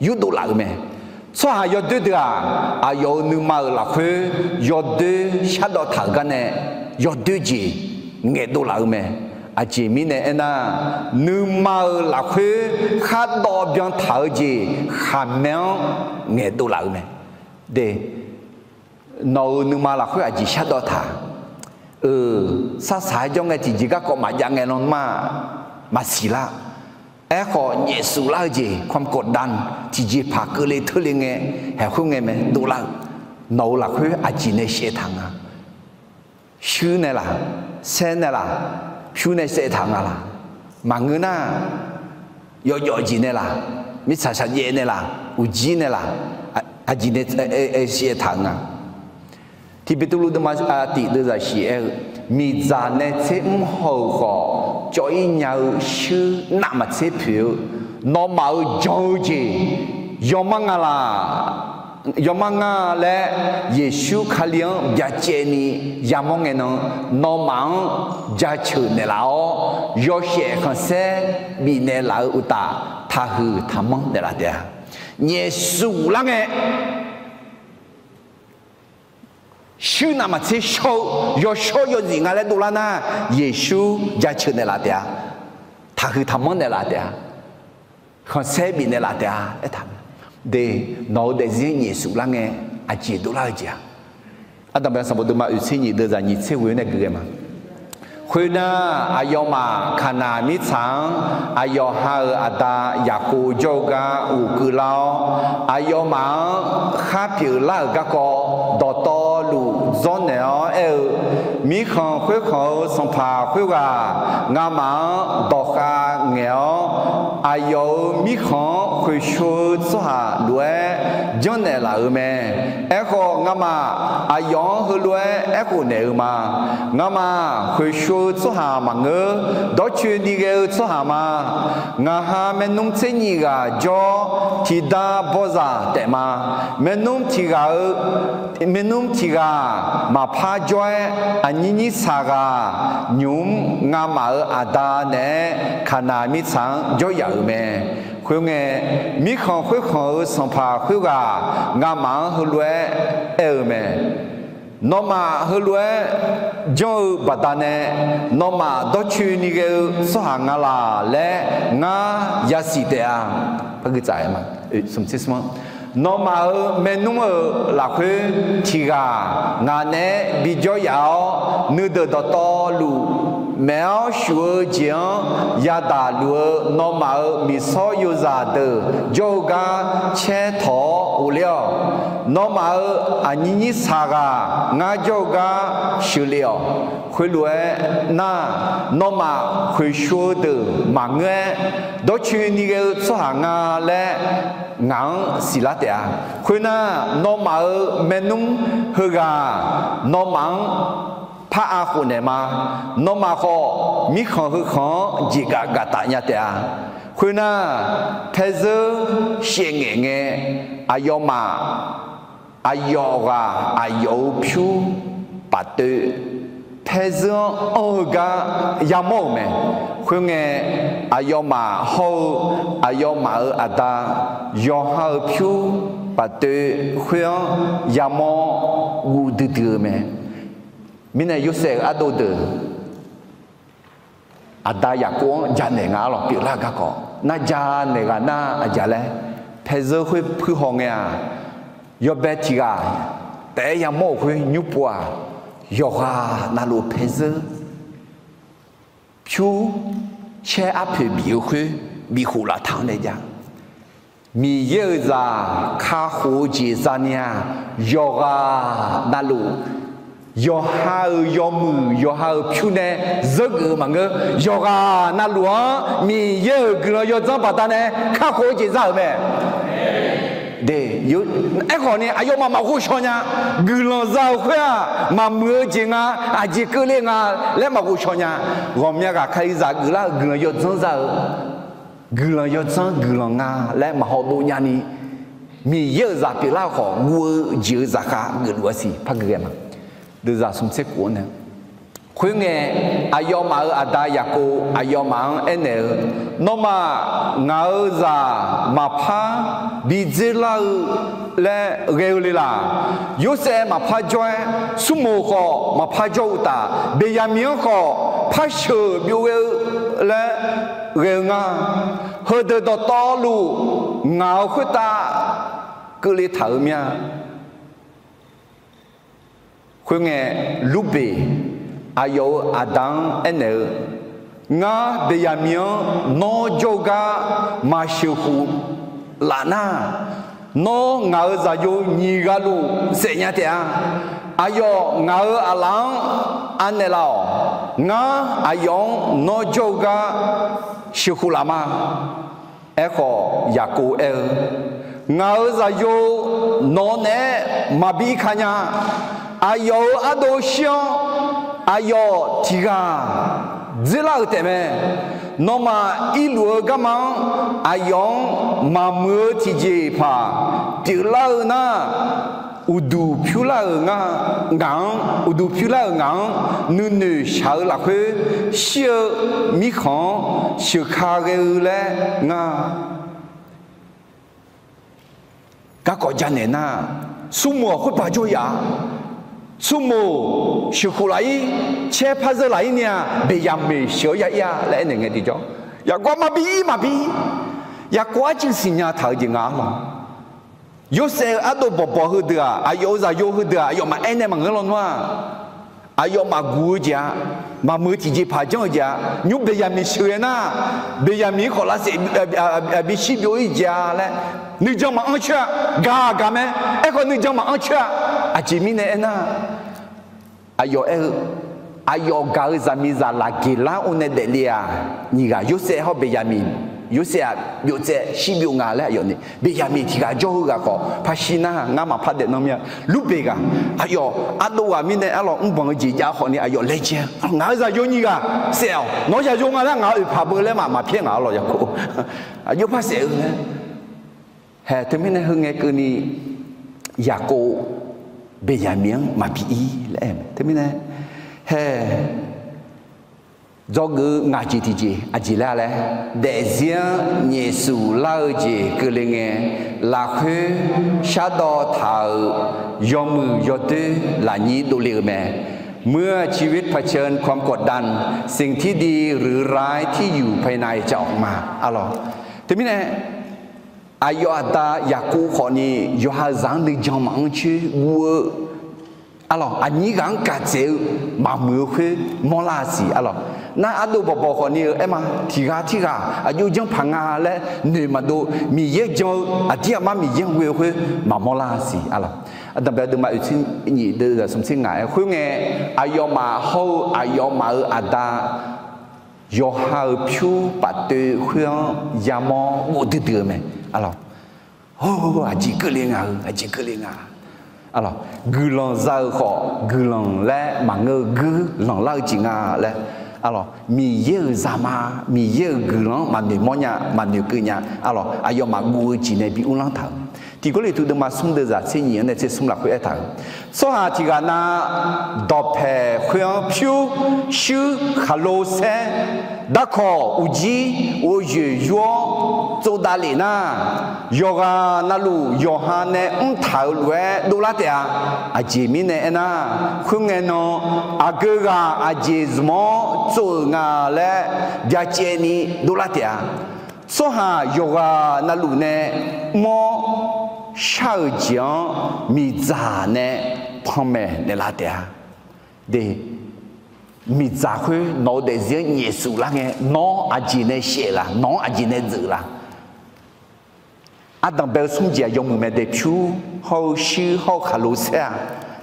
yurdov laf-euq mae. Tsawrhaq yawdoer deuq-aq, aqyawf-euq nuima-euq lafkhoer yawdoer shardawv taq-euq gar nae yawdoer jeq ngaeqdov laf-eu mae. Aqjeq mirnae aernar, nuima-euq lafkhoer khardawv byan taq-eu jeq khaqmae-anr ngaeqdov laf-eu mae. De, nawq-euq nuima lafkhoer aqjeq shardawv taq-eu, sarsaq-aer jawr ngae tiqjeq garkawv maqjav ngae lan ma, maqsiq lar. Aerkhawf nyaefsuf lar-eu jeq ความกดดัน tiqjeqpaq keuvle teurle ngae, haeq khoerngae mae dovlar-eu, nawq-euq lafkhoer aqjeq nae shaev taq nga. Shuir nae laq, saer nae laq, pyur nae shaev taq nga laq. Maqngeur nar, yawjawf jeq nae laq, mirtsaq shaqjaev nae laq, uqjir nae laq, aqjeq nae shaev taq-eu nga. Tiq Beqtuvluv deuvma tiq deuvzaq shiq aer-eu, miqdzaq nae tser mr haw-euq khawf cawv-ir nya-eu shuir navmaqtser poeq-eu, nawmaf-euq jan-eu jeq yawmar nga laq, yawmar nga laer Yeqsur Kali-anr byacaevni yamawr ngae nan, nawmaf-anr jaceuq naeqlaf-awr, yawshaef khanqsaer bifnaeq laf-eu uqtaf, taqhuiq taqmanr naeqlaf taef-a. Nyaefsuf lar ngae, shuir navmaqtser shawr-eu yawshawr yawzif nga laer dovlar nar, Yeqsur jaceuq naeqlaf taef-a. Taqhuiq taqmanr naeqlaf taef-a. Khanqsaer bifnaeq laf taef-a aertaq-a. De, nawq-euq daefzir-anr nyaefsuf lar ngae, aqjeq dovlar-eu jeq-aq, Ardanqbae sanqbof deuvma oeqtser nyiq deuvzaq nyiq tser ghoe nae gui ghae ma. Khoernar, aqyawfmaf Kaqnaq mirtsaq-anr aqyawf ha-euq aqda Yaqkov jawr-eu gar ghofkeuv lar-awr, aqyawfmaf-anr khar pyeuflar-euq garkawv dawqtawvluf dzawrnaeq-awr aer-eu, Mirkhanq khoerkhanq-eu sanqpaq khoerghaq ngamaf-anr dawqkhav ngaeq-awr, aqyawf-euq mirkhanq-anr khoeqsho-eu tsawrhaq lof-aer janrnaeq laf-euq mae. Aerkhawf, ngamaf aqyawf-anr heulof-aer aerkhof naeq-eu ma. Ngamaf khoeqsho-eu tsawrhaq maqngeur. Dawrcoeni ghae-eu tsawrhaq ma. Ngaq ha maernmr tser nyiq ghaq jawr-awr, tiqda bawzaq taef ma. Maernmr tiq ghaq-eu, maernmr tiq ghaq maqpar jawr-aer, aqnyir nyir saqghaq nymq-mr ngamaf-euq aqda naeq-aer Kaqnaq mirtsaq-anr jawryaf-euq mae. Khoerngae, mirkhanq khoerkhanq-eu sanqpaq khoerghaq ngamaf-anr heulof-aer aer-eu mae. Nawmaf heulof-aer janr-eu baqdanae, nawmaf dawrcoeni ghae-eu tsawrhaq nga laq laer ngar yasiq taef-a. Nawmaf-euq maernmr-euq lafkhoer tiq ghaq ngaq naeq-aer bijawr yaf-awr, nuideuq dawqtawvluf maef-awr shuf-eu jeq-anr yadaq luf-eu nawmaf-euq miqsawr yozaq deuq jawr-eu gar caer tawq-awr ghofler-awq. Nawmaf-euq aqnyir nyir saqghaq ngar jawr-eu gar sheuqlef-awq. Khoerlof-aer nar, nawmaf khoeqsho-eu deuq maqngeur-aer, dawrcoeni ghae-eu tsawrhaq nga laer ngaq-anr siqlar taef-a. Khoernar, nawmaf-euq maernmr heughaq nawmaf-anr par-a khofnaeq ma. Nawmaf khawf, mirkhanq heukhanq-anr jeqgaf gaf taf nya taef-a. Khoernar, paerzeur shaevngaeq ngae, aqyawfmaf aqyawf ghaq aqyawf-euq pyur paftoev, paerzeur-anr anr-eu gar yamawr-euq mae. Khoerngae, aqyawfmaf hawr-eu aqyawfmaf-euq aqda yawqha-euq pyur paftoev khoer-anr yamawr guv duidui-eu mae. Mirnae Yorsaev-euq ardov deuq aqda Yaqkov-anr janaeq nga arlawq pyeuflar-eu garkawv nar, janaeq ghaq nar aqjeq laer, paerzeur khoer puir haw ngae-aq, yawbae tiq ghaq taef-aer yamawr-euq khoer nymr pov-aq, yawqghaq navluf paerzeur pyur caer arpoeq bif-eu khoer bif khof laftaq-anr nae jav. Miqyaer-euq zaq kakhof-eu jeq za'ni-aq, yawqghaq navluf, yawqha-euq yawmuiq yawqha-euq pyur nae zeurgeuf-eu maqngeur. Yawqghaq navluf-anr Miqyaer-euq guiqlanq yawdzanr baqdanae kakhof-eu jeq za-euq mae. Aerkhawf ni aqyawfmaf maqghov shaw nya. Guiqlanq za-euq khoer-aq, maqmuiq-eu jeq nga, aqjeq keuvle nga laer maqghov shaw nya. Ghawqmya ghaq Kalizaq geuflar-euq guiqlanq yawdzanr za-eu guiqlanq yawdzanr guiqlanq nga laer maqhaw dov nyani, Miqyaer-euq zaq pyeuflar-eu khawf guv-eu jeq-euq zaqkhav geufluf-a siq par gui ghae ma. Deuvzaq smq tser khof-anr nae, khoerngae, aqyawfmaf-euq aqda Yaqkov aqyawfmaf-anr aernaeq-eu, Nawmaf ngaq-euq zaq maqpar bi dzer lar-eu laer ghae-eu le laq? Yorsaev maqpar jawr-aer, Smrmuq khawf maqpar jawr-eu uqtaf, Beqyaqmiq-anr khawf par sheuq byov ghae-eu laer ghae-eu nga. Heudeuq dawqtawvluf ngaq-euq khoertav keuvle taq-euq mir-a. Khoerngae, Lurbeq aqyawf-euq aqda-anr aernaeq-eu, Ngar Beqyaqmiq-anr nawr jawr-eu gar maqsheuq khof laf nar, nawr ngaq-euq zaqyo nyiq ghaq luf saef nya taef-a. Aqyawf ngaq-euq aqlaf-anr anaeq laf-awq. Ngar aqyawf-anr nawr jawr-eu gar sheuq khof laf ma. Aerkhawf, Yaqkov aer-eu, Ngaq-euq zaqyo nawq naeq-aer maqbi ka nya. Aqyawf-euq ardov shir-awr, aqyawf tiq ghaq dzer lar-euq taef mae. Nawmaf irluf-eu garma-anr aqyawf-anr maqmuiq-eu tiqjeqpaq pyeuflar-eu nar, uqduq pyur lar-euq nga, ngaq-anr, uqduq pyur lar-euq ngaq-anr nuinoeq shaq-eu lafkhoer, shir-eu mirkhanq-anr sheuq ka ghae-eu laer nga. Garkawv janaeq nar, Smrmuq-aq khoerpaq jawr yaf-a. Smrmuq sheuq khof laf-ir, caer par zeur laf-ir ni-aq, Beqyaqmeq sheuq-awr ya ir-a laer aernaeq ngae tiqjawr, Yaqkov maqbi ir maqbi ir. Yaqkov arcuiv siqnya taq-eu jeq nga arlawq. Yorsaev-euq ardov bawqbawq heudeuq-aq, aqyawf-euq zaqyo heudeuq-aq, aqyawf maqaer nae maqngeur lawnmr-aq, aqyawf maqguq-eu jeq-a, maqmuiq-eu tiqjeqpaq janr-eu jeq-a, nymr Beqyaqmiq sheuq-aer nar, Beqyaqmiq-anr khawf lavsaef bishir byov-ir jeq-a laer, nuijan maqanr coer-a, gaq gaq mae. Aerkhawf nuijan maqanr coer-a. Aqjeq mirnae aernar, aqyawf aer-eu, aqyawf gaq-eu zaqmiqzaq lafgeq lar-awr nae daefle-aq, nyiq ghaq Yorsaev hawr Beqyaqmiq, Yorsaev-aq byov tsaev shir byov nga laer aqyawf ni, Beqyaqmiq tiq ghaq jawr-eu ghaq khawf parshir nar, ngar maqpar daef nan mir-a. Lurbeq ghaq, aqyawf ardov ghaq mirnae arlawq mrbanq-eu jeq jav khawf ni aqyawf laejae-a, ngaq-euq zaqyo nyiq ghaq saef-awq, nawq-eu zaqyo nga laer ngaq-euq oeqpaq beu laer maq maqpyaer ngaq arlawq Yaqkov, aqjox par saef-eu laer. Hae, teumirnae heu ngae keuvni Yaqkov Beqyaqmiq-anr maqbi ir laer aer mae. Teumirnae, hae, dzawgeuf-eu ngaq jeq tiqjeq aqjeq laer laer, daefzir-anr nyaefsuf lar-eu jeq keuvle ngae, lafkhoer shardawv taq-euq yawmuiq yawdoer lafnyir dovle-eu mae. เมื่อชีวิตเผชิญความกดดัน สิ่งที่ดีหรือร้ายที่อยู่ภายในจะออกมา Arlawq, teumirnae aqyawf aqda Yaqkov khawf ni yawqha-euq zaq-anr nuijan maqanr coer guv-eu, arlawq, aqnyir ghaq-anr gaq dzaeq-eu maqmuiq-eu khoer mawrlar-a siq. Arlawq, nar ardov bawqbawq khawf ni-eu aer ma, tiq ghaq tirghaq aqjox janr paq nga laer noeq maqdov, Miqyaer jan-eu aqdir aqmar Miqyaer-anr ghoe-eu khoer maqmawr lar-a siq. Arlawq, aqdanqbae deuvma oeqtser nyif deuv zaqsmq tser ngaq-aer khoerngae, aqyawfmaf hawr-eu aqyawfmaf-euq aqda yawqha-euq pyur paftoev khoer-anr yamawr ghovdui dui-eu mae. Arlawq, hawr, aqjeq keuvle nga-eu, aqjeq keuvle nga. Arlawq, guiqlanq za-eu khawf guiqlanq laer maqngeur-eu guiqlanq lar-eu jeq nga laer, arlawq, Miqyaer-euq zaqma, Miqyaer-euq guiqlanq-anr maqnoeq mawrnya, maqnoeq keuvnya. Arlawq, aqyawfmaf guv-eu jeq nae bi uvlanr taq-euq. Tiq Gawrliqtu deuvma smr deuv zaq tser nyif-anr nae tser smr lafkhoer aertaq-euq, tsawrhaq tiq ghaq na dawqpaeq khoer-anr pyur, shuir, khaqlo saer, darkawq, uqjir, ghovyoeq yur-awr tsovdav lef nar, yawqghaq navluf yawqha nae mrtaq-euq lof-aer dovlar taef-a. Aqjeq mirnae aernar, khoerngae nan aqgeu ghaq aqjeq zmq-awr tsov-euq nga laer byacaevni dovlar taef-a. Tsawrhaq yawqghaq navluf nae mr-awr shar-euq jeq-anr miqdzaq nae panmaeq naeqlaf taef-a. De, miqdzaq khoer nawq-eu daefzir-anr nyaefsuf lar ngae, nawr aqjeq nae shaef laf, nawq-anr aqjeq nae dzeuq laf. Ardanqbae-eu smr jeq-aq yawmuiq mae de, pyur hawr-eu shuir hawr-eu khaqlo saer-aq,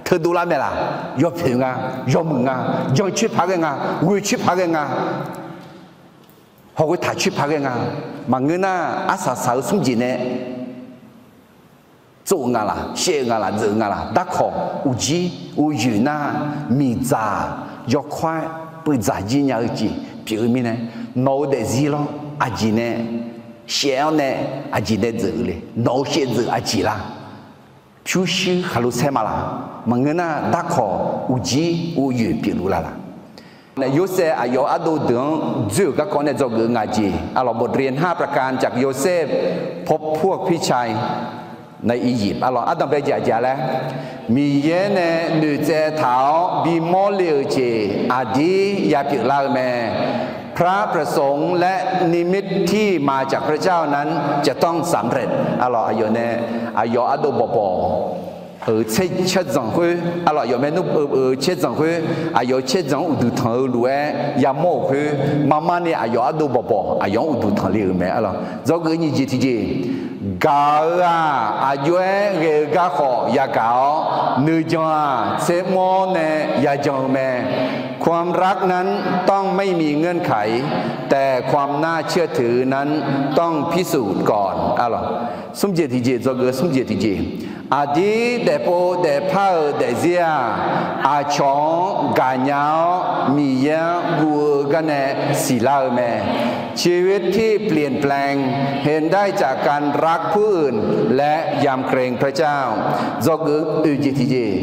teudov lar mae laf, yawpoeq nga, yawmuiq nga, jan coer paq ghae nga, ghoe coer paq ghae nga, hawghoe taq coer paq ghae nga. Maqngeur nar, arsaq saq-eu smr jeq nae tsov-eu nga laf, shaev-eu nga laf, dzeuq-eu nga laf, darkawq, uqjir, ghovyoeq nar, miqdzaq yawkawr-aer peudzaq jir nya-eu jeq pyeuf-eu mirnae, nawq-eu daefzir lawr aqjeq nae shaev-awr nae aqjeq nae dzeuq-eu le, nawq-eu shaevdzeuf aqjeq lar. Pyurshuir khaqlo saer ma laf, maqngeur nar darkawq uqjir ghovyoeq pyeufluf la laf. Yorsaev aqyawf ardov deuq-anr dzoer-euq garkawv nae dzawgeuf-eu ngaq jeq, arlawq บทเรียนห้าประการจากโยเซฟ พบพวกพี่ชายในอียิปต์ Arlawq, ardanqbae jeq aqjeq laer, Miqyaer nae noeqtsaev taq-awr bimawr le-euq jeq aqdir yapyeuf lar-eu mae. พระประสงค์และนิมิตที่มาจากพระเจ้านั้นจะต้องสำเร็จ Arlawq, aqyawf nae, aqyawf ardov bawqbawq-euq caerzanq khoer, arlawq, aqyawf maernmr-eu caerzanq khoer, aqyawf-euq caerzanq-anr uqduq tanq-eu lof-aer yamawr-euq khoer, marmar ni aqyawf ardov bawqbawq aqyawf-anr uqduq tanq le-euq mae. Arlawq, dzawgeuf nyiq jeq tiqjeq, gaq-euq-aq aqjox-aer ghae-eu garkhawf yagaq-awr, nuijan-aq tsermr-awr nae yajan-eu mae. ความรักนั้นต้องไม่มีเงื่อนไข แต่ความน่าเชื่อถือนั้นต้องพิสูจน์ก่อน Arlawq, smr jeq tiqjeq, dzawgeuf smr jeq tiqjeq, aqdir daefpov daefpar-euq daefzir-aq, aqcawq-anr gaqnya-awr Miqyaer-anr guv-eu garnae siqlar-eu mae. ชีวิตที่เปลี่ยนแปลง เห็นได้จากการรักผู้อื่น และยำเกรงพระเจ้า Dzawgeuf oeq jeq tiqjeq,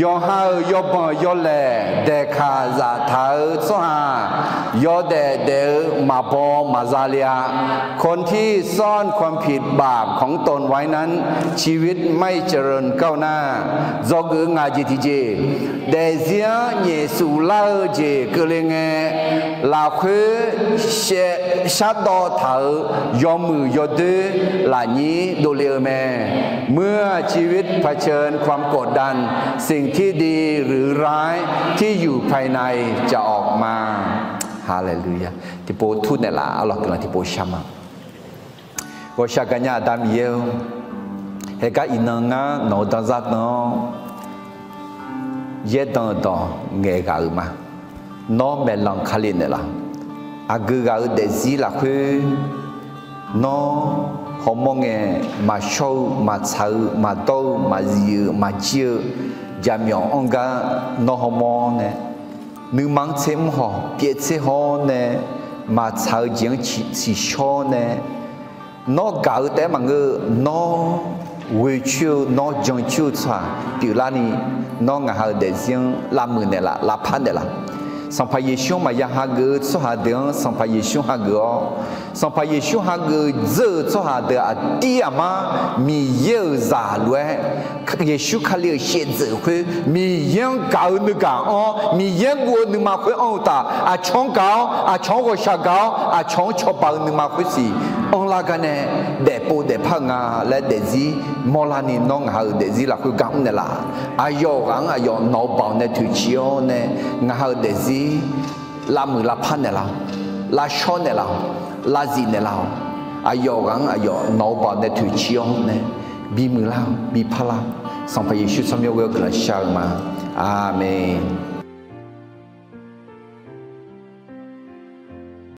yawqha-euq yawbanq yawlaeq daeqkaq zaftaq-eu tsawrhaq, yawdaef daef-eu maqbaw maqza le-a. คนที่ซ่อนความผิดบาปของตนไว้นั้น ชีวิตไม่เจริญก้าวหน้า Dzawgeuf ngaq jeq tiqjeq, daefzir-anr nyaefsuf lar-eu jeq keuvle ngae, lafkhoer shaev shardawv taq-euq yawmuiq yawdoer lafnyir dovle-eu mae. เมื่อชีวิตเผชิญความกดดัน สิ่งที่ดีหรือร้ายที่อยู่ภายในจะออกมา Haleluya. Tiqpov tur naeqlaf arlawq guiqlanq tiqpov shar ma. Ghawqshaq gaqnya Aqda Miqyaer-or, haeqgar iqnan ngar nawq-eu danzar dan-awr yaerdan-eu dawq ngaeq ghaq-euq ma. Nawr maeqlanq Kali naeqlaf. Aqgeu ghaq-eu daefzir lafkhoer Nawr hawmawr ngae, maqshawr-eu, maqtsaq-eu, maqdawr-eu, maqzif-eu, maqjir-eu jaqmyawf anr gar Nawr hawmawr nae, nuima-anr tser mr hawq pyaev tser hawr nae, maqtsaq-eu jeq-anr tsiqshawr nae, Nawr gaq-eu taef-aer maqngeur-eu, Nawr ghoecoer-eu, Nawr jancoer-eu tsawrhaq pyeuflarni, Nawr ngaq ha-euq daefzir-anr lavmuiq naeqlaf, lavpar naeqlaf. Sanqpaq Yeqsur-anr maqya hageuf-eu tsawrhaq deuq-anr Sanqpaq Yeqsur hageuf-awr, Sanqpaq Yeqsur hageuf dzeur-euq tsawrhaq deuq aqdir aqmar Miqyaer-euq zaq lof-aer, Yeqsur Kali-euq shaevdzeuf khoer Miqyaer-anr gaq-eu nuigaq anr-awr, Miqyaer-anr guv-eu nuima khoer anr-eu taf, aqcawq-anr gaq-awr, aqcawq-anr ghawqshaq gaq-awr, aqcawq-anr cawba-eu nuima khoer siq anrlar gar nae, daefpov daefpar-eu nga laer daefzir mawrlarni, Nawr ngaq ha-euq daefzir lafkhoer gar mr naeqlaf. Aqyawf ghaq-anr aqyawf nawq-eu baoq nae toeqciv-awr nae, ngaq ha-euq daefzir lavmuiq lavpar naeqlaf-awq, lavshawr naeqlaf-awq, lavzif naeqlaf-awq. Aqyawf ghaq-anr aqyawf nawq-eu baoq nae toeqciv-awr nae, bimuiq lar-awq, bipar lar-awq. Sanqpaq Yeqsur tsawrmyanr ghoer-awr guiqlanq shar-eu ma. Aqmeq.